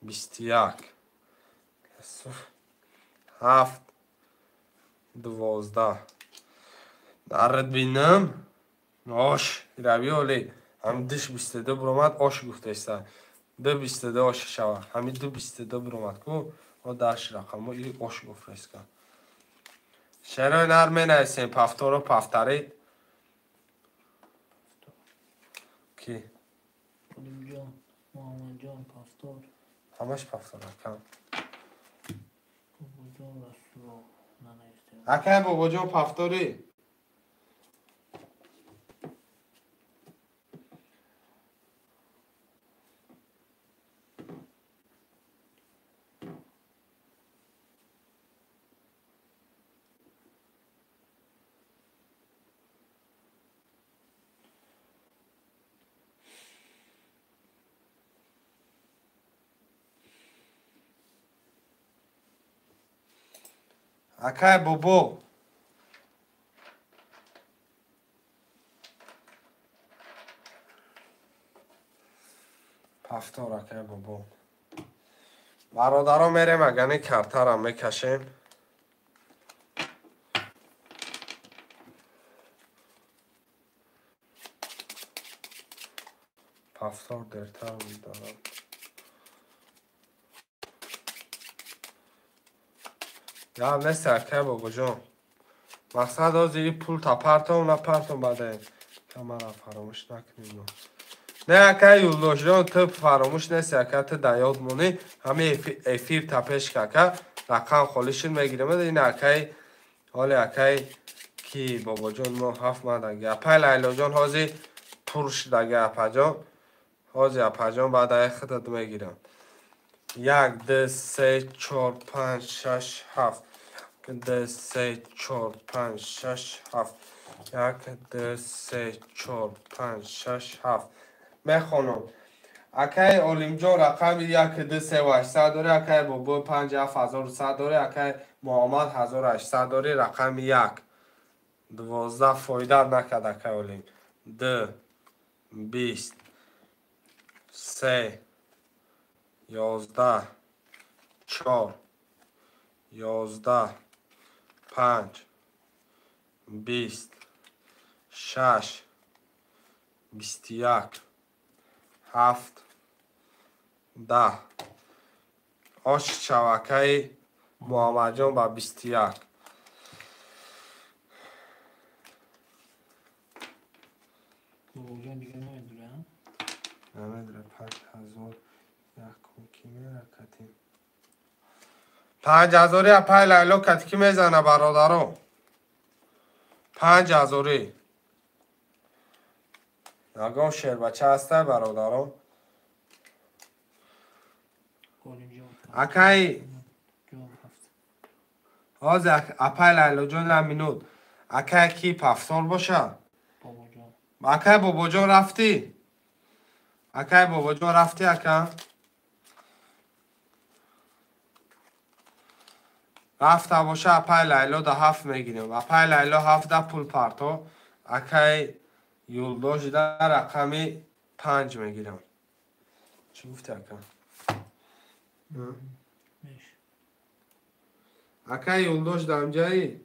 21. 7. 12. Нарад бинам. Ош. Раби оли. Ҳам диш 22 буромад, ош гуфтеста. Ду 22 ош шава. Ҳами ду 22 буромад ку. О даш рақамо и ош гуфтеста. Шерои нар менависем. Пафторо пафтарид. Ки? Олимҷон, Муҳаммадҷон, пафтор. Ҳамаш пафтор акам. Бобоҷон Расулов нанавистем. Акай Бобоҷон пафторӣ? Акай Бобо. Пафтор акай Бобо. Бародаро мерем агани картара мекашем. Пафтор дертар медорам. Гап нест акай Бобоҷон. Мақсад ҳозир и пул та партом на партом бадаем. Камара фаромӯш накунем. Не акай Юлдошҷон, ту фаромӯш нести ака, ту дар ёд монӣ. Ҳами эфир та пеш кака рақам холӣ шуд мегирем. Ин акай ҳоли акай ки Бобоҷон мо ҳафт мадаги. Апай Лайлоҷон ҳозир пур шудаги апаҷон. Ҳозир апаҷон баъд ай худат мегирам. 1 2 3 4 5 6 7. 2 3 4 5 6 7. 1 2 3 4 5 6 7. Мехонам. Акай Олимҷон рақами 1 2 3 800 дорӣ, акай Бобо 5 7100 дорӣ, акай Муҳаммад 1800 дорӣ, рақами 1. 12 фоида накард акай Олим. 2 20 3 11 4 11 5 20 6 21 7 10. Ош шавакаи Муҳаммадҷон ба 21. Бобоҷон дига намедура? Намедура. 5000 якум ки меракатем. 5000 апай Лайло кати ки мезана бародаро? 5000. Ягон шербача ҳаста бародаро? Акай ҳозир апай Лайлоҷон як минут. Акай ки пафтор боша? Акай Бобоҷон рафтӣ? Акай Бобоҷон рафтӣ ака? Рафта боша апай Лайло да 7 мегирем. Апай Лайло 7 да пул парто. Акай Юлдош да рақами 5 мегирам. Чӣ гуфти ака? Акай Юлдош да амҷаи?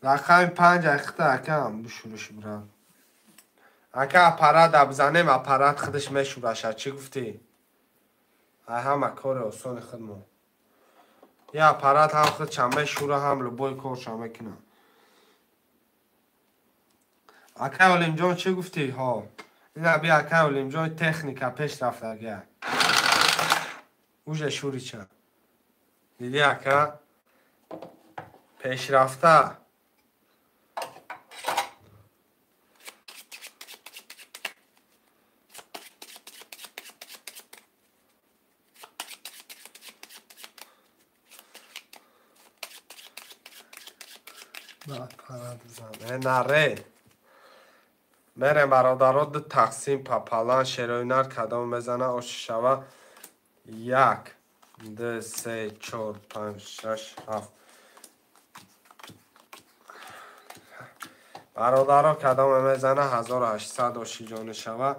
Рақами 5 айхта акам бушуриш брат. Ака аппарат абзанем, аппарат худаш мешураша. Чӣ гуфтӣ? Ай ҳама кори осони худмо. Я аппарат ҳам худша мешура, ҳам любой корша мекунад. Акай Олимҷон чӣ гуфтӣ? Ҳо. Ина би акай Олимҷон техника пеш рафтагия. Уже шурича. Дидӣ ака? Пешрафта. Наре. Мерем бародаро ду тақсим папалан шероинар кадом мезана ошишава 1 2 3 4 5 6 7. Бародаро кадом мезана 1800 ошиҷони шава.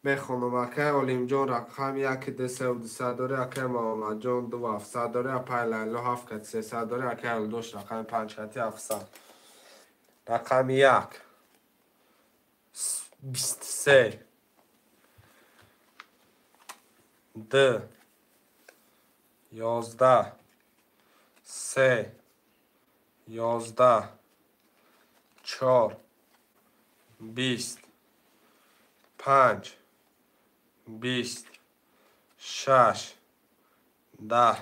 Мехонам акай Олимҷон рақам 1 2 3 200 дори, акай Муҳаммадҷон 2 700 дори, апай Лайло 7 кати 300 дори, акай Улдош рақами 5 кати 700. Рақами 1 23 2 11 3 11 4 20 5 20 6 10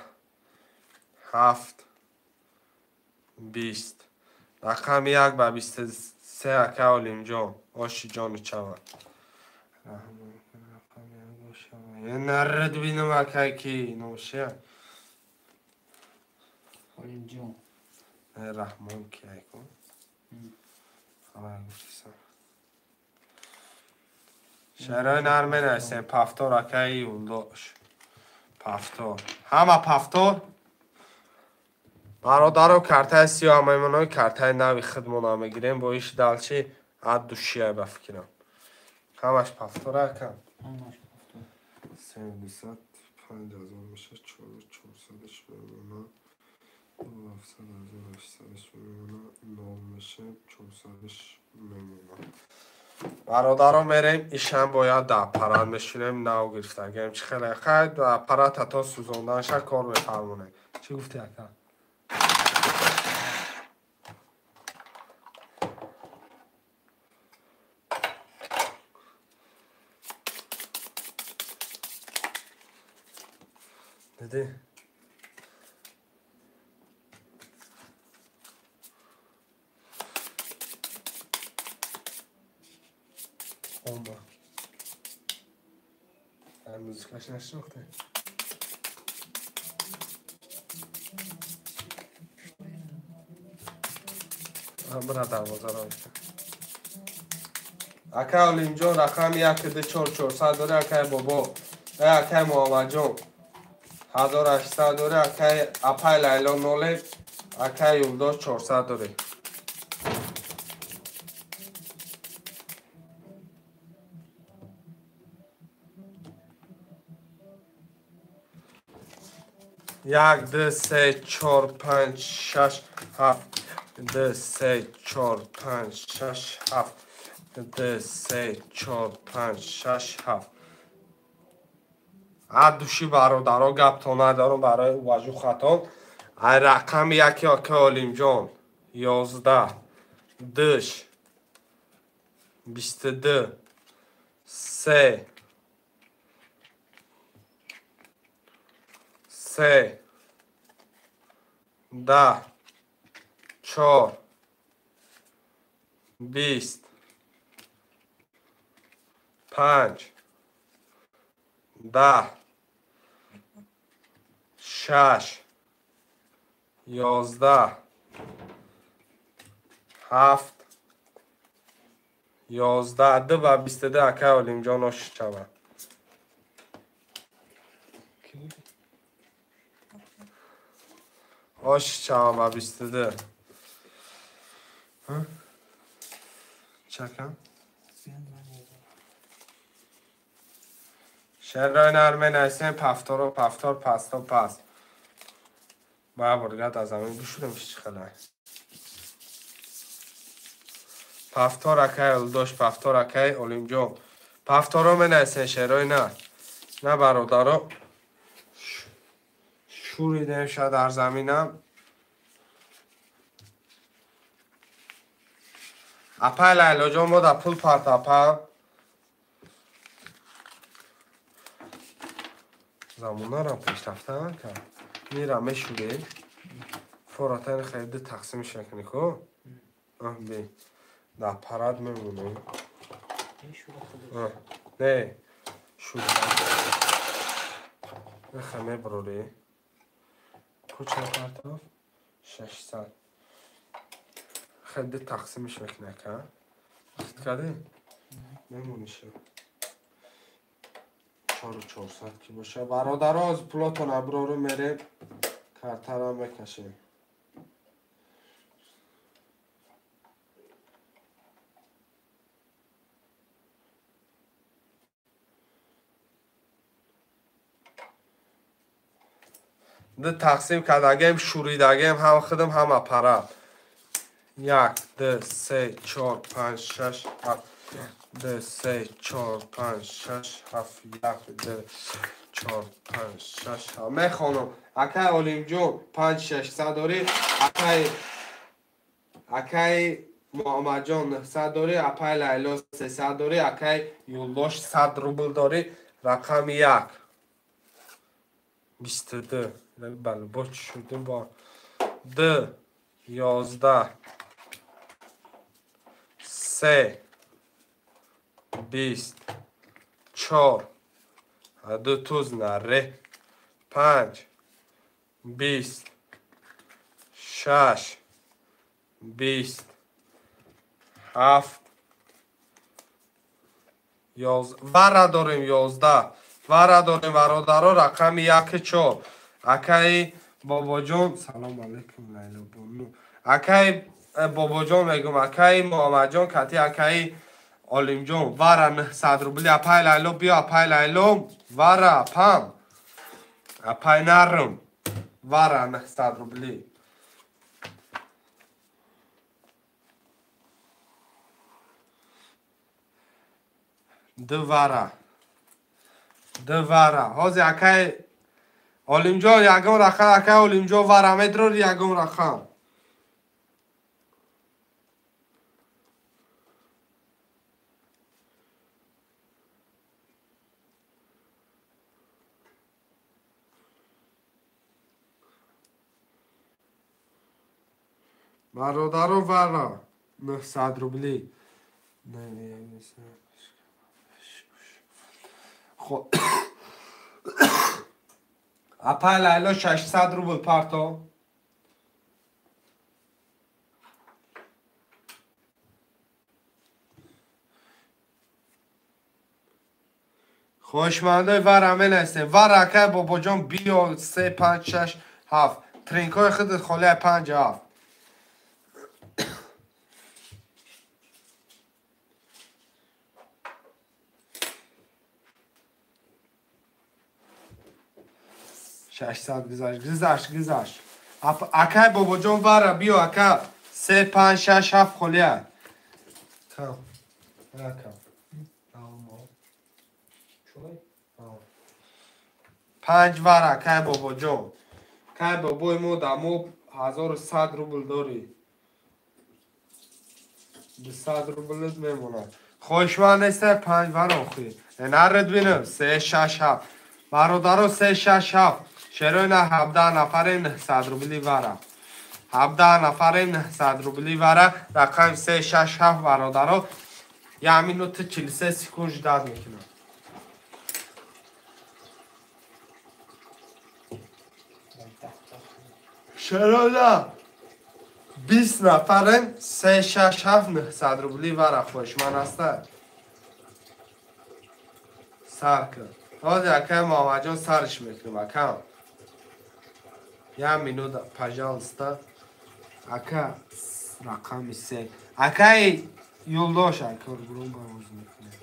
7 20. Рақами 1 ба 23 ака Олимҷон оши ҷону чава. Нарад бинам акай ки номша. Олимҷон. Раҳмон ки айкун. Шарои нар менависем. Пафтор акаи Улдош. Пафтор. Ҳама пафтор. Бародаро картаи сиёҳ маймонои картаи нави худмона мегирем. Бо иш далчи ад душия ба фикрам. Ҳамаш пафтор акам. Ҳамаш пафтор. 75 ҳазор меша 4 400 мемона. 700 800 мемона. 0 меша 400 мемона. Бародаро мерем, ишам бояд да аппарат мешунем, нав гирифтагем. Чӣ хеле хай да аппарат ҳатто сӯзонданша кор мефармонем. Чӣ гуфтӣ ака? Дидӣ? Ома. Музыкаш нашинохте? Бира дарвозаро. Акай Олимҷон рақами 1 2 4 400 дори, акай бобо. Акай Муҳаммадҷон 1800 дори, акай апай Лайло 0, акай Юлдош 400 дори. 1 2 3 4 5 6 7 2 3 4 5 6 7 2 3 4 5 6 7. Ад души бародаро гаптон надорам барои уважу хатон. Ай рақами 1 акай Олимҷон 11 2 22 3 3 10 4 20 5 10 6 11 7 11 2 ба 22 акай Олимҷон ош шава. Ош шава ба 22. Чакам? Шерои нар менависем пафтору пафтор пасто пас. Ба бургат аз замин бишурем чӣ хеле. Повтор акай Юлдош, повтор акай Олимҷон. Повторо менависен шерои на. На бародаро. Шуридем ша дар заминам. Апай Лайлоҷон мо да пул парт апа. Замонарам пешрафта кард. Мира мешуде. Форатани хариди тақсим мекунӣ ко? Би. Да аппарат мемонем. Не. Шуд. Нахе меброри. Куча партов 600. Хариди тақсимиш мекунӣ ака. Хит кардӣ? Мемониша. 4400 ки боша. Бародаро, аз пулотон аброру мерем, картара мекашем. Ду тақсим кардагем, шуридагем, ҳам худам, ҳам аппарат. 1, 2, 3, 4, 5, 6, 7, 2, 3, 4, 5, 6, 7, 1, 2, 4, 5, 6, 7. Мехонам. Акай Олимҷон 5, 600 дорӣ, акай Муҳаммадҷон 900 дорӣ, апай Лайло 300 дорӣ, акай Юлдош 100 рубл дорӣ. Рақами 1. 22. Бале, бо чӣ шудем бо 2, 11, 3, 20, 4, 2 туз наре, 5, 20, 6, 20, 7, 11. Вара дорем 11. Вара дорем бародаро, рақами 1 4. Акай Бобоҷон, салом алейкум Лайло бону. Акай Бобоҷон мегум, акай Муҳаммадҷон кати акай Олимҷон вара 900 рубли. Апай Лайло биё, апай Лайло вара апам. Апай нарм вара 900 рубли. Ду вара. Ду вара. Ҳозир акай Олимҷон ягон рақам, акай Олимҷон вара медрор ягон рақам. Бародаро вара 900 рубли. Хо апай Лайло 600 рубл парто. Хоҳишмандои вара менависем. Вара акай Бобоҷон биё 3, 5, 6, 7. Тринкои худат холия 5, 7. 600 гузашт, гузашт, гузашт. Акай Бобоҷон вара биё ака 3, 5, 6, 7 холия. Кам. Ака. 5 вара акай Бобоҷон. Кай бобои мо дамо 1100 рубл дорӣ. 200 рублт мемонад. Хоҳишманд нестай 5 вара охир. Наред бинам 3, 6, 7. Бародаро 3, 6, 7. Шерои на 17 нафарем 900 рубли вара. 17 нафарем 900 рубли вара. Рақами 3, 6, 7 бародаро. 1 минута 43 секунд ждать мекунам. Шерои на 20 нафарем 3, 6, 7 900 рубли вара. Хоҳишманд ҳастад. Сар кун. Ҳозир акай Муҳаммадҷон сарш мекунем акам. 1 минута, пожалуйста. Ака рақами 3. Акай Юлдош ака бурун бароз мекунем.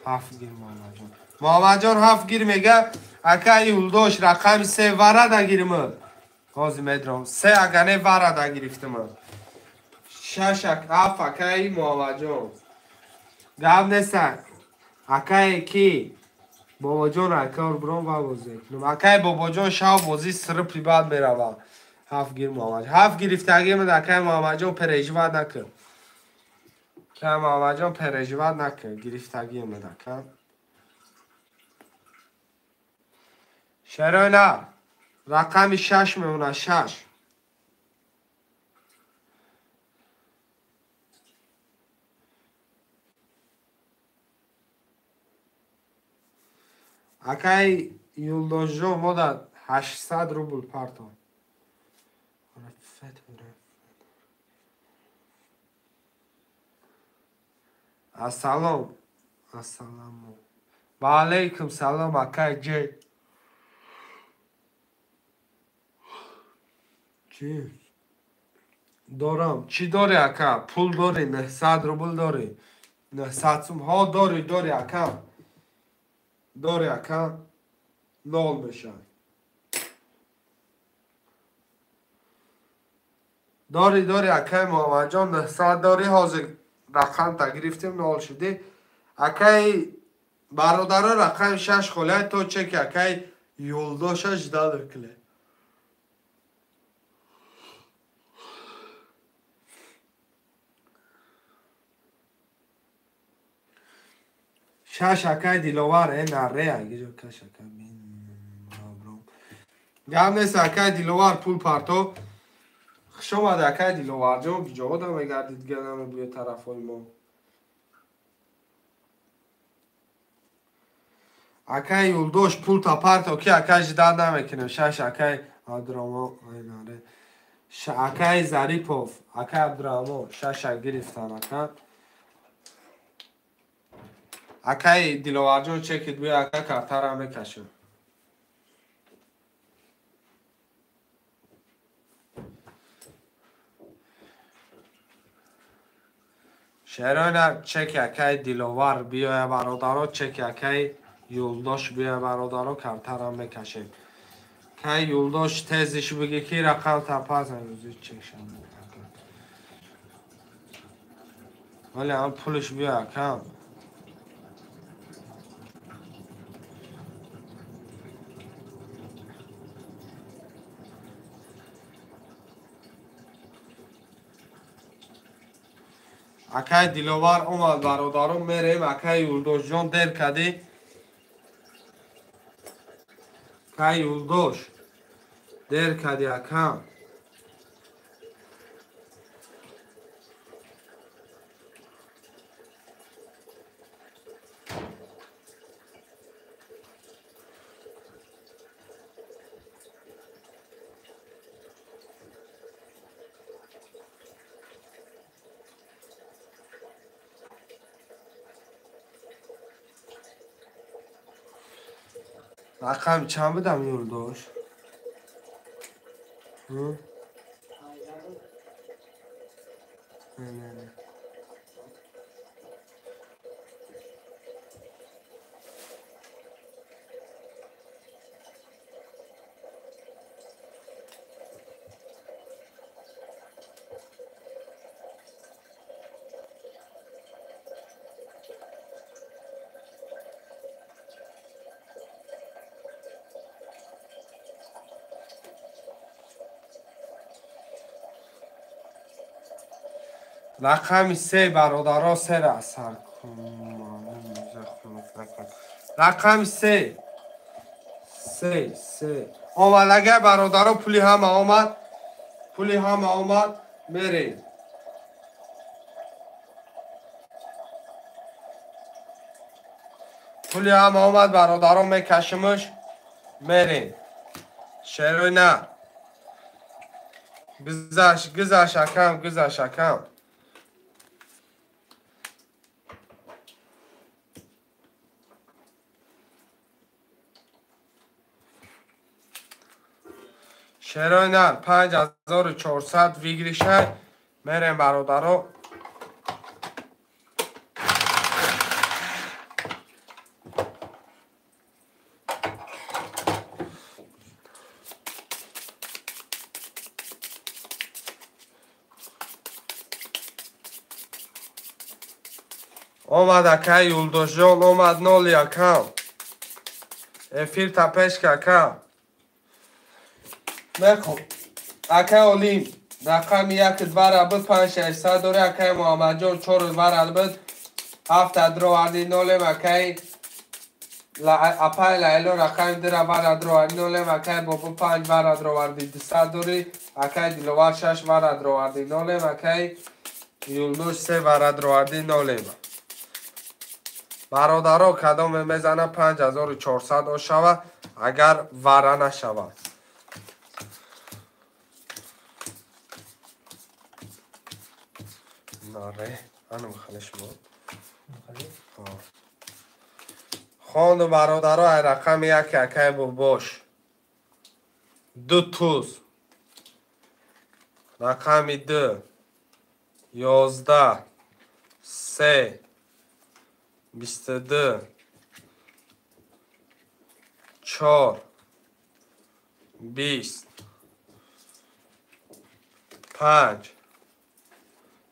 7 гир Муҳаммадҷон. Муҳаммадҷон 7 гир мега. Акай Юлдош рақами 3 вара дагирим. Ҳозир медрам. 3 агане вара дагирифтим. Шаш ҳафт акаи Муҳаммадҷон. Гап нест. Акае ки Бобоҷон акар бром ва бозӣ кунам. Акаи Бобоҷон шав бозӣ срипи бад мерава. Ҳафт гир Муҳаммадҷон. Ҳафт гирифтагӣ мед акаи Муҳаммадҷон переживать накун. Акаи Муҳаммадҷон переживать накун. Гирифтагӣ мед ака. Шерои нар. Рақами 6 мемонад 6. Акаи Юлдошҷон мо дар 800 рубл партон. Ассалом. Ассаламу. Ва алайкум салом акаи Ҷ. Чӣ? Дорам. Чӣ дорӣ ака? Пул дорӣ? 900 рубл дорӣ? 900 сум. Ҳо дорӣ, дорӣ ака. Дорӣ ака. Нол мешавад. Дорӣ, дорӣ акаи Муҳаммадҷон 900 дорӣ. Ҳозир рақамта гирифтем, нол шудӣ. Акаи бародаро рақами 6 холиай то чеки акаи Юлдоша ждал кунед. Шаш акаи Диловар, наре, агиҷо каш ака бин. Гап нест акаи Диловар пул парто. Хуш омад акаи Диловарҷон, ҷо намегардид, дига намебӯяд тарафҳои мо. Акаи Юлдош пул та парто, ки акаи ждат намекунем. Шаш акаи Абдураҳмон, наре. Акаи Зарипов, акаи Абдураҳмон, шаша гирифтан ака. Акаи Диловарҷон чекид бӯя ака картара мекашем. Шероина чеки акаи Диловар биёя бародаро, чеки акаи Юлдош биёя бародаро, картара мекашем. Акаи Юлдош тезиш бигӣ ки рақам тапаз рӯзи чекшам. Вале ам пулиш биё акам. Акаи Диловар омад бародаро, мерем. Акаи Юлдошҷон дер кардӣ. Акаи Юлдош дер кардӣ акам. Рақам чанд будам Юлдош? Не. Рақами 3 бародаро, сера асар кун. Рақами 3. 3 3. Омад агар бародаро, пули ҳама омад. Пули ҳама омад, мерем. Пули ҳама омад бародаро, мекашимш, мерем. Шерои на. Гузаш, гузаш акам, гузаш акам. Шерои нар 5400 выигрыша. Мерем бародаро. Омад акай Юлдошҷон, омад ноли акам. Эфир та пеш какам. Мехоб. Акай Олим, рақами 1 2 буд, 5 600 дори. Акай Муҳаммадҷон 4 2 буд, 7 дроварди нолем. Акай апай Лайло рақами 2 вара дроварди нолем. Акай Бобо 5 вара дроварди 200 дори. Акай Диловар 6 вара дроварди нолем. Акай Юлдуш 3 вара дроварди нолем. Бародаро, кадоме мезана 5400 ошава, агар вара нашава. Наре, ану михалеш буд. Хонду бародаро, ай рақами 1 акай бобош. 2 туз. Рақами 2 11 3 22 4 20 5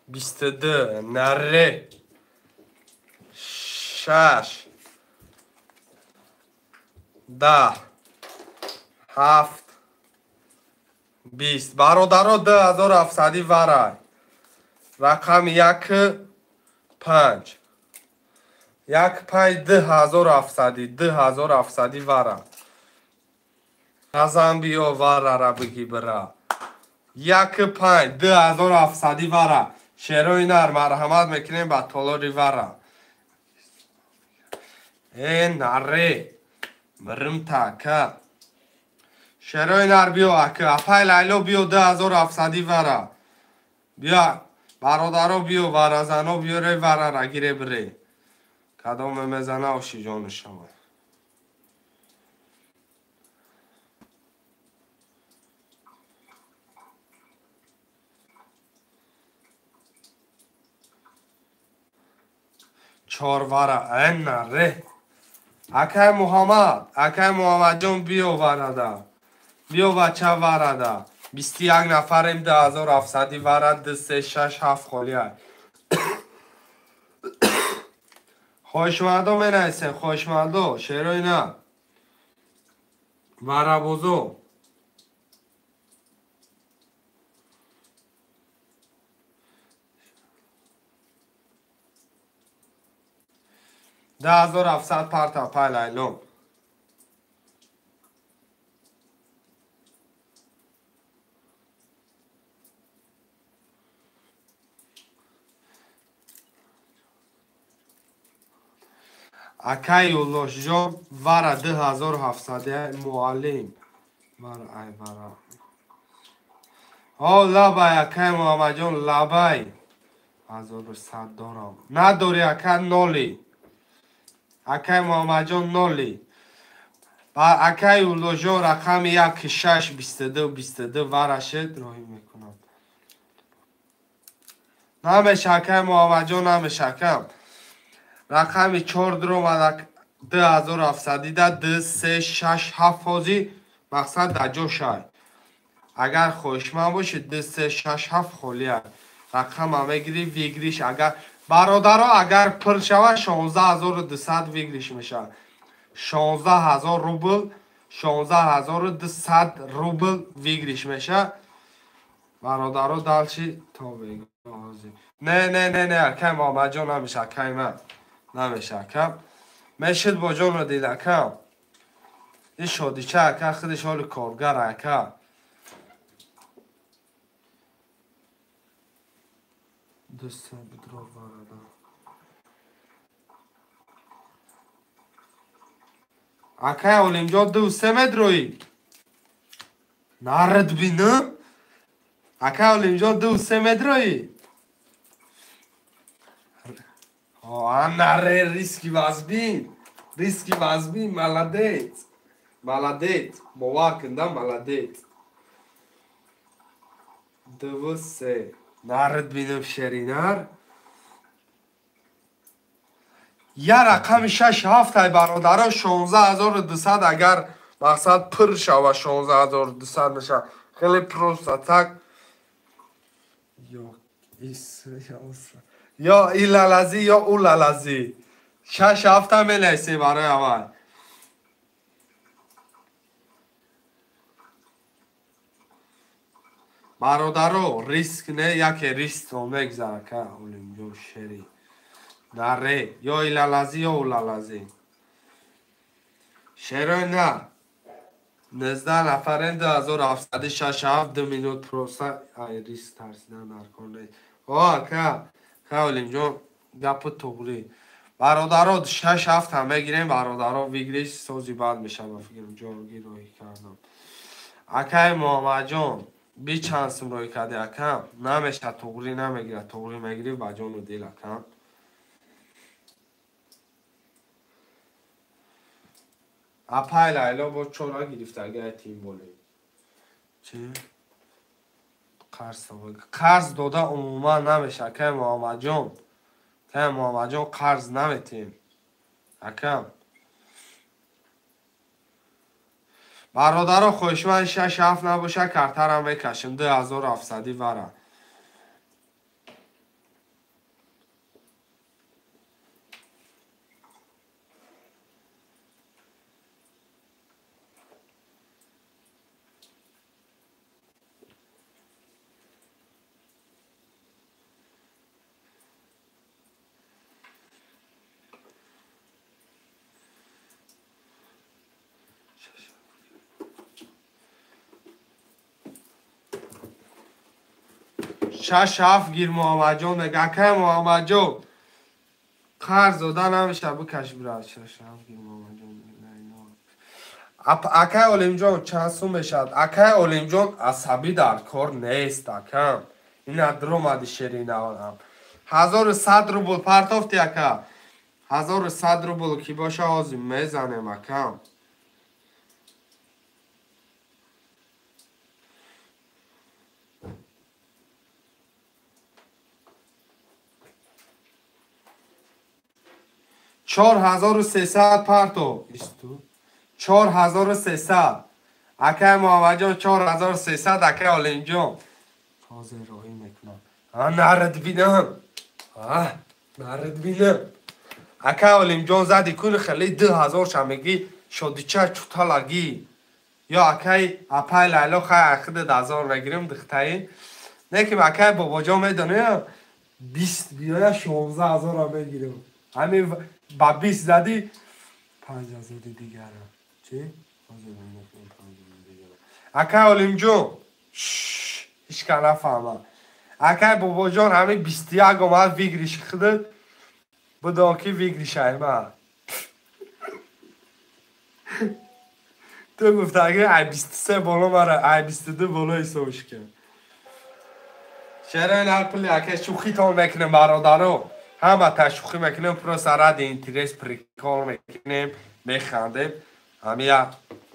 22 наре 6 10 7 20. Бародаро, 2700 варай. Рақами 1 5 1 5 2700 2700 вара. Назан биё варара биги бира. 1 5 2700 вара. Шерои нар марҳамат мекунем ба толори вара. Э наре мирим така. Шерои нар биё ака. Апай Лайло биё 2700 вара. Биё бародаро биё варазано биёре варара гире бире. Кадоме мезана оши ҷону шава. Чор вара. Э наре. Акай Муҳаммад, акай Муҳаммадҷон биё варада. Биё бача варада. 21 нафарем 2700 вара 2 3 6 7 холия. Хоҳишмандо менависем, хоҳишмандо, шерои на. Варабозо. 2700 парта пай Лайлом. Акай Юлдошҷон вара 2700 муаллим. Вара ай вара. О лабай акай Муҳаммадҷон лабай. 1100 дорам. Надори ака ноли. Акай Муҳаммадҷон ноли. Акай Юлдошҷон рақами 1 6 22 22 вара шед роҳӣ мекунам. Намеша акай Муҳаммадҷон намеша акам. Рақами 4 дуромад 2700 да 2 3 6 7 ҳозир мақсад дар ҷо шай. Агар хоҳишманд бошед 2 3 6 7 холия. Рақама мегирӣ выигрыш. Агар бародаро агар пур шавад 16200 выигрыш мешавад. 16000 рубл, 16200 рубл выигрыш мешавад. Бародаро далчи то бегоҳ ҳозир. Не не не не акай Муҳаммадҷон намеша акай ман. Намеша акам. Мешид бо ҷону дил акам. Ин шодича ака худиш ҳоли коргар ака. Дӯста бидро варада. Акай Олимҷон 2 3 медроӣ. Нард бинам. Акай Олимҷон 2 3 медроӣ. Наре риски вазбин. Риски вазбин, молодец. Молодец. Бовар кун да, молодец. 2 3. Нард бинам шеринар. Я рақами 6 7 ай бародаро 16200 агар мақсад пур шава 16200 мешава. Хеле просто так. Ё ис. Ё ин лалазӣ, ё ӯ лалазӣ. 6-7 менависем барои аввал. Бародаро, риск не, яке рискро мегзара ка Олимҷон шери. Наре, ё ин лалазӣ, ё ӯ лалазӣ. Шерои на. 19 нафарен 2767 2 минут просто ай риск тарсидан дар кор нест. О, ака, ка Олимҷон гапи туғрӣ. Бародаро 6-7 ҳам мегирем, бародаро выигрыш сози бад мешава фикрам ҷоргӣ роҳӣ кардам. Акай Муҳаммадҷон, би чанд сум роҳӣ кардӣ акам? Намеша туғрӣ намегирад, туғрӣ мегирӣ ба ҷону дил акам. Апай Лайло бо чора гирифтагиай тим боле. Чӣ? Қарз дода умуман намеша акай Муҳаммадҷон. Акай Муҳаммадҷон қарз наметем. Акам. Бародаро хоҳишманд 6-7 набоша картарам мекашем 2700 вара. 6-7 гир Муҳаммадҷон мега. Акай Муҳаммадҷон қарз дода намеша бикаш бира. 6-7 гир Муҳаммадҷон. Акай Олимҷон чанд сум мешавад? Акай Олимҷон асабӣ дар кор нест акам. Ина дуромади шеринавам. 1100 рубл партофти ака. 1100 рубл ки боша ҳозир мезанем акам. 4300 парто. 4300. Акай Муҳаммадҷон 4300 акай Олимҷон. Ҳозир роҳӣ мекунам. Нарад бинам. Нарад бинам. Акай Олимҷон зади куни хеле 2000 ша мегӣ шодича чуталагӣ. Ё акай апай Лайло хай ахида 1000 мегирим духтаи. Неким акай бобоҷон медонем 20 биёя 16000 мегирим. Ҳамин ба 20 задӣ 5000 дигара. Чӣ? Акай Олимҷон ҳеч кас нафаҳмад. Акай бобоҷон ҳамин 21 омад выигрыш худат бидон ки выигрыш айма. Ту гуфтаги ай 23 боло мара ай 22 боло ҳисобш кун. Шерои нар пули акай шӯхитон мекунем бародаро. Ҳама та шӯхӣ мекунем, просто ради интерес прикол мекунем, механдем. Ҳамия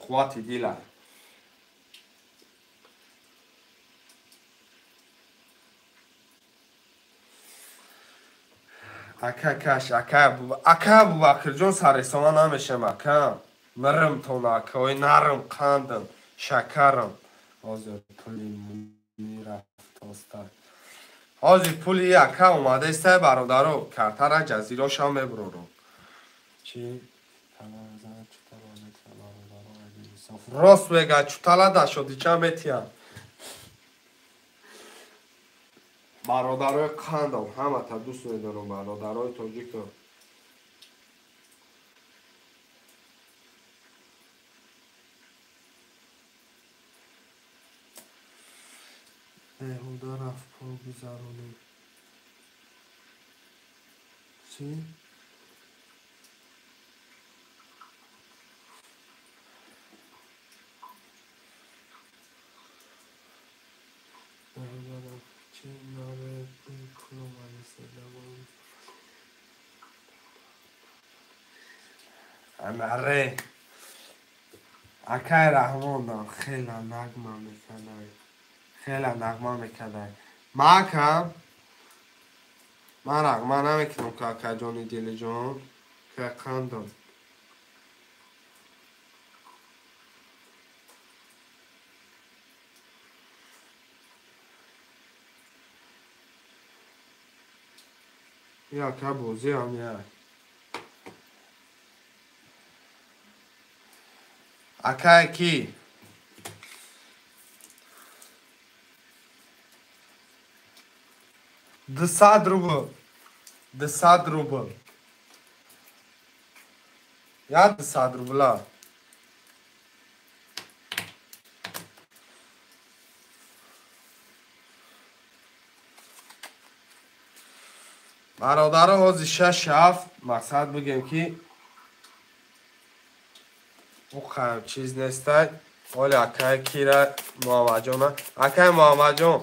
қуввати дила. Ака каш, ака Абубакрҷон сарресона намешам ака. Мирм тон ака, ой нарм қандам, шакарам. Ҳозир пули мерафтоста. Ҳозир пули ака омадаеста бародаро, картара ҷазирошам мебурорам. Чӣ? Рост мега, чутала дашодича метиям. Бародарои қандам, ҳамата дӯст медорам, бародарои тоҷикам. Беҳуда рафт пул гузаронем. Чӣ? Беҳуда рафт чӣ наре пул омадиста. Наре. Акай Раҳмонам хела нағма мекардай. Хела нағма мекардай. Ма акам ман нағма намекунам ка акаҷони дилиҷон, ка қандам. Яка бозӣ ҳам як. Акай ки? 200 рубл. 200 рубл. Я 200 рубла. Бародаро, ҳозир 6-7 мақсад бигем ки ӯ қам чиз нестай. Оли акай кира Муҳаммадҷона. Акай Муҳаммадҷон,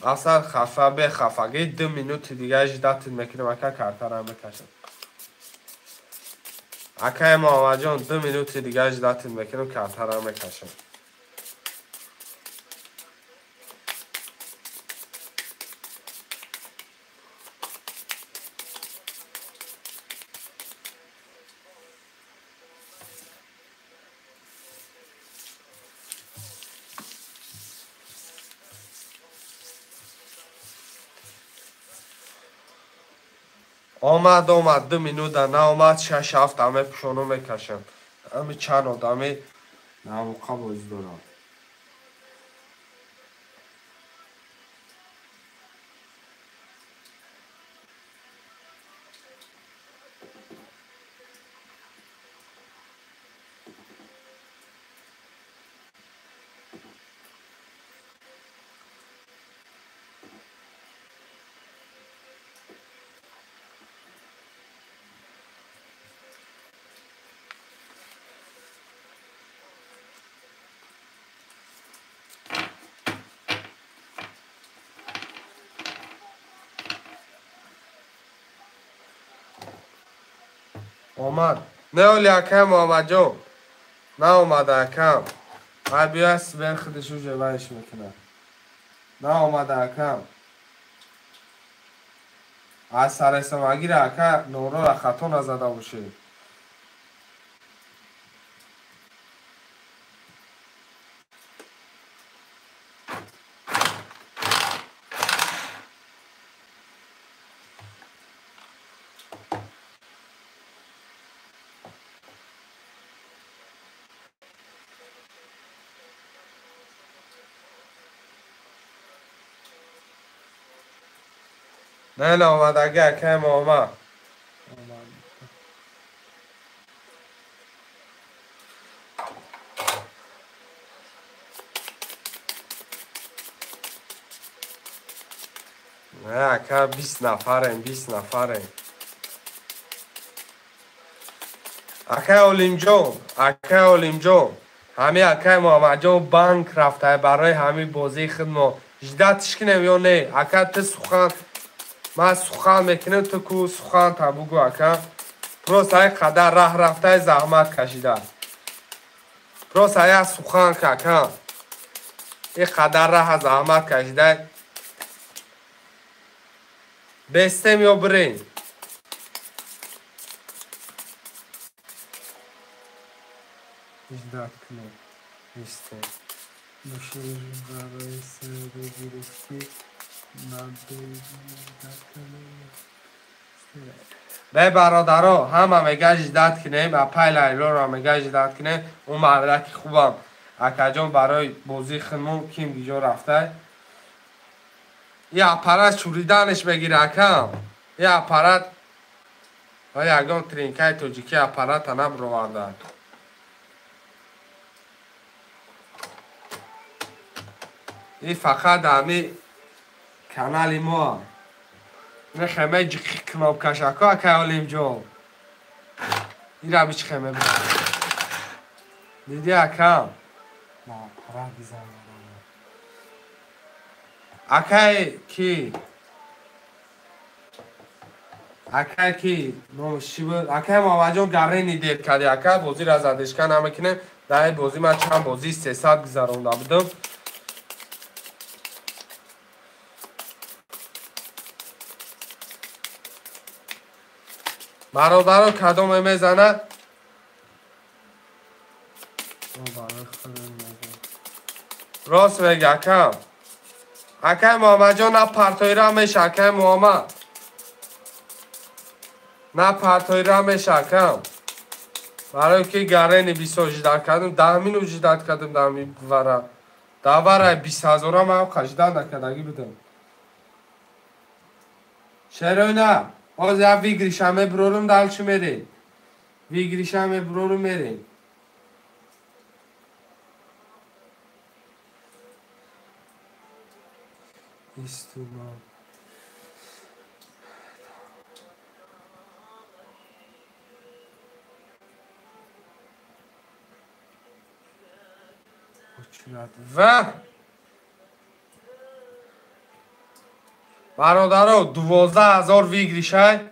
мақсад хафа бехафагӣ 2 минути дига ждать мекунем, ака картара мекашам. Акай Муҳаммадҷон, 2 минути дига ждать мекунем, картара мекашам. Омад, омад, 2 минута наомад, 6-7 аме пушоно мекашам. Ами чанд одами навоқа бозӣ дорам. Омад. Не оли акай Муҳаммадҷон. Наомада акам. Ай биё сбер худаш уже вайш мекунад. Наомада акам. Аз саресамагира ака норора хато назада бошед. Не наомадаги акай Муҳаммад. Не ака 20 нафарем, 20 нафарем. Акай Олимҷон, акай Олимҷон, ҳами акай Муҳаммадҷон банк рафта барои ҳами бозии худмо. Ждать кунем ё не? Ака ту сухан, ман сухан мекунем, ту ку сухан та бугу ака. Просто ай қадар раҳ рафтай заҳмат кашида. Просто ай сухан ка ака. И қадар раҳ заҳмат кашида. Бестем ё бирем? Ждать кунем. Бестем. Мушир барои саргирифтӣ Бе бародаро, ҳама мега ждать кунем, апай Лайлоро мега ждать кунем. Ӯ мардраки хубам. Акаҷон барои бозии худмон ким гиҷо рафтай? И аппарат шуриданаш мегира акам. И аппарат ва ягон тринкаи тоҷикӣ аппарата набуроварда. И фақат ҳами канали мо. Нехеме ҷиқи кнопкашако акай Олимҷон. Ира бичхеме б. Диди акам? Аппарат бизанам. Акай ки? Акай ки? Номаш чӣ буд? Акай Муҳаммадҷон гарени дер кардӣ. Ака бозиро задешка намекунем. Дар ин бозӣ ман чанд бозии 300 гузаронда будам. Бародаро кадоме мезанад? Рост мега акам. Акай Муҳаммадҷон на партоира меша, акай Муҳаммад. На партоира меша акам. Барои ки гарени бисёр ждать кардам, 10 минут ждать кардам дар вара. Дар вара 20 ҳазора ман ждать накардагӣ будам. Шерои на, ҳозир як выигрыша мебурорум, дальше мерем. Выигрыша мебурорум, мерем. Истума. Ва бародаро 12 000 выигрышай,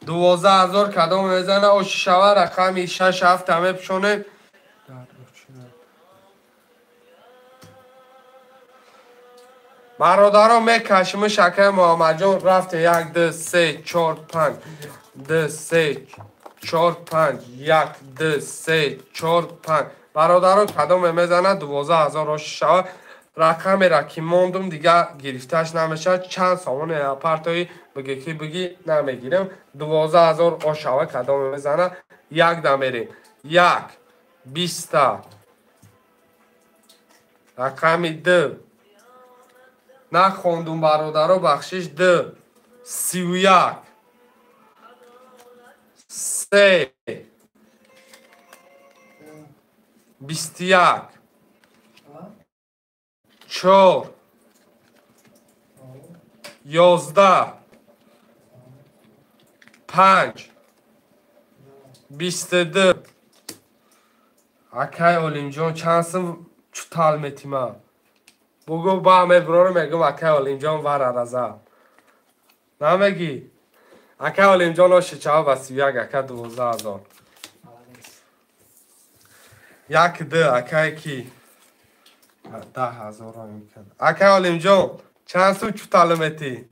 12 000 кадом мезана ошишава рақами 6 7 мепӯшонем. Бародаро мекашиму шакаи Муҳаммадҷон рафте 1 2 3 4 5 2 3 4 5 1 2 3 4 5. Бародаро кадоме мезана 12 000 ошишава рақамера ки мондум дига гирифташ намешавад. Чанд сомоне партои бигӣ ки бигӣ намегирем. 12 000 ошава кадоме мезана як да мерем. Як биста рақами д нахондум бародаро, бахшиш. Д 31 3 21 4 11 5 22. Акай Олимҷон чанд сум чутал метима? Бугу ба мебурору мегум акай Олимҷон вара раза. Намегӣ? Акай Олимҷон оши чава ба 31 ака 12 000. Як д акай ки 10 000 имкон. Акай Олимҷон чанд сум чутал метӣ?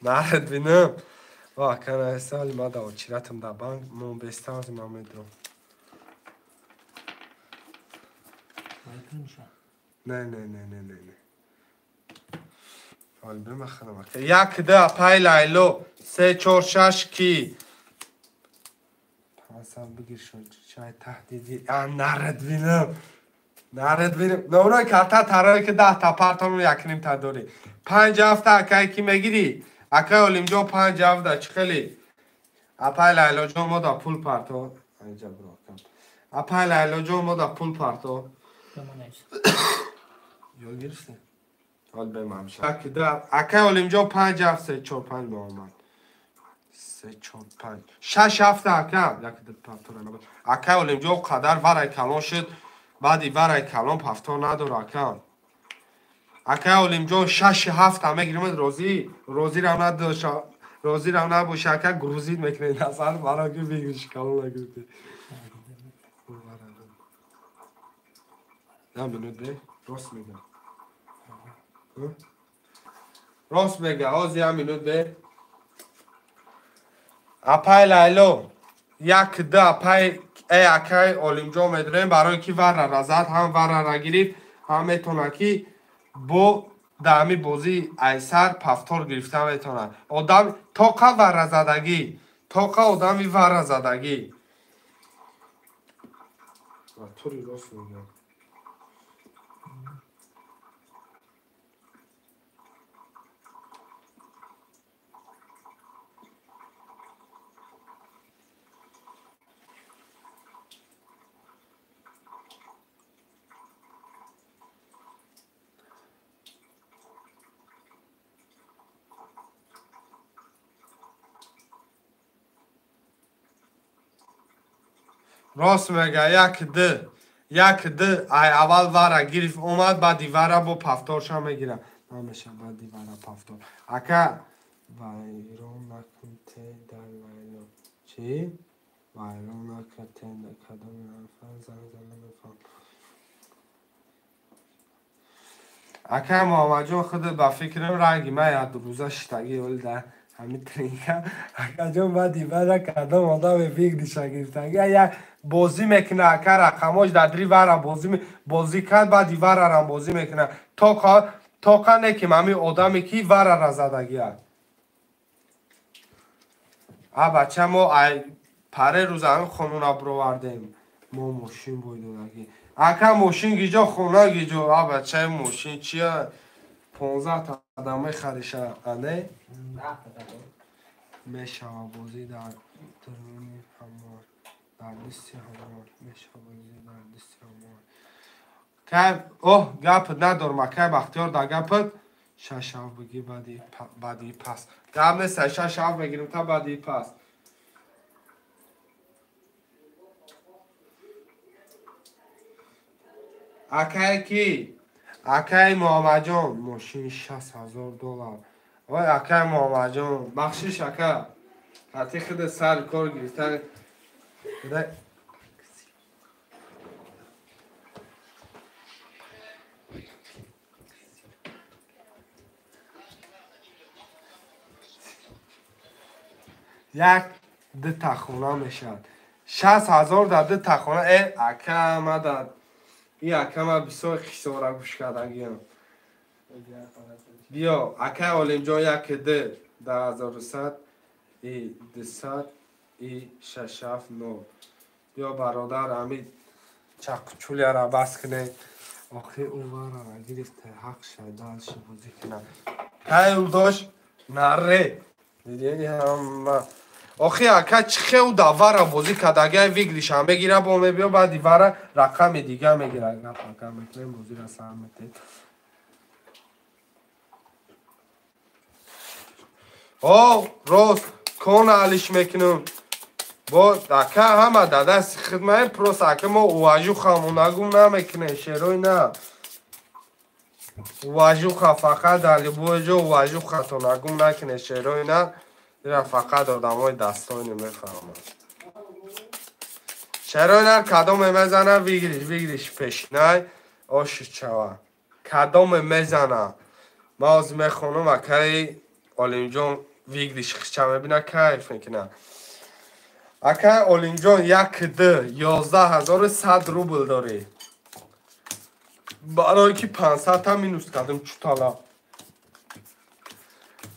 Наред бинам. Ва ака наесали ма да очиратам да банк мон беставзи ма медром. Не, не, не, не, не, не. Ҳол бимаханам ака. Як д апай Лайло се чор шаш ки. Пансад бигир шуд. Чай таҳдиди. А наред бинам. Наред бинам. Номрои карта тарое ки 10 та партону якним та дорӣ. Панҷ ҳафта акай ки мегирӣ? Акай Олимҷон панҷ ҳафта чӣ хеле? Апай Лайлоҷон мо да пул парто. Айҷа биро акам. Апай Лайлоҷон мо да пул парто. Ё гирифтӣ? Ҳол бемам. Акай Олимҷон панҷ ҳафт се чор панҷ меомад. Се чор панҷ. Шаш ҳафта ака. Як д партора набуд. Акай Олимҷон қадар варай калон шуд. Баъди варай калон пафтор надора ака. Акай Олимҷон шаши ҳафта мегиримад розӣ? Розирам надоша. Розирам набоша ака грузит мекунед асар баро ки бигириш калон нагирифтӣ. На минут бе, рост мега. Рост мега, ҳозир як минут бе. Апай Лайло, як д апай э акай Олимҷон медонем барои ки вара разад, ҳам вара нагирифт, ҳам метавонад ки бо даҳами бозии айсар пафтор гирифта метавонад. Одам тоқа варазадагӣ, тоқа одами варазадагӣ. Тури рост мегӯям. Рост мега, як д як д ай аввал вара гирифт омад, баъди вара бо пафторша мегира. Намеша баъди вара пафтор. Ака вайрон накун те дар Лайло. Чӣ? Вайрон накун те кадом нафар занг зада мефаҳм. Ака Муҳаммадҷон худат ба фикрам ранги ман як рӯза шиштагӣ оли дар ҳамин тренинга. Акаҷон баъди вара кадом одаме фикриша гирифтагӣ як бозӣ мекуна ака рақамош дар дри вара бозӣ кард, баъди варарам бозӣ мекуна. Тоқа неким ҳамин одаме ки варара задагия. А бача мо ай паре рӯза хонуна бировардем. Мо мошин бой додагӣ. Ака мошин гиҷо хона гиҷо. А бачаи мошин чия? 15 та адам мехариша, ане? Мешава бозӣ дар даруни ҳамон. Дар дисти ҳамон. Мешава бозӣ дар дисти ҳамон. Кай, оҳ, гапат надорам, акай Бахтиёр да гапат. 6-7 бигӣ баъди пас. Гап нест, 6-7 мегирим та баъди пас. Акай ки? Акай Муҳаммадҷон, мошин $60,000. Ой, акай Муҳаммадҷон, бахшиш ака. Хати худ сар кор гирифтан. Як ду та хона мешавад. 60,000 дар ду та хона. Э, ака ма дар и ака ма бисёр хисора гӯш кардагиам. Биё, акай Олимҷон як ду 10100 и 200 и 670. Биё бародар, ами чақчулияра бас кунед. Охи увара гирифта ҳақ шайдан ши бозӣ кунад. Кай улдош наре. Дидени ҳама. Охи ака чӣ хел давара бозӣ кардагиай виглиша мегира бо мебиё баъди вара рақами дига мегира. Гап ака мекунем бозиро сар метем. О, рост кона алиш мекунем. Бо ака ҳама дар дасти хидмаем, просто ака мо уважуха монагум намекунем, шерои на. Уважуха фақат дар любой ҷо уважухато нагум накунем, шерои на. Ира фақат одамои дастони мефаҳманд. Шерои нар кадоме мезана, выигрыш пешинай, оши чава. Кадоме мезана. Ма ҳозир мехонам, акаи Олимҷон выигрыш хича мебина, кайф мекуна. Акаи Олимҷон 1-2 11,100 рубл дорӣ. Барои ки 500 та минус кардем чутала.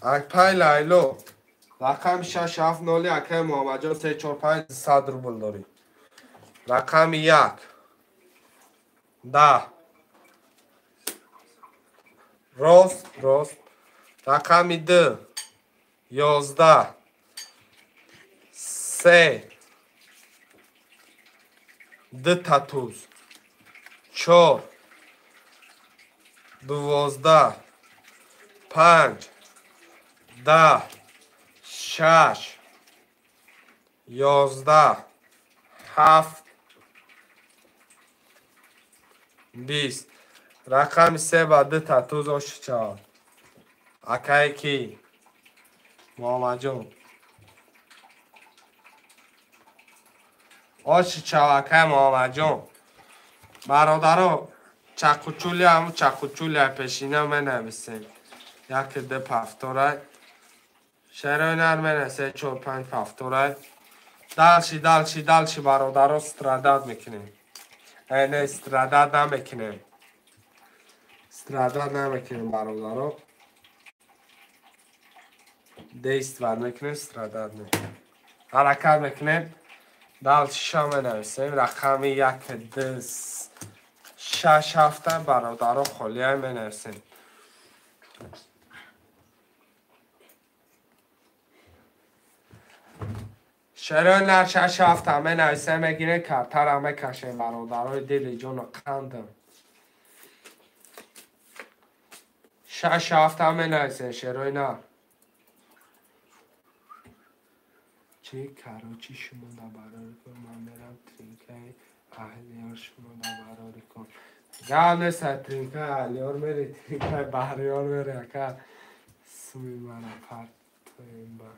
Акпай Лайло рақами 670 акаи Муҳаммадҷон 345 100 рубл дорӣ. Рақами 1 10 рост рост. Рақами 2 11 3 2 татуз 4 12 5 10 6 11 7 20. Рақами 3 ба 2 татуз оши чавад. Акай ки? Муҳаммадҷон. Оши чав акай Муҳаммадҷон. Бародаро, чақучули ҳамун чақучули пешина менависем. 1 2 пафторай. Шерои нар менависем 4 5 пафторай. Дальше, дальше, дальше бародаро страдат мекунем. Не, страдат намекунем. Страдат намекунем бародаро. Действовать мекунем, страдат мекунем. Ҳаракат мекунем. Дальше ша менависем. Рақами 1 2 6 7 бародаро холия менависем. Шерои нар 6 7 менависем, мегирем, картара мекашем бародарои дили ҷону қандам. 6 7 менависем шерои нар. Чи короче шумо да барори кун, ман мерам тринкаи аҳлиёр шумо да барори кун. Гап нест, тринкаи аҳлиёр мери, тринкаи баҳриёр мери, ака суми мара партоем ба.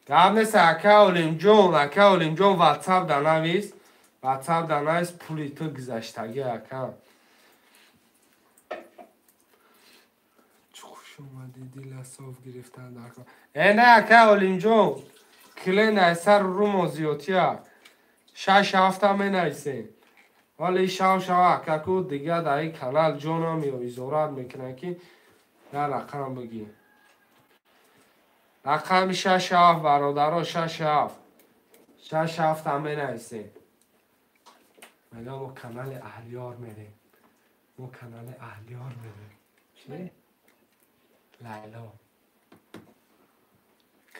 Гап нест, ака Олимҷон, ака Олимҷон WhatsApp да навис, WhatsApp да навис, пули ту гузаштагӣ ака. Чӣ хуш омадӣ, дила соф гирифтан дар кор. Э не, ака Олимҷон, клен ай сар румо зиёдтия. 6 7 менависем. Вале шав шав акаку дига дар ин канал ҷонам ё изорат мекунад ки дар рақам бигӣ. Рақами 6-7 бародаро 6-7. 6-7 ҳам менависем. Мегам мо канали Аҳлиёр мерем. Мо канали Аҳлиёр мерем. Чи? Лайло.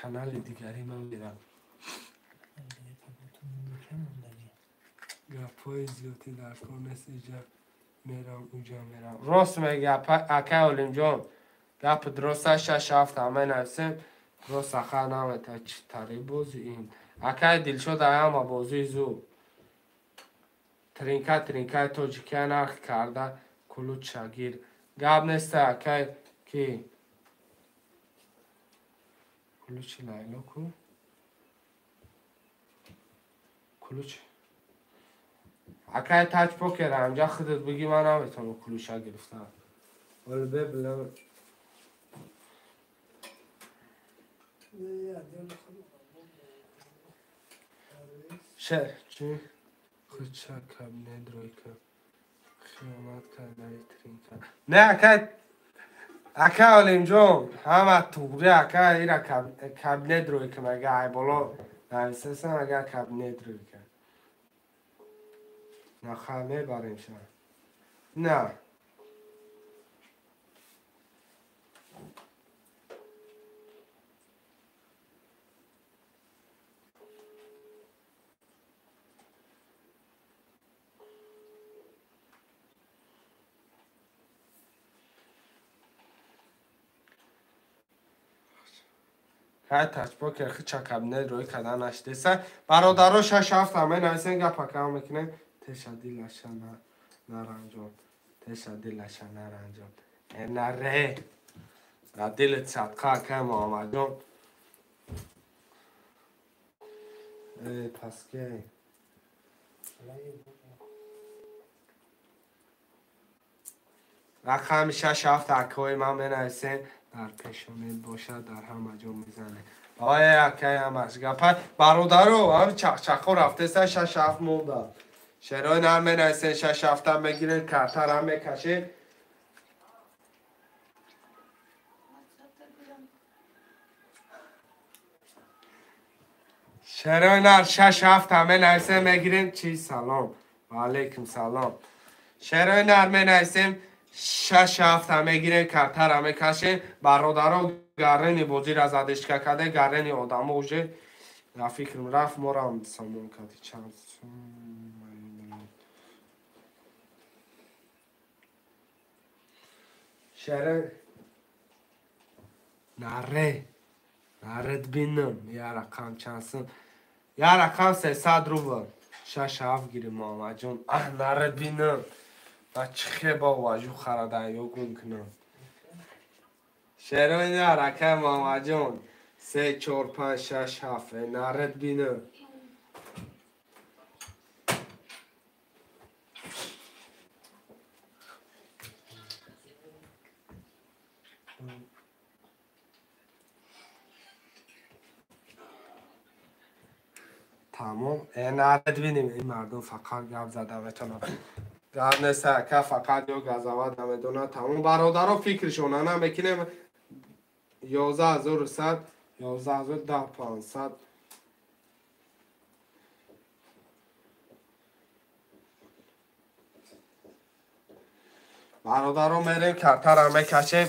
Канали дигари ман мерам. Гапҳои зиёдӣ дар кор нест, иҷа мерам, уҷа мерам. Рост мега акай Олимҷон. Гап дуруст аст, 6-7 ҳам менависем. Рост аха намета чӣ тари бози ин. Акай Дилшод аяма бозии зу. Тринка тринкаи тоҷикия нарх карда кулут шагир. Гап нест акай ки кулучи Лайло ку? Кулуч. Акай тач покер ҳамҷа худат бигӣ ман наметавонам кулуша гирифтам. Вале бебилам. Шер чӣ? Худша кабинет рой кар. Хиёнат кардаи тринка. Не акай акай Олимҷон, ҳама туғри акай ира кабинет рой кун ага ай боло нависасан ага кабинет рой кун. Наха мебарем ша. На. Ҳай тачпокер хича кабинет рой кардан нашдеса. Бародаро 6-7 ҳам менависем гапа кам мекунем. Теша дилаша наранҷон. Теша дилаша наранҷон. Э наре. Дар дилат садқа акай Муҳаммадҷон. Э паске. Рақами 6-7 акои ман менависем. Дар пешонет бошад, дар ҳама ҷо мезанед. Ой акай ҳамаш гапа. Бародаро, ҳам чақчақҳо рафтеса 6-7 монда. Шерои нар менависем, 6-7 мегирем, картара мекашем. Шерои нар 6-7 менависем, мегирем. Чи салом. Ва алейкум салом. Шерои нар менависем, 6-7 мегирем, картара мекашем. Бародаро гарени бозира задешка карде, гарени одамо уже дар фикрам рафт, морам сомон карди чанд шере наре наред бинам я рақам чанд сум, я рақам 300 рубл 6-7 гирим Муҳаммадҷон. Аҳ наред бинам. Ба чӣ хеба важу харада ё гум кунам. Шерои нар акай Муҳаммадҷон 3 4 5 6 7 наред бинам. Тамом. Наред бинем. Ин мардум фақат гап зада метавонад. Гап нест ака, фақат ё газават намедонад. Тамом бародаро фикршона намекунем. 11100 11500 бародаро мерем картара мекашем.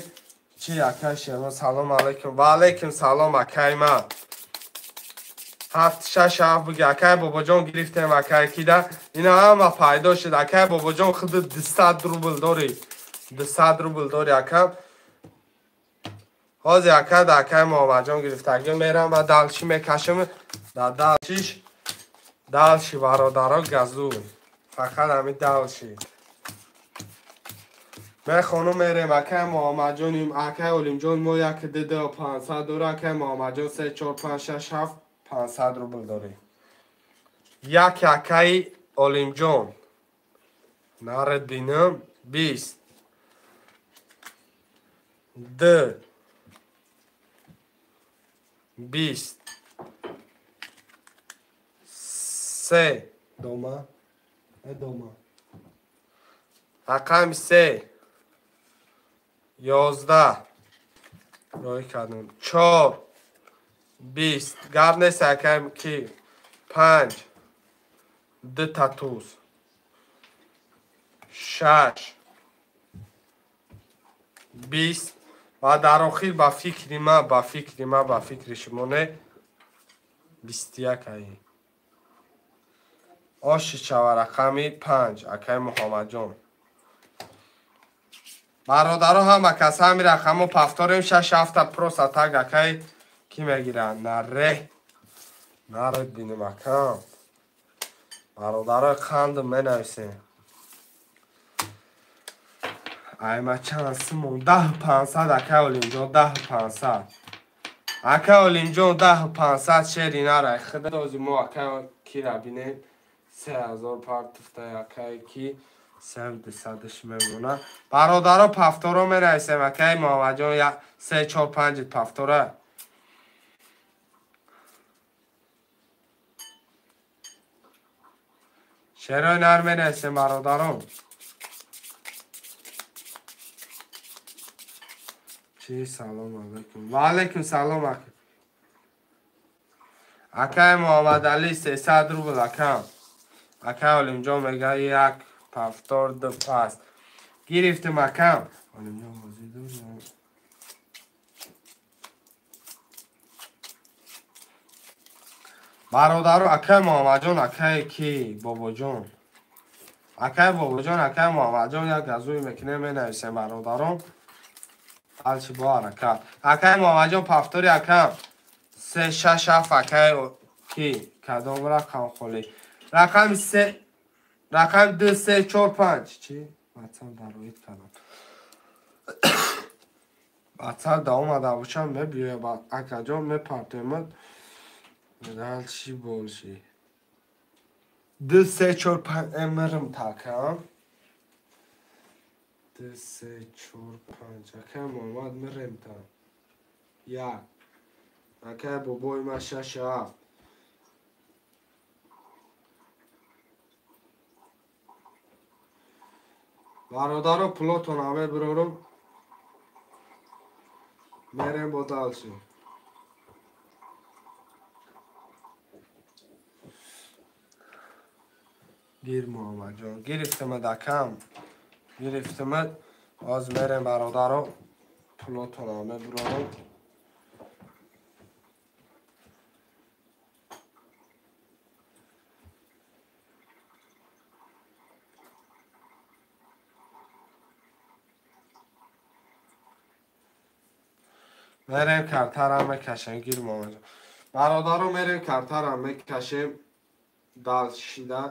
Чи акай шемо салом алейкум. Ва алейкум салом акай ман. 7 6 7 буги акай бобоҷон гирифтем акай кида. Ина ҳама пайдо шуд акай бобоҷон худ 200 рубл дорӣ. 200 рубл дорӣ акам. Ҳозир ака да акай Муҳаммадҷон гирифтагӣ мерам ва далчи мекашам. Да далчиш далчи бародаро газу. Фақат ҳамин далчи. Мехонум мерем акай Муҳаммадҷоним, акай Олимҷон мо 1 2 2 500 дора, акай Муҳаммадҷон 3 4 5 6 7 500 рубл дорӣ. Як акаи Олимҷон. Наред бинам 20 2 20 3 дома дома. Рақами 3 11 рой кардам 4 20. Гап нест акай ки 5 2 та туз 6 20 ва дар охир ба фикри ма, ба фикри ма, ба фикри шумо не 21 аи. Оши шава рақами 5 акай Муҳаммадҷон. Бародаро ҳама кас ҳами рақамо пафторем 6-7 та просто так акай ки мегиранд? Наре. Наре бинем акам. Бародарои қандм менависем. Айма чанд сумон? 10 500 акай Олимҷон, 10 500. Акай Олимҷон 10 500 шери нарай. Худози мо акай кира бинем. 3000 партуфтай акай ки 3200-ш мемона. Бародаро пафторо менависем акай Муҳаммадҷон 3 4 5 пафтора. Шерои нар менависем бародарон. Чи салом алейкум. Ва алейкум салом ака. Акай Муҳаммадалӣ 300 рубл акам. Акай Олимҷон мега як пафтор ду паст. Гирифтим акам. Олимҷон бозӣ дорӣ? Бародаро акай Муҳаммадҷон, акай ки Бобоҷон. Акай Бобоҷон, акай Муҳаммадҷон як газуй мекунем менависем бародарон. Алчи бо ҳаракат. Акай Муҳаммадҷон пафтори акам 3 6 7 акай ки кадом рақам холӣ? Рақами 3 рақами 2 3 4 5 чи? WhatsApp дароид кардам. WhatsApp да омада бошам мебиёя ба акаҷон мепартемад. Дальше больше. 2 3 4 5 эмрм такам. 2 3 4 5 акай Муҳаммад мирем та. 1 акай бобои ма 6 7. Бародаро пулотон ҳаме бирорум. Мерем бо дальше. Гир Муҳаммадҷон, гирифтимад акам. Гирифтимад. Оз мерем бародаро пулотон ҳаме бирорум. Мерем картарам мекашем, гир Муҳаммадҷон. Бародаро мерем картарам мекашем. Дал шида.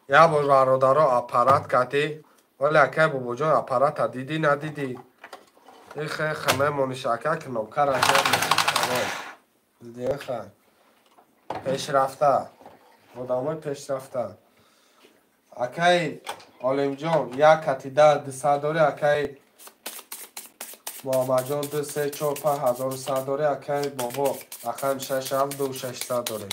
Я бор бародаро аппарат кати. Вале акай Бобоҷон аппарата дидӣ надидӣ? Ихе хаме мониш ака кнопкара тамом. Дидӣ ха? Пешрафта. Одамои пешрафта. Акай Олимҷон як кати 10 200 дорӣ, акай Муҳаммадҷон 2 3 4 5 1100 дорӣ, акай бобо рақами 6 7 2 600 дорӣ.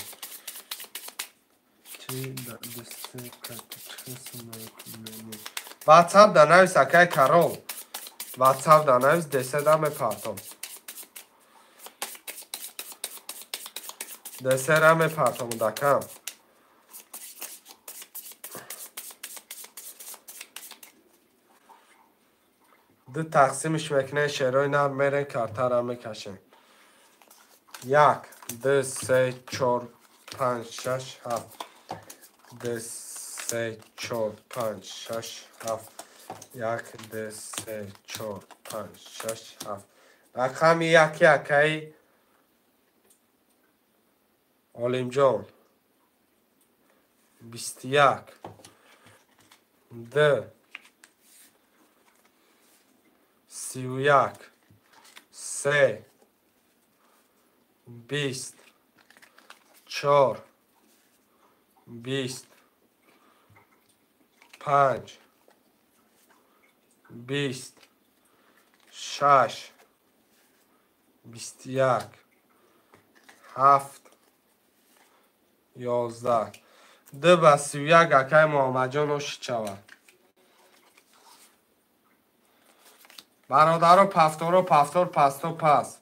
WhatsApp да навис акай Карол. WhatsApp да навис деседа мепартом. Десера мепартом дакам. Ду тақсимиш мекунем шерои нар мерем картара мекашем. 1 2 3 4 5 6 7 2 3 4 5 6 7 1 2 3 4 5 6 7 рақами яки акаи Олимҷон 21 2 31 3 20 4 20 5 20 6 21 7 11 2 ба 31 акай Муҳаммадҷон ошид шавад. Бародаро пафторо пафтор пасто пас.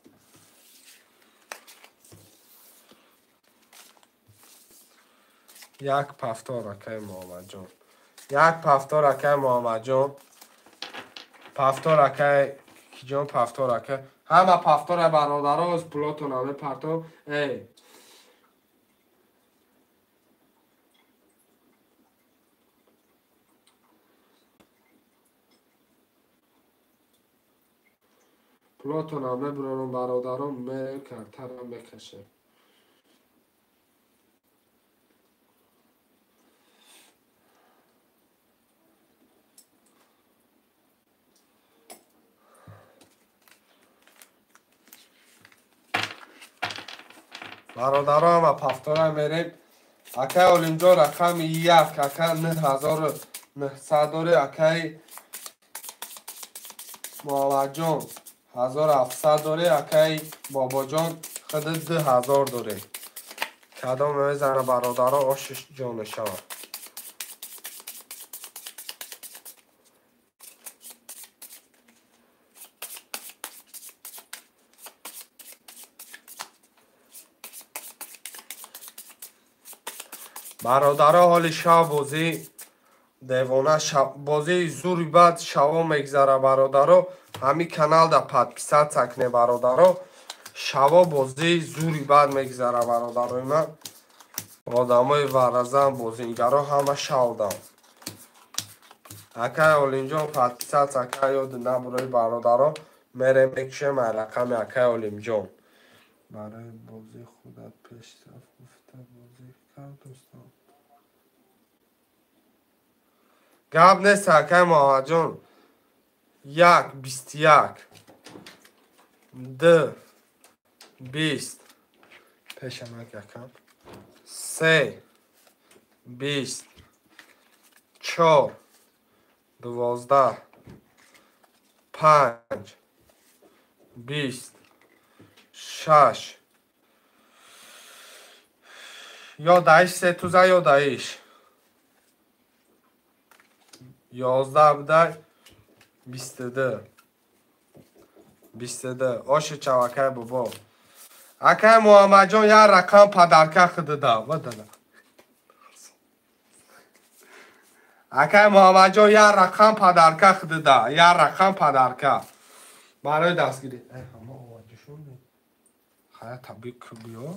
Як пафтор акай Муҳаммадҷон. Як пафтор акай Муҳаммадҷон. Пафтор акай киҷон пафтор акай. Ҳама пафтора бародаро аз пулотона мепартов. Эй. Пулотона мебурорам бародаро, мерем картара мекашем. Бародаро ҳама пафтора мерем. Акай Олимҷон рақами 1, ака 9900 дорӣ, акай Муҳаммадҷон 1700 дорӣ, акай Бобоҷон худ 2000 дорӣ. Кадом мезана бародаро ошиш ҷон шавад. Бародаро ҳоли шав бозӣ девона бозии зури бад шаво мегзара бародаро. Ҳами каналда подписаться кне бародаро. Шаво бозии зури бад мегзара бародарои ман. Одамои варазан бозингаро ҳама шавдам. Акай Олимҷон подписаться ка ёд набурои бародаро. Мерем мекушем ай рақами акай Олимҷон. Барои бозӣ худат пешрафт гуфта бозӣ кард дӯстон. Гап нест акай Муҳаммадҷон. 1 21 2 20 пешамак якам 3 20 4 12 5 20 6 ё даиш се туза ё даиш 11 будай 22 22 оши чав акай бобо. Акай Муҳаммадҷон як рақам падарка худуда. Вадана. Акай Муҳаммадҷон як рақам падарка худуда. Як рақам падарка. Барои дастгирӣ. Эй ҳама овоҷишон. Хая табик биё.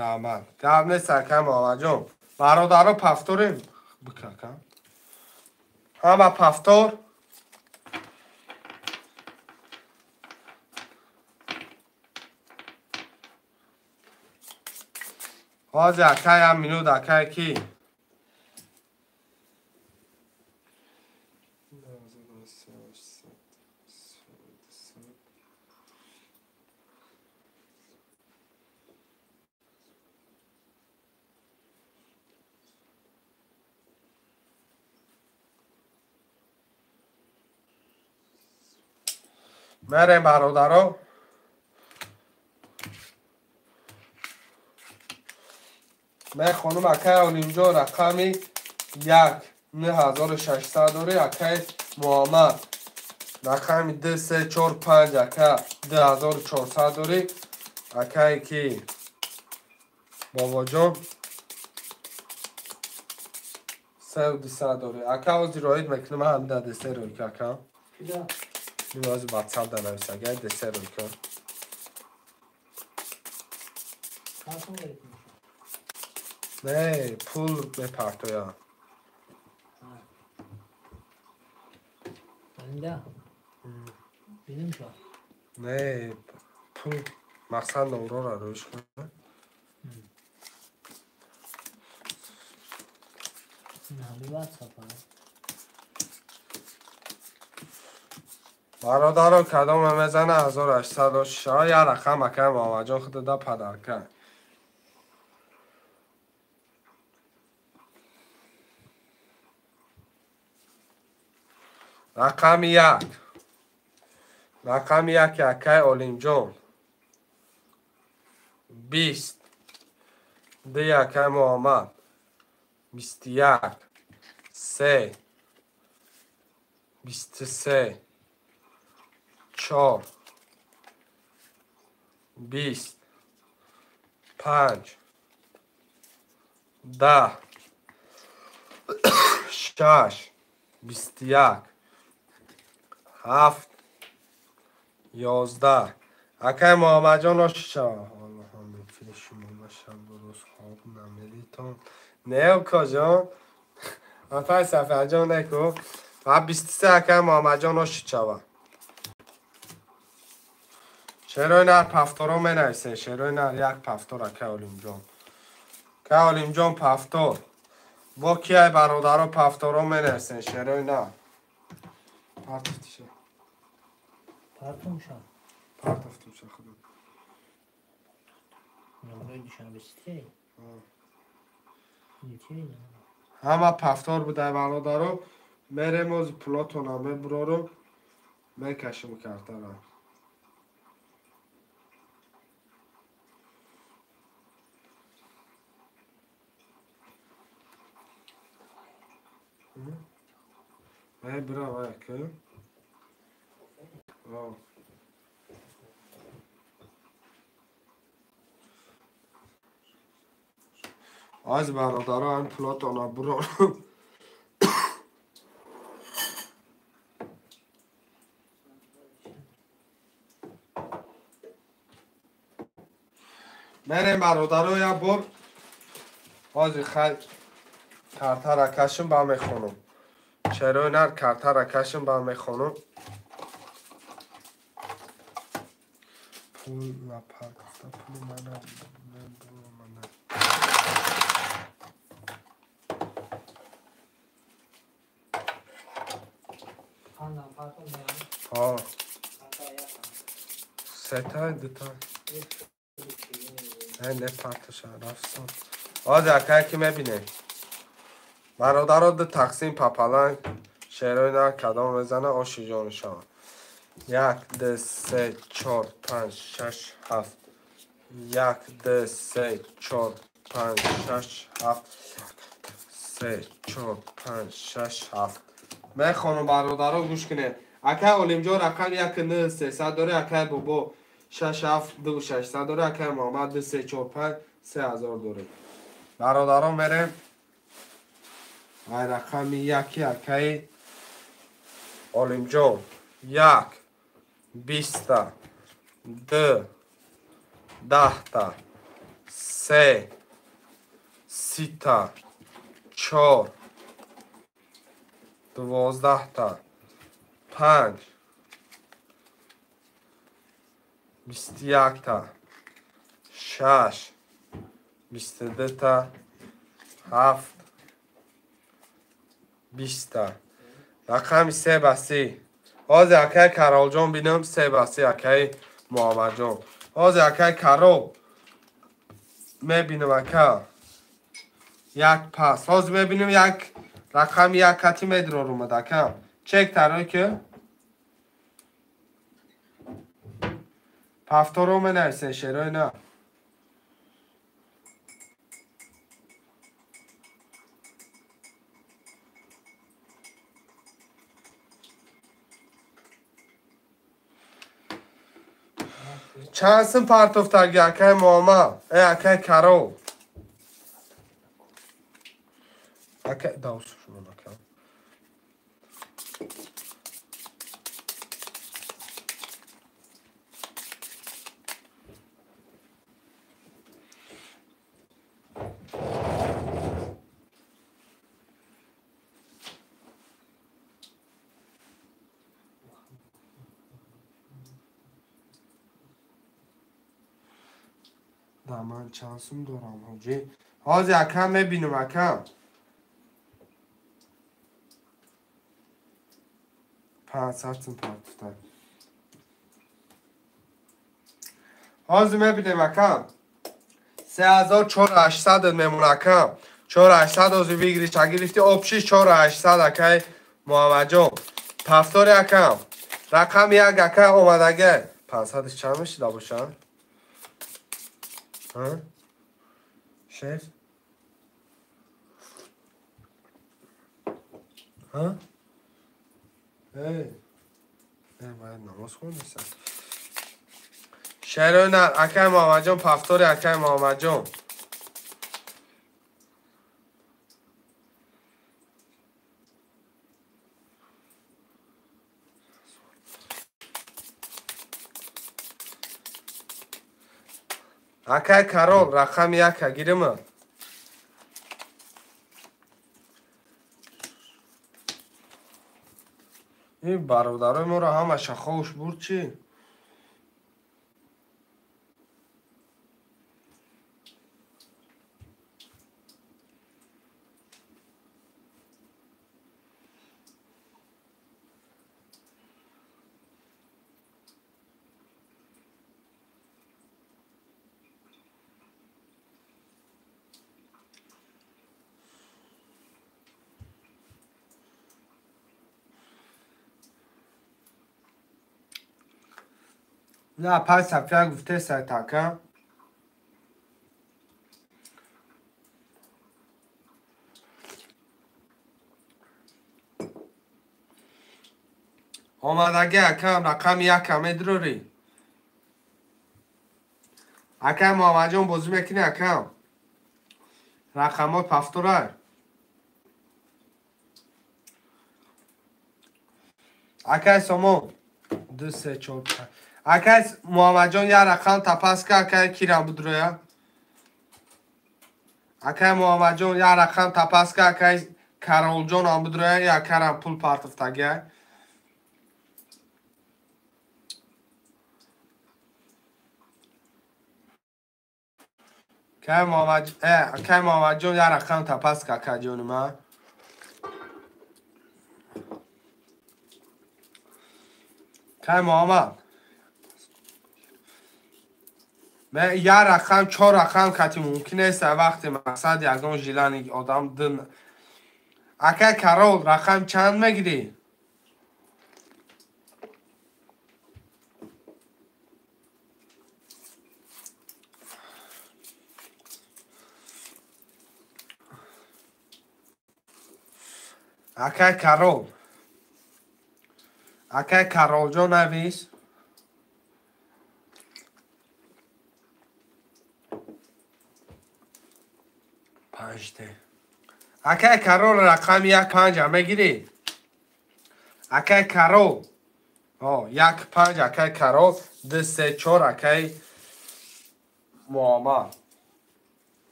Раҳмат. Гап нест акай Муҳаммадҷон. Бародаро пафторем. Бикака. Ҳама пафтор. Ҳозир акай ям минут акай ки? Мерем бародаро. Мехонум акай Олимҷон рақами 1 9600 дорӣ, акай Муҳаммад рақами 2 3 4 5 ака 2400 дорӣ, акай ки Бобоҷон 3200 дорӣ. Ака ҳозир роид мекунам ҳамда десе рӯй ака. Ниёзи WhatsApp да навис агар десе рӯй кун. Не, пул мепартоя. Не, пул мақсад новорора рӯйш кун. Бародаро кадоме мезана 1800 шава як рақам акай Муҳаммадҷон худуда падарка. Рақами 1. Рақами 1 акай Олимҷон 20 2 акай Муҳаммад 21 3 23, 4, 20, 5, 10, 6, 21, 7, 11. Акай Муҳаммадҷон оши шава. Шумо шабу рӯз хоб намедитон. Не, укоҷон. Афай Сафарҷон неку. Ва 23 акай Муҳаммадҷон оши шава. Шерои нар пафторо менависен. Шерои нар як пафтор акай Олимҷон. Акай Олимҷон пафтор. Бо кияй бародаро пафторо менависен. Шерои нар. Партофтиша. Партомша. Партофтимша худо. Ҳама пафтор будай бародаро. Мерем ози пулотона мебурорум. Мекашим картара. Бира вай ки. Аз бародаро ҳам пулотона бурорум. Мерем бародаро як бор ҳозир хай картара кашим ба мехонам. Чарои нар картара кашим ба мехонам. Пул напартофта пули мана мана. Ҳа. Сета дута. Не партоша рафтон. Ҳозир акай ки мебинем. Бародаро ду тақсим папаланг шерои нар кадом мезана оши ҷони шава. 1, 2, 3, 4, 5, 6, 7. 1, 2, 3, 4, 5, 6, 7. 3, 4, 5, 6, 7. Мехонам бародаро гӯш кунед. Акай Олимҷон рақам 1, 9, 300 дори, акай Бобо 6, 7, 2, 600 дори, акай Муҳаммад 2, 3, 4, 5, 3000 дори. Бародаро мерем. Ай рақами 1 акай Олимҷон. 1, 20, 2, 10, 3, 30, 4, 12, 5, 21, 6, 22, 7, 20. Рақами 3 ба 3. Ҳозир акай Каролҷон бинам 3 ба 3 акай Муҳаммадҷон. Ҳозир акай Карол мебинам ака. Як пас. Ҳозир мебинам як рақами як кати медрор омад ака. Чек тарои ки пафторо менависен шерои на. Чанд сум партофтаги акай Муҳаммад? Акай Карол. Акай давсу шумо ака. Ман чанд сум дорам ҳоҷӣ? Ҳозир акам мебинам акам. 500 сум партофта. Ҳозир мебинем акам. 3800 мемон акам. 4800 ҳозир выигрыш гирифти общий 4800 акай Муҳаммадҷон. Пафтори акам. Рақами 1 акай омадага. 500 чанд мешида бошад? Шеф? Эй, бояд намоз хондиса. Шерои нар, акай Муҳаммадҷон, пафтори акай Муҳаммадҷон. Акай Карол, рақами яка гирима. Ин бародарои моро ҳамаша ховш бурд чӣ? На, пай Сафия гуфте сайтака. Омадаги акам рақами яка медрорӣ. Акам Муҳаммадҷон бозӣ мекунӣ акам? Рақамҳои пафтора. Акай Сомон 2 3 4 5. Акай Муҳаммадҷон як рақам тапаска, акай кирам будроя. Акай Муҳаммадҷон як рақам тапаска, акай Каролҷон ҳам будроя, якарам пул партофтагия. Акай Муҳаммадҷон як рақам тапаска, акай ҷони ман. Кай Муҳаммад як рақам, чор рақам кати мумкин нест вақте мақсад ягон жилани одам дин. Акай Карол, рақам чанд мегирӣ? Акай Карол. Акай Каролҷон навис. Акай Карол рақами як панҷа мегирӣ? Акай Карол. Як панҷ акай Карол, 2 3 4 акай Муҳаммад.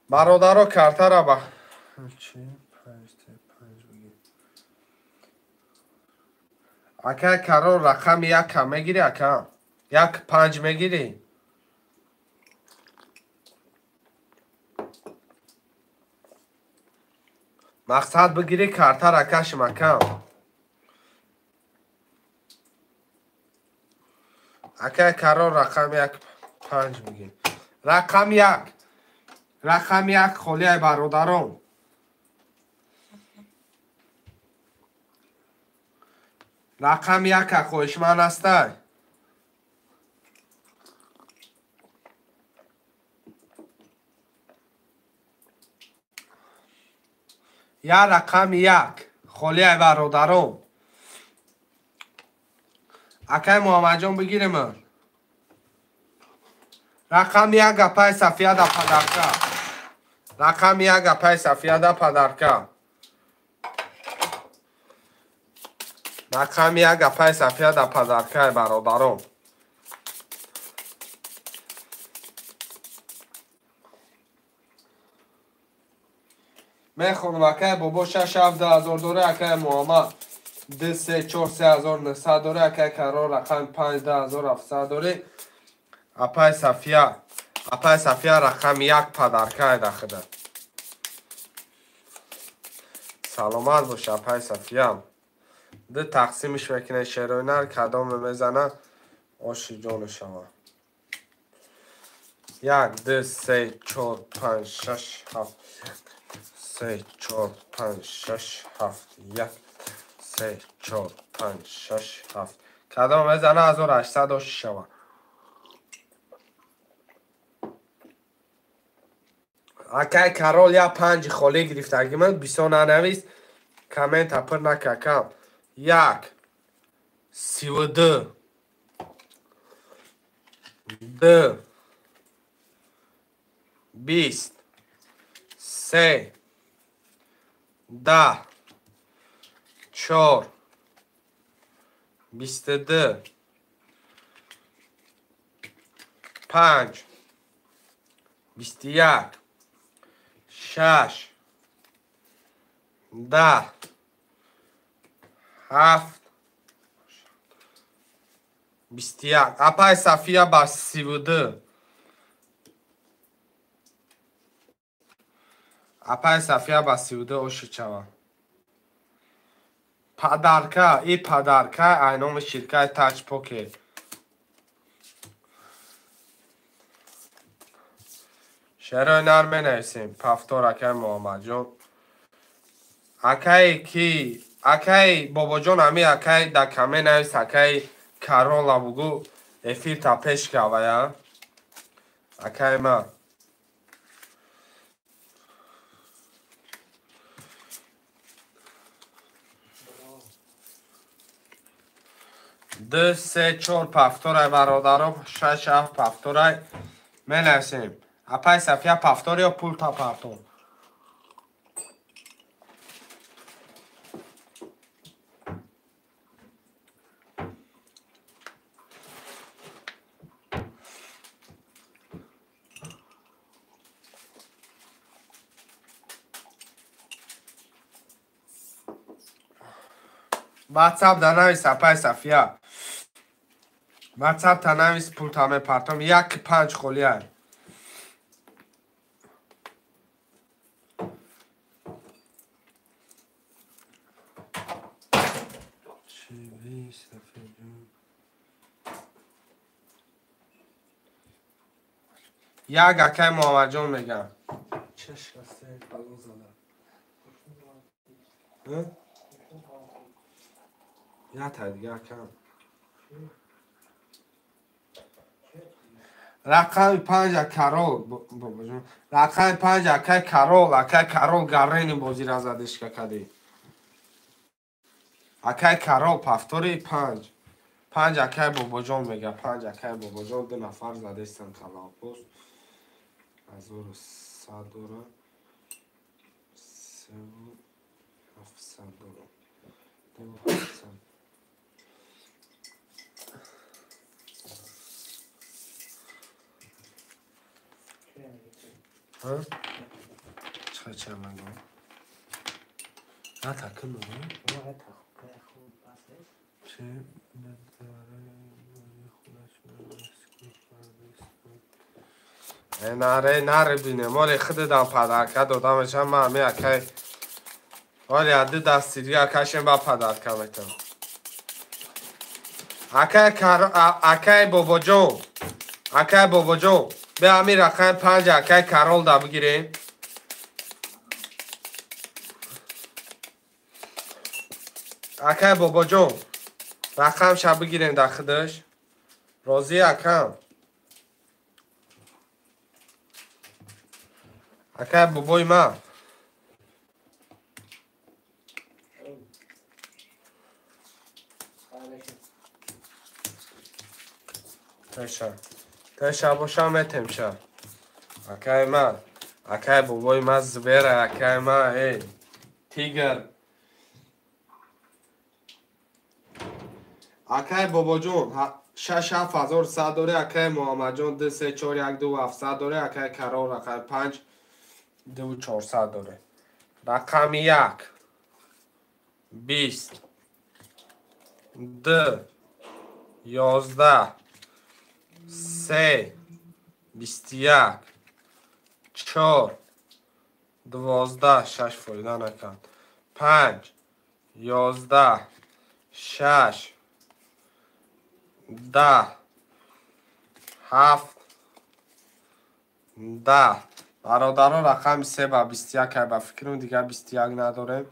Бародаро картара ба акай Карол рақами яка мегирӣ ака? Як панҷ мегирӣ? Мақсад бигирӣ картара кашим ака. Акай Карол рақами як панҷ бигир. Рақами як. Рақами як холиай бародарон. Рақами яка хоҳишманд ҳастай? Як рақами як холиай бародарон. Акай Муҳаммадҷон бигирем. Рақами як гапай Сафия да падарка. Рақами як гапай Сафия да падарка. Рақами як гапай Сафия да падарка бародарон. Мехонам акай бобо 6 7 2000 дора, акай Муҳаммад 2 3 4 3900 дора, акай Карол рақами 5 2700 дора. Апай Сафия, апай Сафия рақами як падарка дахида. Саломат бош апай Сафия. Ду тақсимиш мекунад шерои нар, кадоме мезана оши ҷону шава. 1 2 3 4 5 6 7 3 4 5 6 7 1 3 4 5 6 7 кадом мезана 1800 оши шава. Акай Карол я 5 холӣ гирифтаги ман бисёр нанавис, коммента пур накакам. 1 32 2 20 3 10 4 22 5 21 6 10 7 21. Апай Сафия ба 32. Апай Сафия ба 32 оши чава. Падарка, и падарка ай номи ширкаи Тач Покер. Шерои нар менависем. Пафтор акай Муҳаммадҷон. Акай ки, акай Бобоҷон ами акай да каме навис, акай Карола бугу эфир та пеш кавая. Акай ма. 2 3 4 пафторай бародаро, 6 7 пафторай менависем. Апай Сафия пафтор ё пул та пафтор? WhatsApp да навис апай Сафия. WhatsApp та навис пул та мепартом. 1 5 холиай. Як акай Муҳаммадҷон мегам. Я та дига акам. Рақами 5 Карол бобоҷон. Рақами 5 акай Карол, акай Карол гаррени бозира задишка кади. Акай Карол пафтори 5. 5 акай бобоҷон мега. 5 акай бобоҷон 2 нафар задестан калапост. 1100 дора. 3700 дора. 2700. Ҳа? Чӣ мегӯям? На такм мегӯям? Чӣ наре наре бинем. Оли худам падарка додам мешам ман ами акай. Оли ду дасти дига акашем ба падарка метам. Акай акай бобоҷон. Акай бобоҷон. Бе ами рақами 5 акай Карол да бигирем. Акай бобоҷон. Рақамша бигирем да худаш. Розӣ акам. Акай бобои ман. Теша. Теша бошам метемша. Акай ман. Акай бобои ман звера, акай ман, эй. Тигр. Акай бобоҷон 6 7100 дори, акай Муҳаммадҷон 2 3 4 1 2 700 дори, акай Карол рақами 5 2 400 дори. Рақами 1 20 2 11 3 21 4 12 6 фоида накард. 5 11 6 10 7 10. Бародаро рақами 3 ба 21 ба фикрам дигар 21 надорем.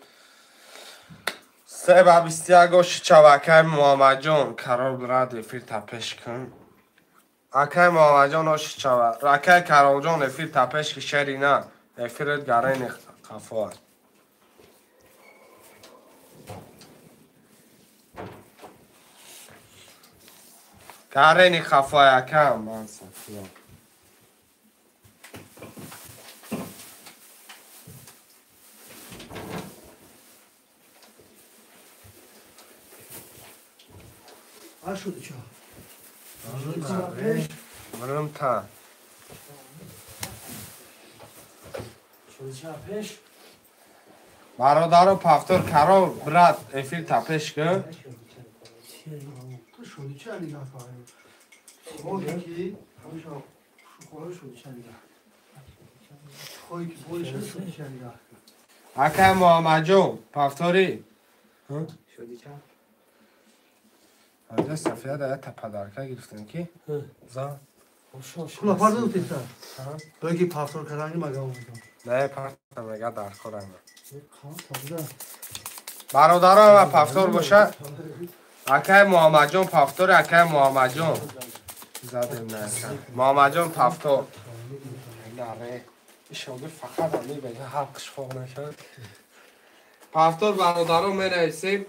3 ба 21 оши чава акай Муҳаммадҷон. Карол брат эфир та пеш кун. Акай Муҳаммадҷон оши чава. Акай Каролҷон эфир та пеш ки шери на. Эфирет гарени қафоа. Гарени қафоа акам ман Сафия. Та. Бародаро повтор карол брат эфир та пеш кун. Акай Муҳаммадҷон повтори. Анҷа Сафия да якта подарка гирифтем ки за Пула парда дутиса. Баки повтор карданги мага омадам. Не парта мега дар корам. Бародаро ва повтор боша. Акай Муҳаммадҷон повтор, акай Муҳаммадҷон. Задем на ака. Муҳаммадҷон повтор. Наре. Ишогир фақат ами бега ҳалқиш фоқ накард. Повтор бародаро менависем.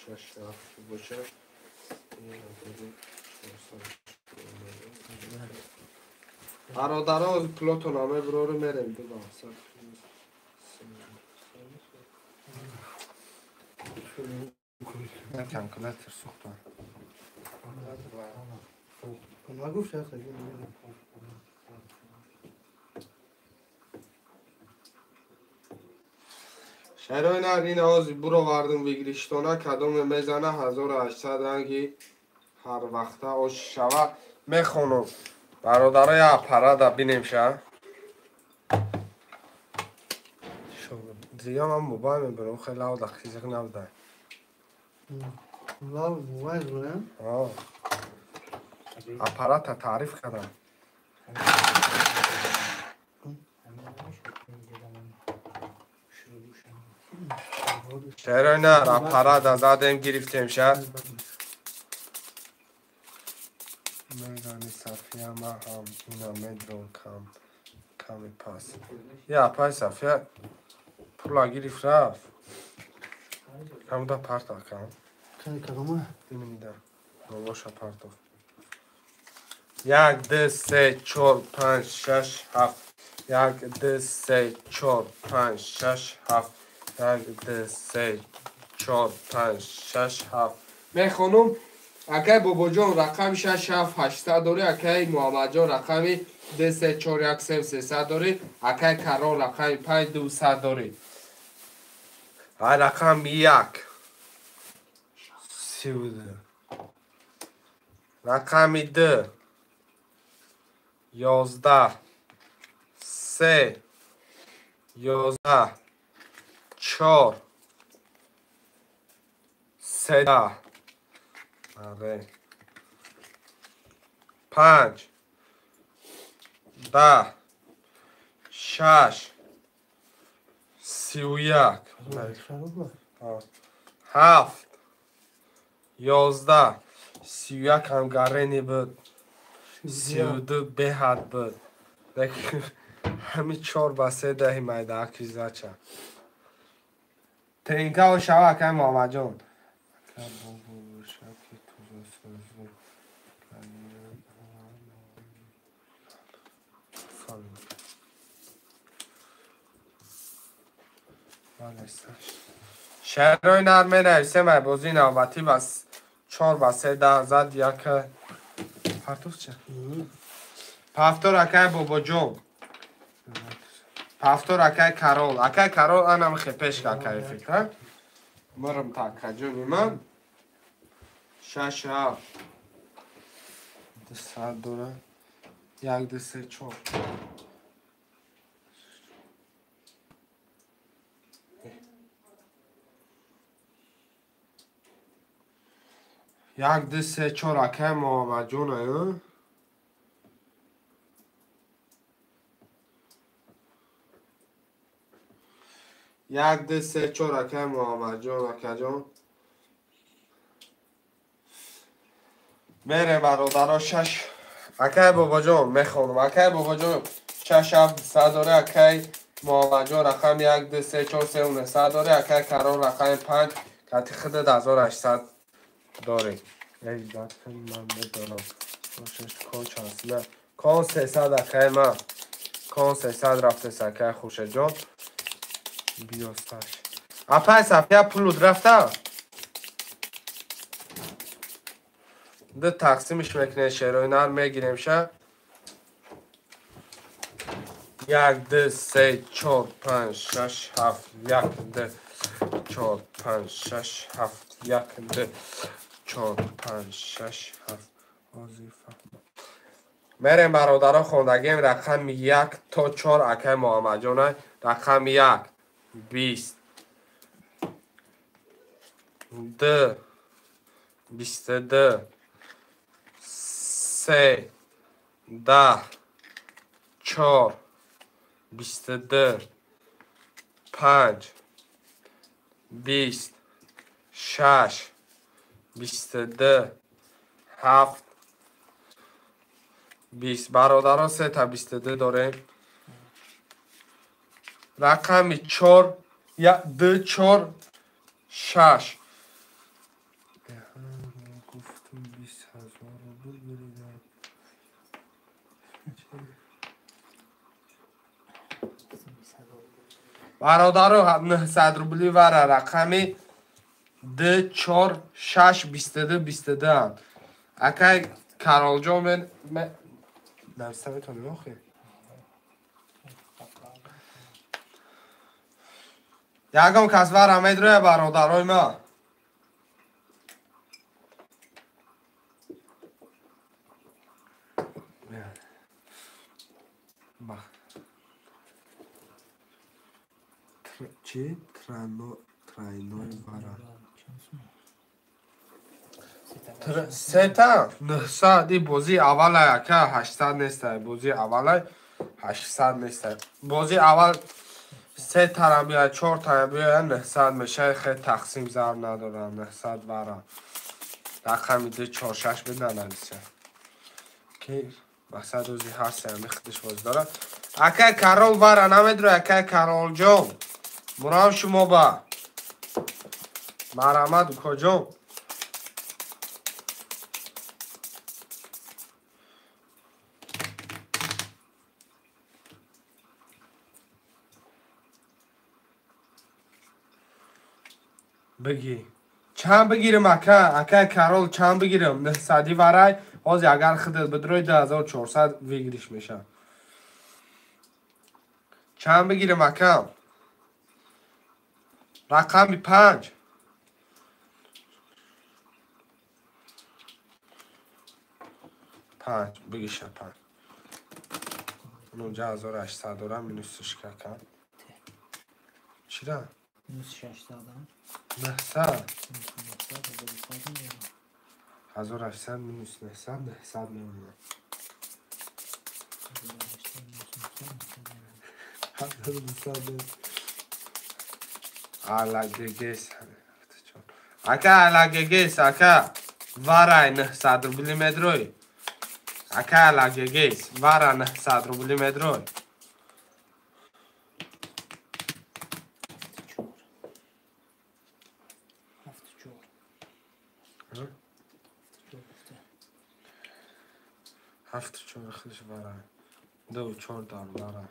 6 7 боша. Бародаро пулотон мебурору мерем ду ба. Калькулятор сӯхта. Шарои нар ин ози буровардум выигрыштона кадоме мезана 1800 ранги ҳар вақта ош шава мехонум. Бародаро я аппарата бинем ша. Дига ман мобайл мебарам, хеле лавда қизиқ набуда. Лав мобайл бурам? О. Аппарата таъриф кардам. Шарои нар аппарата задем гирифтем ша. Медани Сафия ман ҳам ина медрон кам ками пас. Я апай Сафия пула гирифт рафт. Ҳамуда парта кам. Кадома? Иминида. Болоша партов. 1 2 3 4 5 6 7. 1 2 3 4 5 6 7. 1 2 3 4 5 6 7. Мехонум. Акай Бобоҷон рақами 6 7 800 дорӣ, акай Муҳаммадҷон рақами 2 3 4 1 3 300 дорӣ, акай Карол рақами 5 200 дорӣ. Ай рақами 1 32. Рақами 2 11 3 11 4 3 آره 5 10 6 31 7 11 31 ҳам гарени буд, 32 беҳад буд. Лекин ҳами 4 ба 3 даҳи майдааки зача. Тринка шава акай Муҳаммадҷон. Шарои нар менависем ай бозии навбатӣ ба 4 ба 3 даҳ зад як партов ча? Повтор акай Бобоҷон. Повтор акай Карол. Акай Карол анам хепеш акай фикр. Мурам та акаҷони ман. 6 7 200 дора. 1 2 3 4. 1 2 3 4 акай Муҳаммадҷон. 1 2 3 4 акай Муҳаммадҷон, акаҷон. Мерем бародаро 6. Акай бобоҷон мехонам. Акай бобоҷон 6 7 100 дора, акай Муҳаммадҷон рақами 1 2 3 4 3 900 дора, акай Карол рақами 5 кати худат 1800 дорӣ. Эй, ман медонам. Кон чанд? Кон 300 акай ман. Кон 300 рафтес акай Хуршедҷон. Биёсташ. Апай Сафия пулуд рафта? Ду тақсимиш мекунем, шерои нар мегирем ша. 1 2 3 4 5 6 7 1 2 4 5 6 7 1 2 4 5 6 7. Мерем бародаро хондагем рақами 1 то 4 акай Муҳаммадҷон. Рақами 1 20 2 22 3 10 4 22 5 20 6 22 7 20. Бародарон 3 та 22 дорем. Рақами 4 2 4 6. Гуфтум 20 000 рубл биридам. Бародаро 900 рубли вара рақами 2 4 6 22 22. Акай Каролҷон мен нависта метавонем охи? Ягон кас вара медроя бародарои ма. Чи? Трайной вара. Сета 900 и бозии аввалай ака 800 нестай. Бозии аввалай 800 нестай. Бозии аввал се тара биёяд, 4 тара биёяд 900 мешавад. Хеле тақсим зарб надорам. 900 вара. Рақами 2 4 6 бинанависа. Ки мақсад рӯзи ҳар сеами худаш бозӣ дорад. Акай Карол вара намедрояд, акай Каролҷон. Мурам шумо ба. Марҳамат укоҷон. Бигӣ. Чанд бигирам ака? Акай Карол чанд бигирам? 900 варай. Ҳозир агар худат бидрои 2400 выигрыш мешавад. Чанд бигирам ака? Рақами 5. 5 бигиша 5. 19800 дорам минусш какам. Чира? Минус 600. 900. 1800 минус 900 900 мемонад. 1900. Алагегес. Ака алагегес ака. Варай 900 рубли медрой. Ака алагегес. Вара 900 рубли медрой. 7 4 худш вара. 2 4 дар вара.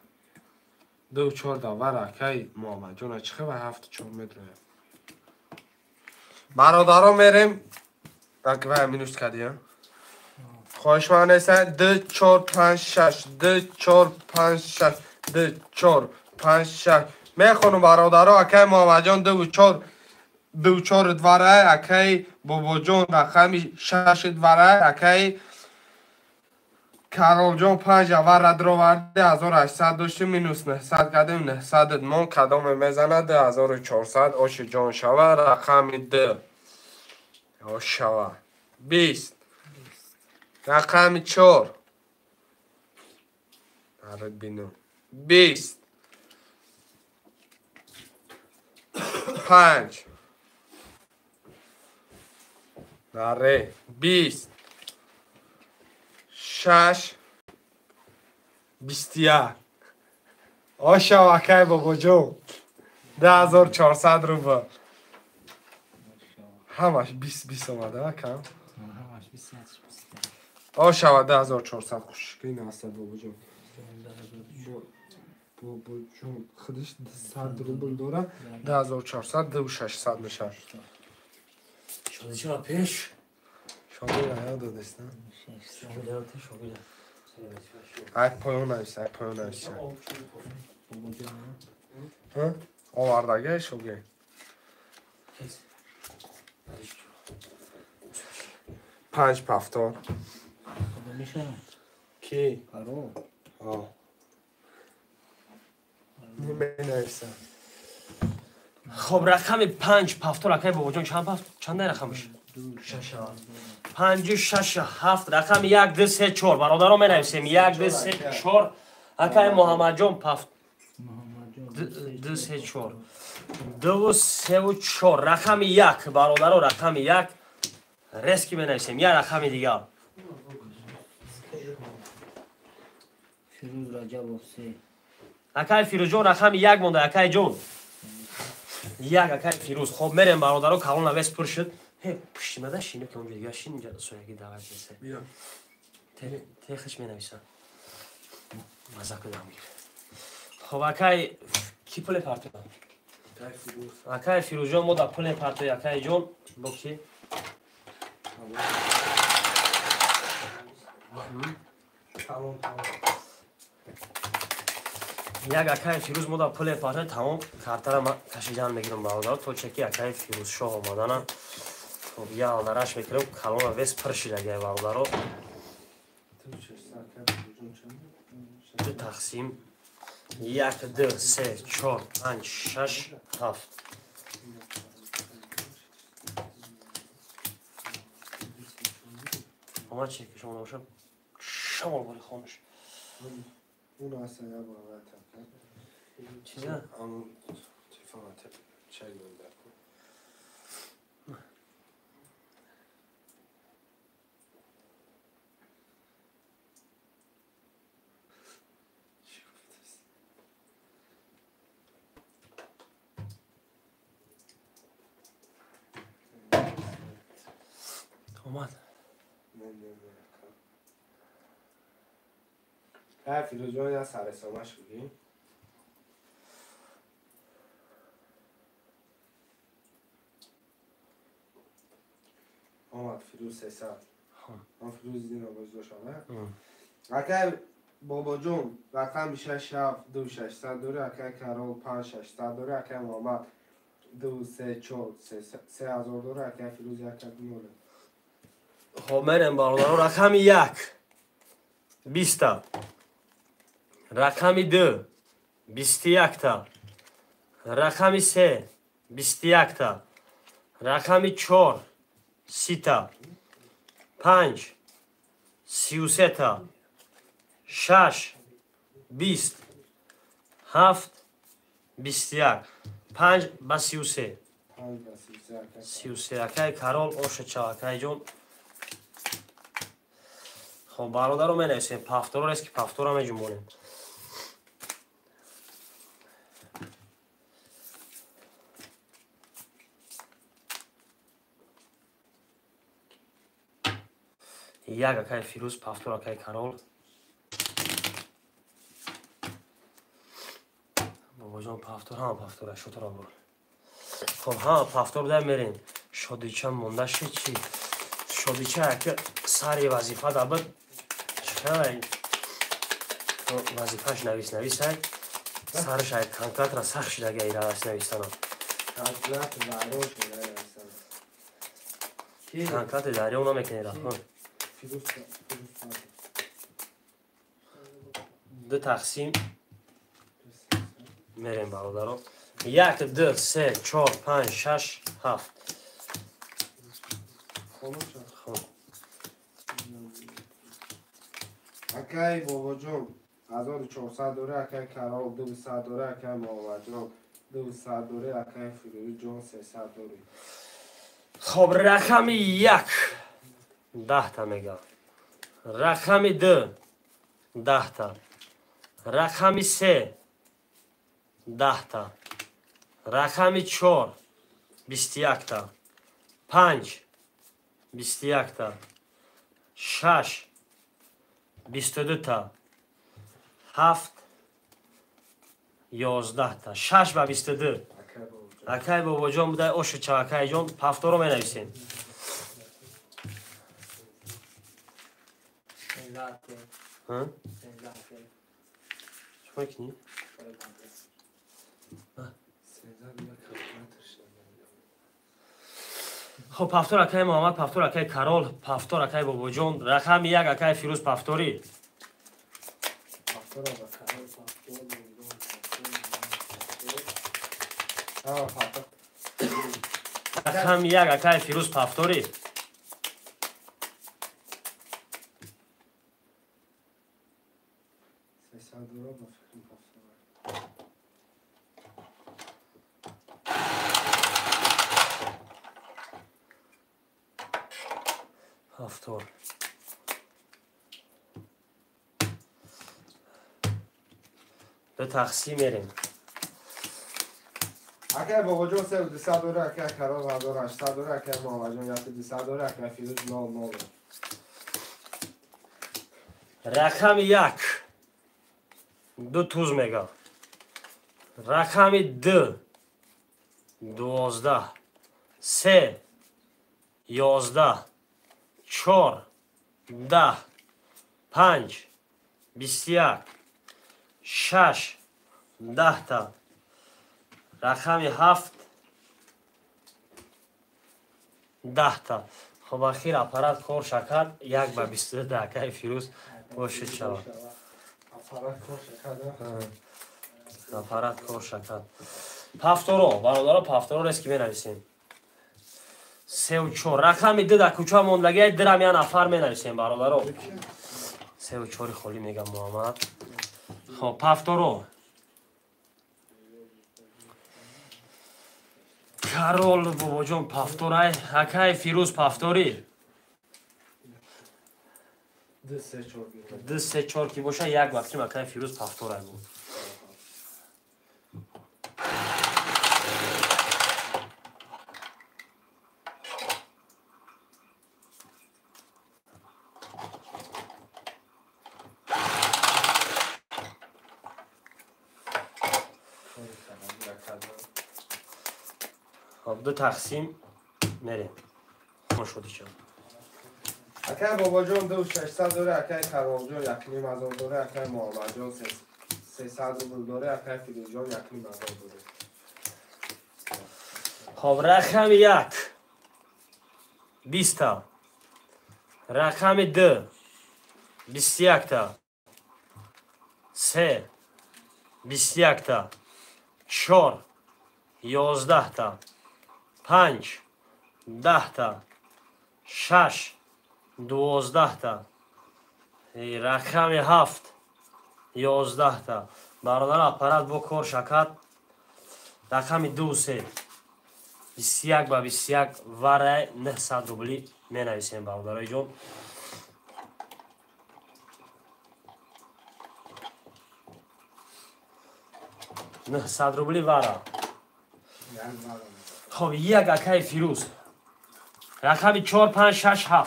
2 4 дар вара акай Муҳаммадҷон чӣ ва 7 4 медрояд. Бародаро мерем. Аква минус кардия. Хоҳиш ман нест 2 4 5 6 2 4 5 6 2 4 5 6. Мехонам бародаро акай Муҳаммадҷон 2 4 2 4 двара, акай Бобоҷон рақами 6 двара, акай Каролҷон 5 вара дроварди 1800 доштим минус 900 кардем 900 мон кадоме мезанад 2400 оши ҷон шава рақами 2 ош шава 20 рақами 4 нарад бинам 20 5 наре 20 6 21. Ошав акай бобоҷон 2400 рубл. Ҳамаш 20 омада акам. Ошава 2400 хушки наста бобоҷон. Бобоҷон худиш 100 рубл дора 2400 2600 мешавад. Шодича пеш. Шодира ёд додест, на? Шодира. Ай поён навис, ай поён навис. Ҳа? Овардага шоге. 5 пафтор. Ки? Паро. Менависам. Хоб рақами 5 пафтор акай бобоҷон чанд пафт? Чандай рақамаш? 6 5 6 7 рақами 1 2 3 4 бародаро менависем 1 2 3 4 акай Муҳаммадҷон пафт 2 3 4 2 3 4 рақами 1 бародаро рақами 1 рески менависем як рақами дигар. Фирӯз Раҷабов 3. Акай Фирӯзҷон рақами 1 монда акай ҷон. 1 акай Фирӯз. Хоб мерем бародаро калон навес пур шуд. Ҳе пуштимада шино ки онҷо дигар шин инҷа сояги дават есе. Техаш менависам. Маза кудам гир. Хоб акай ки пуле партоя? Акай Фирӯзҷон мо да пуле партоя акай ҷон бо ки? Як акай Фирӯз мо да пуле партоя тамом картара ма кашидан мегирам бародаро то чеки акай Фирӯзшоҳ омадана. Хоб я алдараш мекунам калона вес пур шидагай бародаро. Ду тақсим 1 2 3 4 5 6 7. Омад чеки шумо бошад шамол бори хонаш. اون اصلا یه بار چیزا؟ همون تلفن چک گندر کن. اومد. نه نه نه. فیروزجان یا سرسامش بگیم. آمد فیروز 300. آن فیروز دیدین آباز داشت. اکای بابا جون رقم 6 7 2 600 داره. اکای کرال 5 600 داره. اکای محمد 2 3 4 3000 داره. اکای فیروز 1 0. خب мерем бародаро рақами 1 20та рақами 2 21та рақами 3 21та рақами 4 30та 5 33та 6 20 7 21 5 ба 33 33 акай Карол ошача акай ҷон. Хоб бародаро менависем пафторо рест ки пафтора меҷумонем. Як акай Фирӯз пафтор акай Карол. Бобоҷон пафтор ҳама пафтора шотора бур. Хоб ҳама пафтор дар мерем. Шодича монда шид чи? Шодича яке сари вазифа дабад. Чай вазифаш навис нависай. Сараш ай конкретно сахт шидага ира нависана. Конкретно дарё намекунӣ рафон. Ду тақсим мерем бародаро. 1 2 3 4 5 6 7. خب акай бобоҷон 1400 дора, акай Карол 200 дора, акай Муҳаммадҷон 200 дорӣ, акай Фирӯзҷон 300 дорӣ. Хоб, рақами 1 10та мега. Рақами 2 10та. Рақами 3 10та. Рақами 4 21та. 5 21та. 6 22та. 7 11та. 6 ба 22. Акай Бобоҷон будай ошу чав, акайҷон, пафторо менависем. Чӣ мекунӣ? Хоб, пафтор акай Муҳаммад, пафтор акай Карол, пафтор акай Бобоҷон, рақами 1 акай Фирӯз пафторӣ. Рақами 1 акай Фирӯз пафторӣ. Пафтор. Ду тақсим мерем. Акай Бобоҷон 3200 дорӣ, акай Карол 1800 дорӣ, акай Муҳаммадҷон 1200 дорӣ, акай Фирӯз 00. Рақами 1 2 туз мега. Рақами 2 12, 3 11, 4 10, 5 21, 6 10та. Рақами 7 10та. Хоб, ахир аппарат кор шакад 1 ба 22 акай Фирӯз бошед шавад. Аппарат кор шакад. Пафторо, бародаро, пафторо рески менависем. 3 4. Рақами 2 дар кӯча мондагиай дирам я нафар менависем, бародаро. 3 4 холӣ мегам Муҳаммад. Хоб, пафторо. Карол Бобоҷон пафторай, акай Фирӯз пафторӣ. 2 3 4. 2 3 4 ки боша як вақтим акай Фирӯз пафторай буд. Ду тақсим мерем. Шуди чав. Акай Бобоҷон 2600 дорӣ, акай Каролҷон 1500 дорӣ, акай Муҳаммадҷон 300 рубл дорӣ, акай Фирӯзҷон 1500 дорӣ. Хоб, рақами 1 20та. Рақами 2 21та. 3 21та. 4 11та. 5 10та. 6 12та. Рақами 7 11та. Бародар, аппарат бо кор шакад. Рақами 2 3 21 ба 21 варай 900 рубли менависем, бародарои ҷон. 900 рубли вара. Хоб, як акай Фирӯз. Рақами 4 5 6 7.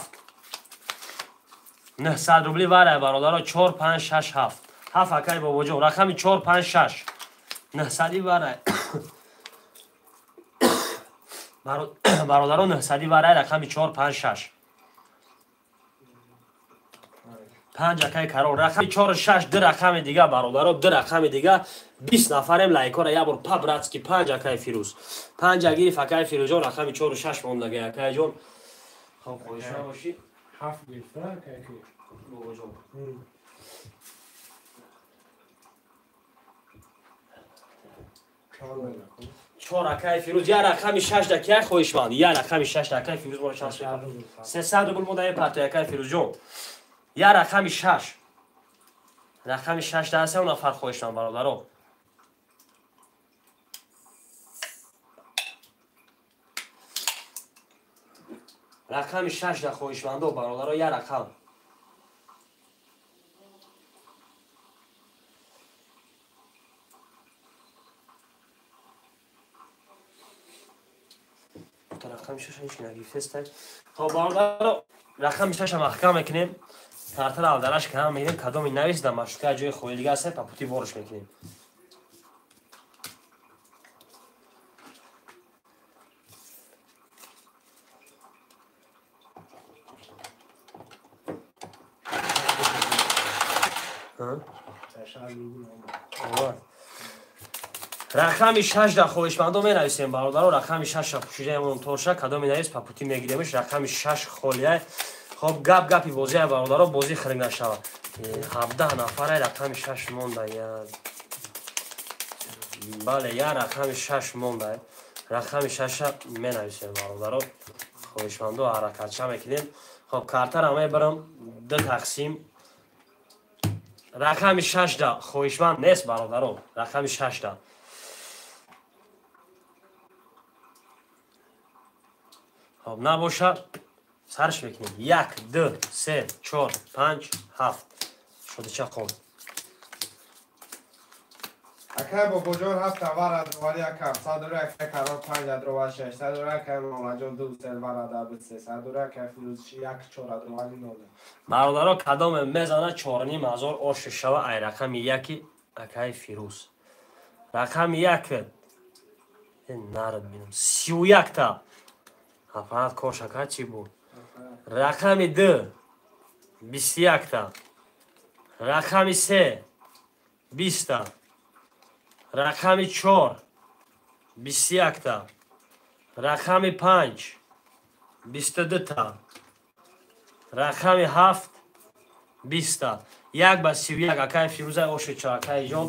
900 рубли варай, бародаро, 4 5 6 7. 7 акай Бобоҷон, рақами 4 5 6. 900 варай. Бародаро, 900 варай, рақами 4 5 6. 5 акай Карол, рақами 4 6, 2 рақами дига, бародаро, 2 рақами дига. 20 нафарем лайкора як бор по-братски 5 акай Фирӯз. 5 гириф акай Фирӯзҷон, рақами 4 6 мондагай акайҷон. Хоб, хоҳишманд бошӣ. 7 гирифта акай Бобоҷон. 4 акай Фирӯз, як рақами 6 да кия хоҳишманд? Як рақами 6 да акай Фирӯз моро чанд 300 рубл мода партои акай Фирӯзҷон. Як рақами 6. Рақами 6 да се нафар хоҳишманд, бародаро. Рақами 6 да хоҳишмандо бародаро я рақам. Рақами 6 ҳеч нагирифтест. Хоб бародаро рақами 6 маҳкам мекунем. Картара алдараш кам мегирем, кадоми навис дар маршрутка ҷои холи дига аст, папути ворш мекунем. Рақами 6 да хоҳишмандо менависем бародаро, рақами 6 пӯшидаемон торша, кадоми навис папути мегиремш, рақами 6 холия. Хоб гап гапи бозия бародаро, бозӣ хирик нашава. 17 нафара рақами 6 монда. Бале, я рақами 6 монда. Рақами 6 менависем бародаро. Хоҳишмандо ҳаракатча мекунем. Хоб картара мебарам 2 тақсим. Рақами 6 да хоҳишманд нест бародаро, рақами 6 да. Хоб набоша сарш мекунем. 1 2 3 4 5 7. Шодича хон. Акай бобоҷон 7 вара дровали акам, садура акай карор 5 дрова 6, садура акай мамаҷон 2 3 вара да 3, садура акай фирӯз 1 4 дровали 0. Бародаро кадоме мезана 4.5 ҳазор ош шава ай рақами 1 акай Фирӯз. Рақами 1 нарад бинам 31 та. Аппарат кош ака чӣ буд? Рақами 2 21 та. Рақами 3 20 та. Рақами 4 21 та. Рақами 5 22 та. Рақами 7 20 та. 1 ба 31 акай Фирӯза ошича акай ҷон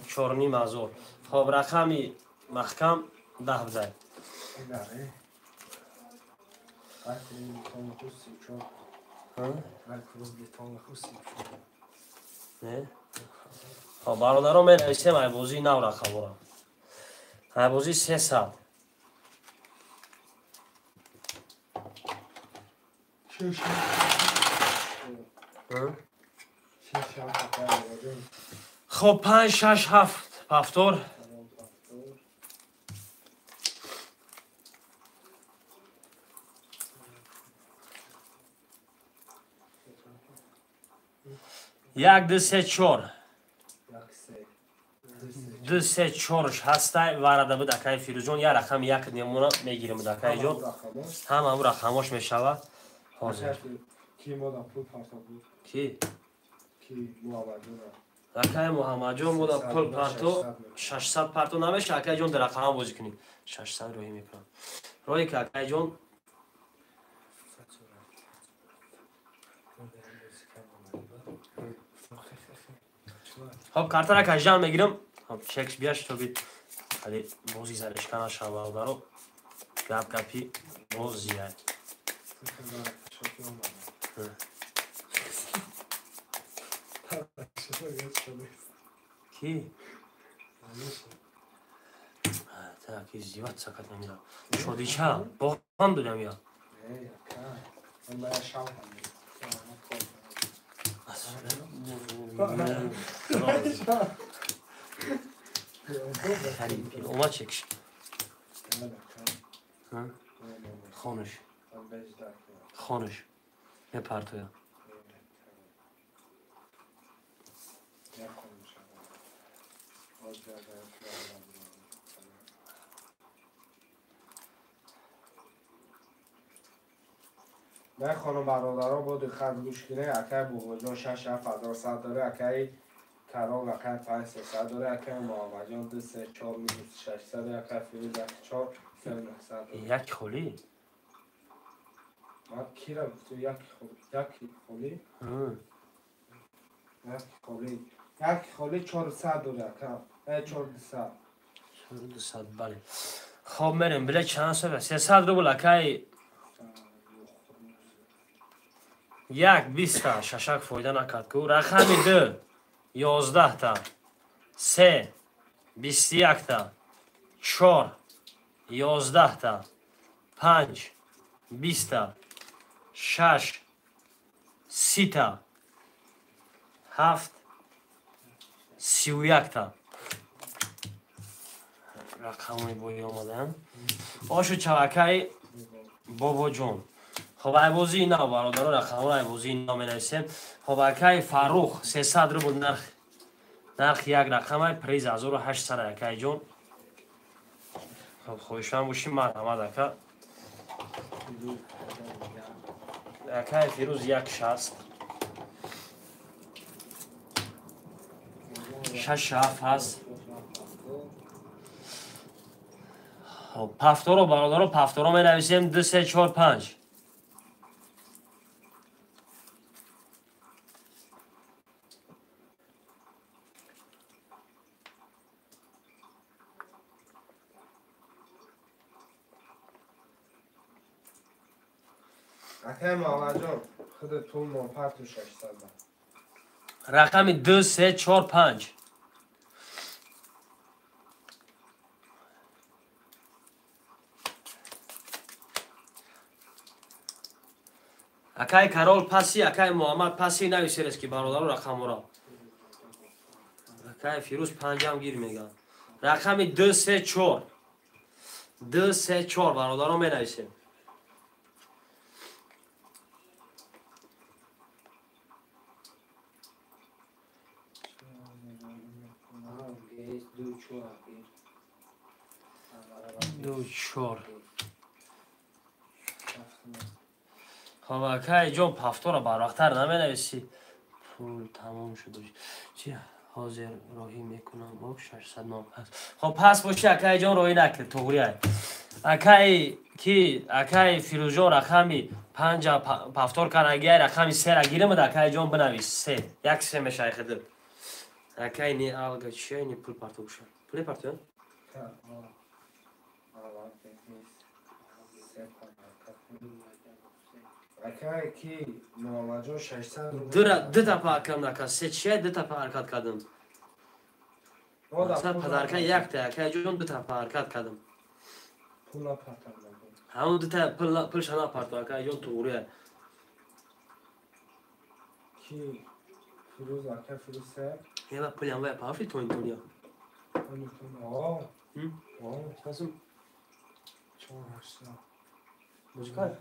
4.5 ҳазор. Хоб рақами маҳкам 10 бизай. Хоб бародаро менависем айбозии нав рақамора. Айбозии 300. Хоб 5 6 7 повтор. 1 2 3 4. 2 3 4 ҳастай варада буд акай Фирӯзҷон, я рақами 1 немона мегирем буд акай ҷон. Ҳама ҳамун рақамош мешава. Ҳозир. Ки мода пул парто буд? Ки? Ки Муҳаммадҷон. Акай Муҳаммадҷон мода пул парто 600 парто намеша акай ҷон, дар рақам бозӣ кунӣ. 600 роҳӣ мекунам. Роҳӣ ки акай ҷон. Хоб картара каждан мегирам. Хоб чекш бияш то би ҳали бозӣ заришка нашава бародаро. Гап гапи бозия. Ки? Так, издеваться как намира. Шодича, боғам додам я. Омад чекш. Хонаш. Хонаш. Мепартоя. Не хонум бародаро бо диққат гӯш кунед. Акай Бобоҷон 6 7 дора, акай Карол акай 5 300 дора, акай Муҳаммадҷон 2 3 4 минус 600, акай Фирӯз 1 4 3 900. Як холӣ? Ман кира гуфтам як холӣ, як холӣ? Як холӣ. Як холӣ 400 дора ака. 400. 400 бале. Хоб мерем, биле чанд соат? 300 рубл акай 1 20 та шашак фоида накард ку. Рақами 2 11 та, 3 21 та, 4 11 та, 5 20 та, 6 30 7 31 та рақамои бои омадан. Ошу чавакаи Бобоҷон. Хоб, айбозии нав бародаро, рақамҳоро айбозии нав менависем. Хоб, акаи Фаррух 300 рубл нарх як рақамай, приз 1800 акаи ҷон. Хоб, хоҳишманд бошӣ, марҳамат ака. Акаи Фирӯз 1,60 6,7 ҳаст. Хоб, пафторо бародаро, пафторо менависем 2 3 4 5. Акай Мавлаҷон, худат пул нопарту 600. Рақами 2 3 4 5. Акай Карол паси, акай Муҳаммад паси нависерес ки бародаро рақамҳоро. Акай Фирӯз 5-ам гир меган. Рақами 2 3 4. 2 3 4 бародаро менависем. Ду чор. Хоб, акай ҷон, пафтора барвақттар наменависӣ. Пул тамом шуд. Чи ҳозир роҳӣ мекунам? Ок, 600 ном пас. Хоб, пас боши, акай ҷон, роҳӣ накард, туғри. Акай ки, акай Фирӯзҷон рақами 5 пафтор карагиай, рақами 3-ра гиримад, акай ҷон бинавис 3. 1 3 мешавад хидиб. Акай не алга чия не пул партов кушад. Пуле партов? Акай ки Муҳаммадҷон 600 рубл. Ду тапа акам нака, се чия ду тапа ҳаракат кардам. Мақсад падарка якта, акай ҷон ду тапа ҳаракат кардам. Пул напартам. Ҳамон ду та пулша напартов, акай ҷон туғрия. Ки Фирӯз, акай Фирӯз се? Ева пулям вай пафри тоин тония. О. О. Часум? 4 800. Музыка?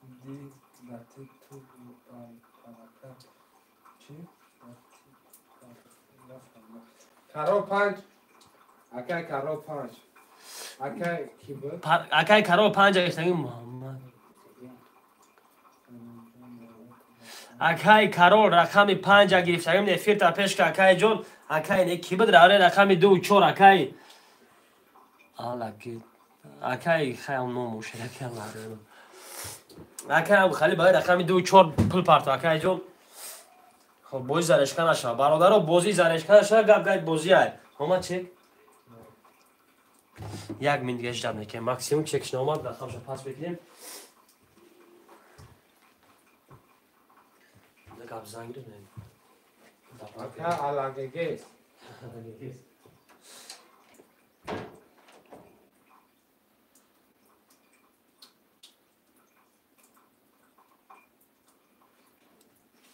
Ди лати ту парака. Чи? Каро 5. Акай Каро 5. Акай ки буд? Акай Каро 5 гирифтаги Муҳаммад. Акай Карол рақами 5 гирифтагим эфирта пешка акай ҷон. Акай не ки буд равре рақами 2 4 акай. Алаки. Акай хаям ном ошад, акай ларено. Акай хали барои рақами 2 4 пул партов, акай ҷон. Хоб, бозӣ зарешка нашава. Бародаро, бозӣ зарешка нашава, гап гап бозӣ ай. Омад чек? Як минут дига ждать мекунем. Максимум чекш наомад, рақамша пас мекунем. Гап занг гирифт. Ака Алагегес.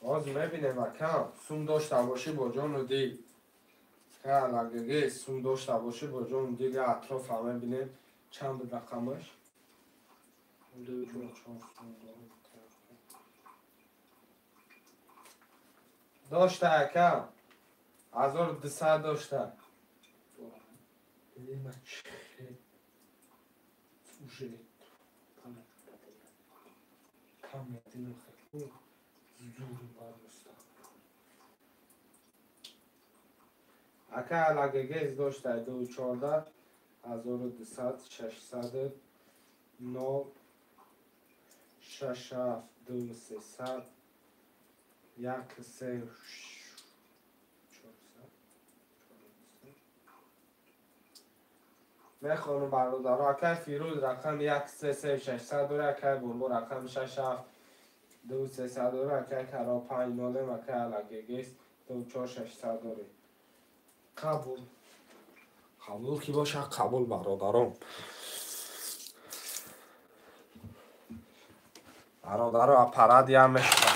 Боз мебинем ака, сум дошта бошӣ бо ҷону дил. Ака Алагегес, сум дошта бошӣ бо ҷону дил, я атрофа мебинем чанд буд рақамаш? 2 4 сум дошта ака. 1200 дошта. Лима че уже памяти нахай. Зур бармуста. Ака Алагегес дошта 2 14 1200 600 0 6 7 2 300 1 3 400. мехонам бародаро. Акай Фирӯз рақами 1 3 3 600 дора, акай Бурбо рақами 6 7 2 300 дора, акай Каро 5 0, акай Алагегес 2 4 600 дора. Қабул. Қабул ки бошад, қабул бародарон. Бародаро аппарат ям мешавад.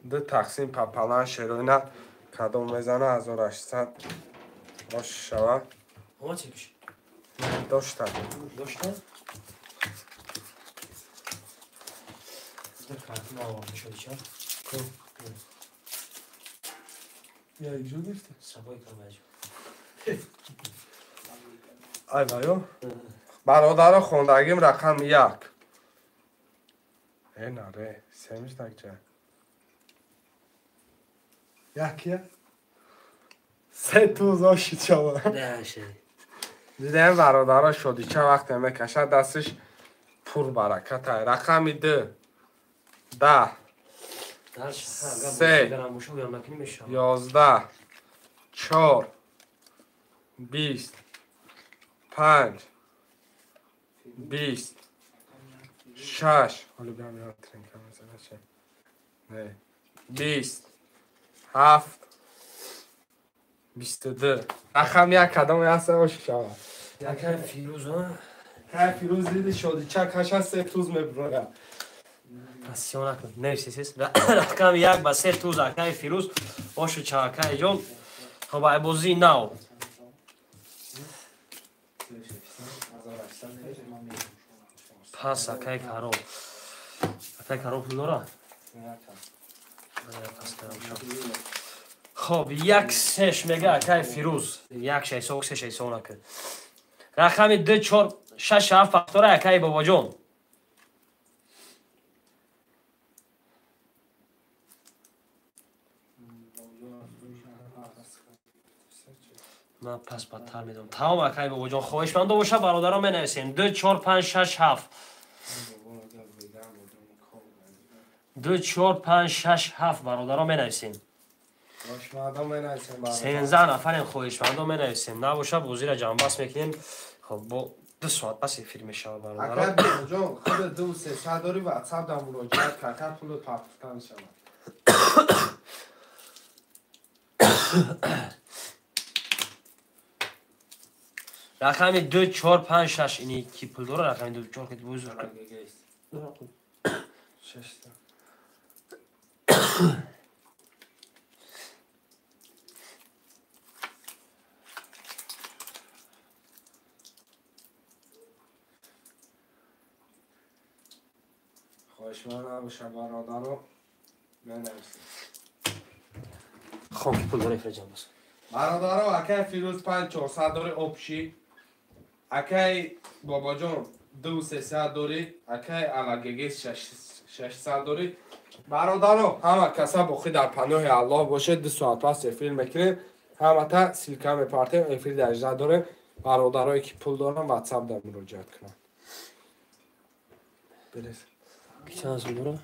Ду тақсим папалан шероина кадом мезана 1800 ош шава. Дошта. Дошта? Ай ваё. Бародаро хондагим рақам 1. Э наре, семиш такча. Як я? Се туз оши чава. Дидем бародаро шодича вақте мекашад дастиш пур бараката. Рақами 2 10 3 11 4 20 5 20 6 ҳоло биям я тринка мезана че не 20 7 22 рақам 1 кадом яса оши шава. Якай Фирӯз, а? Кай Фирӯз диди шодича каша се туз мебурад. Пасиён накун. Нависесес. Рақами 1 ба 3 туз акай Фирӯз оши ча акай ҷон. Хоб ай бозии нав. Пас акай Карол. Акай Карол пул дора? Хоб 1-3 мега акай Фирӯз. 1-6 3-6 накун. Рақами 2 4 6 7 фактора акай Бобоҷон. Ман пас бадтар медонам. Тамом акай Бобоҷон, хоҳишмандо боша бародарон менависем. 2 4 5 6 7. 2 4 5 6 7 бародарон менависем. Хоҳишмандо менависем. 13 нафарем хоҳишмандо менависем. Набоша бозиро ҷамъбаст мекунем. Хоб бо 2 соат пас эфир мешавад бародарон. Акай Бобоҷон, худ 2 300 дори WhatsApp да муроҷиат кард, пулу пардохта мешавад. Рақами 2 4 5 6 ини ки пул дора рақами 2 4 ки бузург. 6. Хоҳишманд набоша бародаро менависем. Хом ки пул дора эфир ҷамъбаст. Бародаро акай Фирӯз 5 400 дори обши. Акай Бобоҷон 2 300 дори, акай Алагегес 600 дори. Бародаро ҳама каса боқӣ дар паноҳи Аллоҳ бошед. 2 соат пас эфир мекунем. Ҳамата ссылка мепартем, эфир дар дорем. Бародарое ки пул доранд WhatsApp да муроҷиат кунанд. Берес. Чанд сум дора?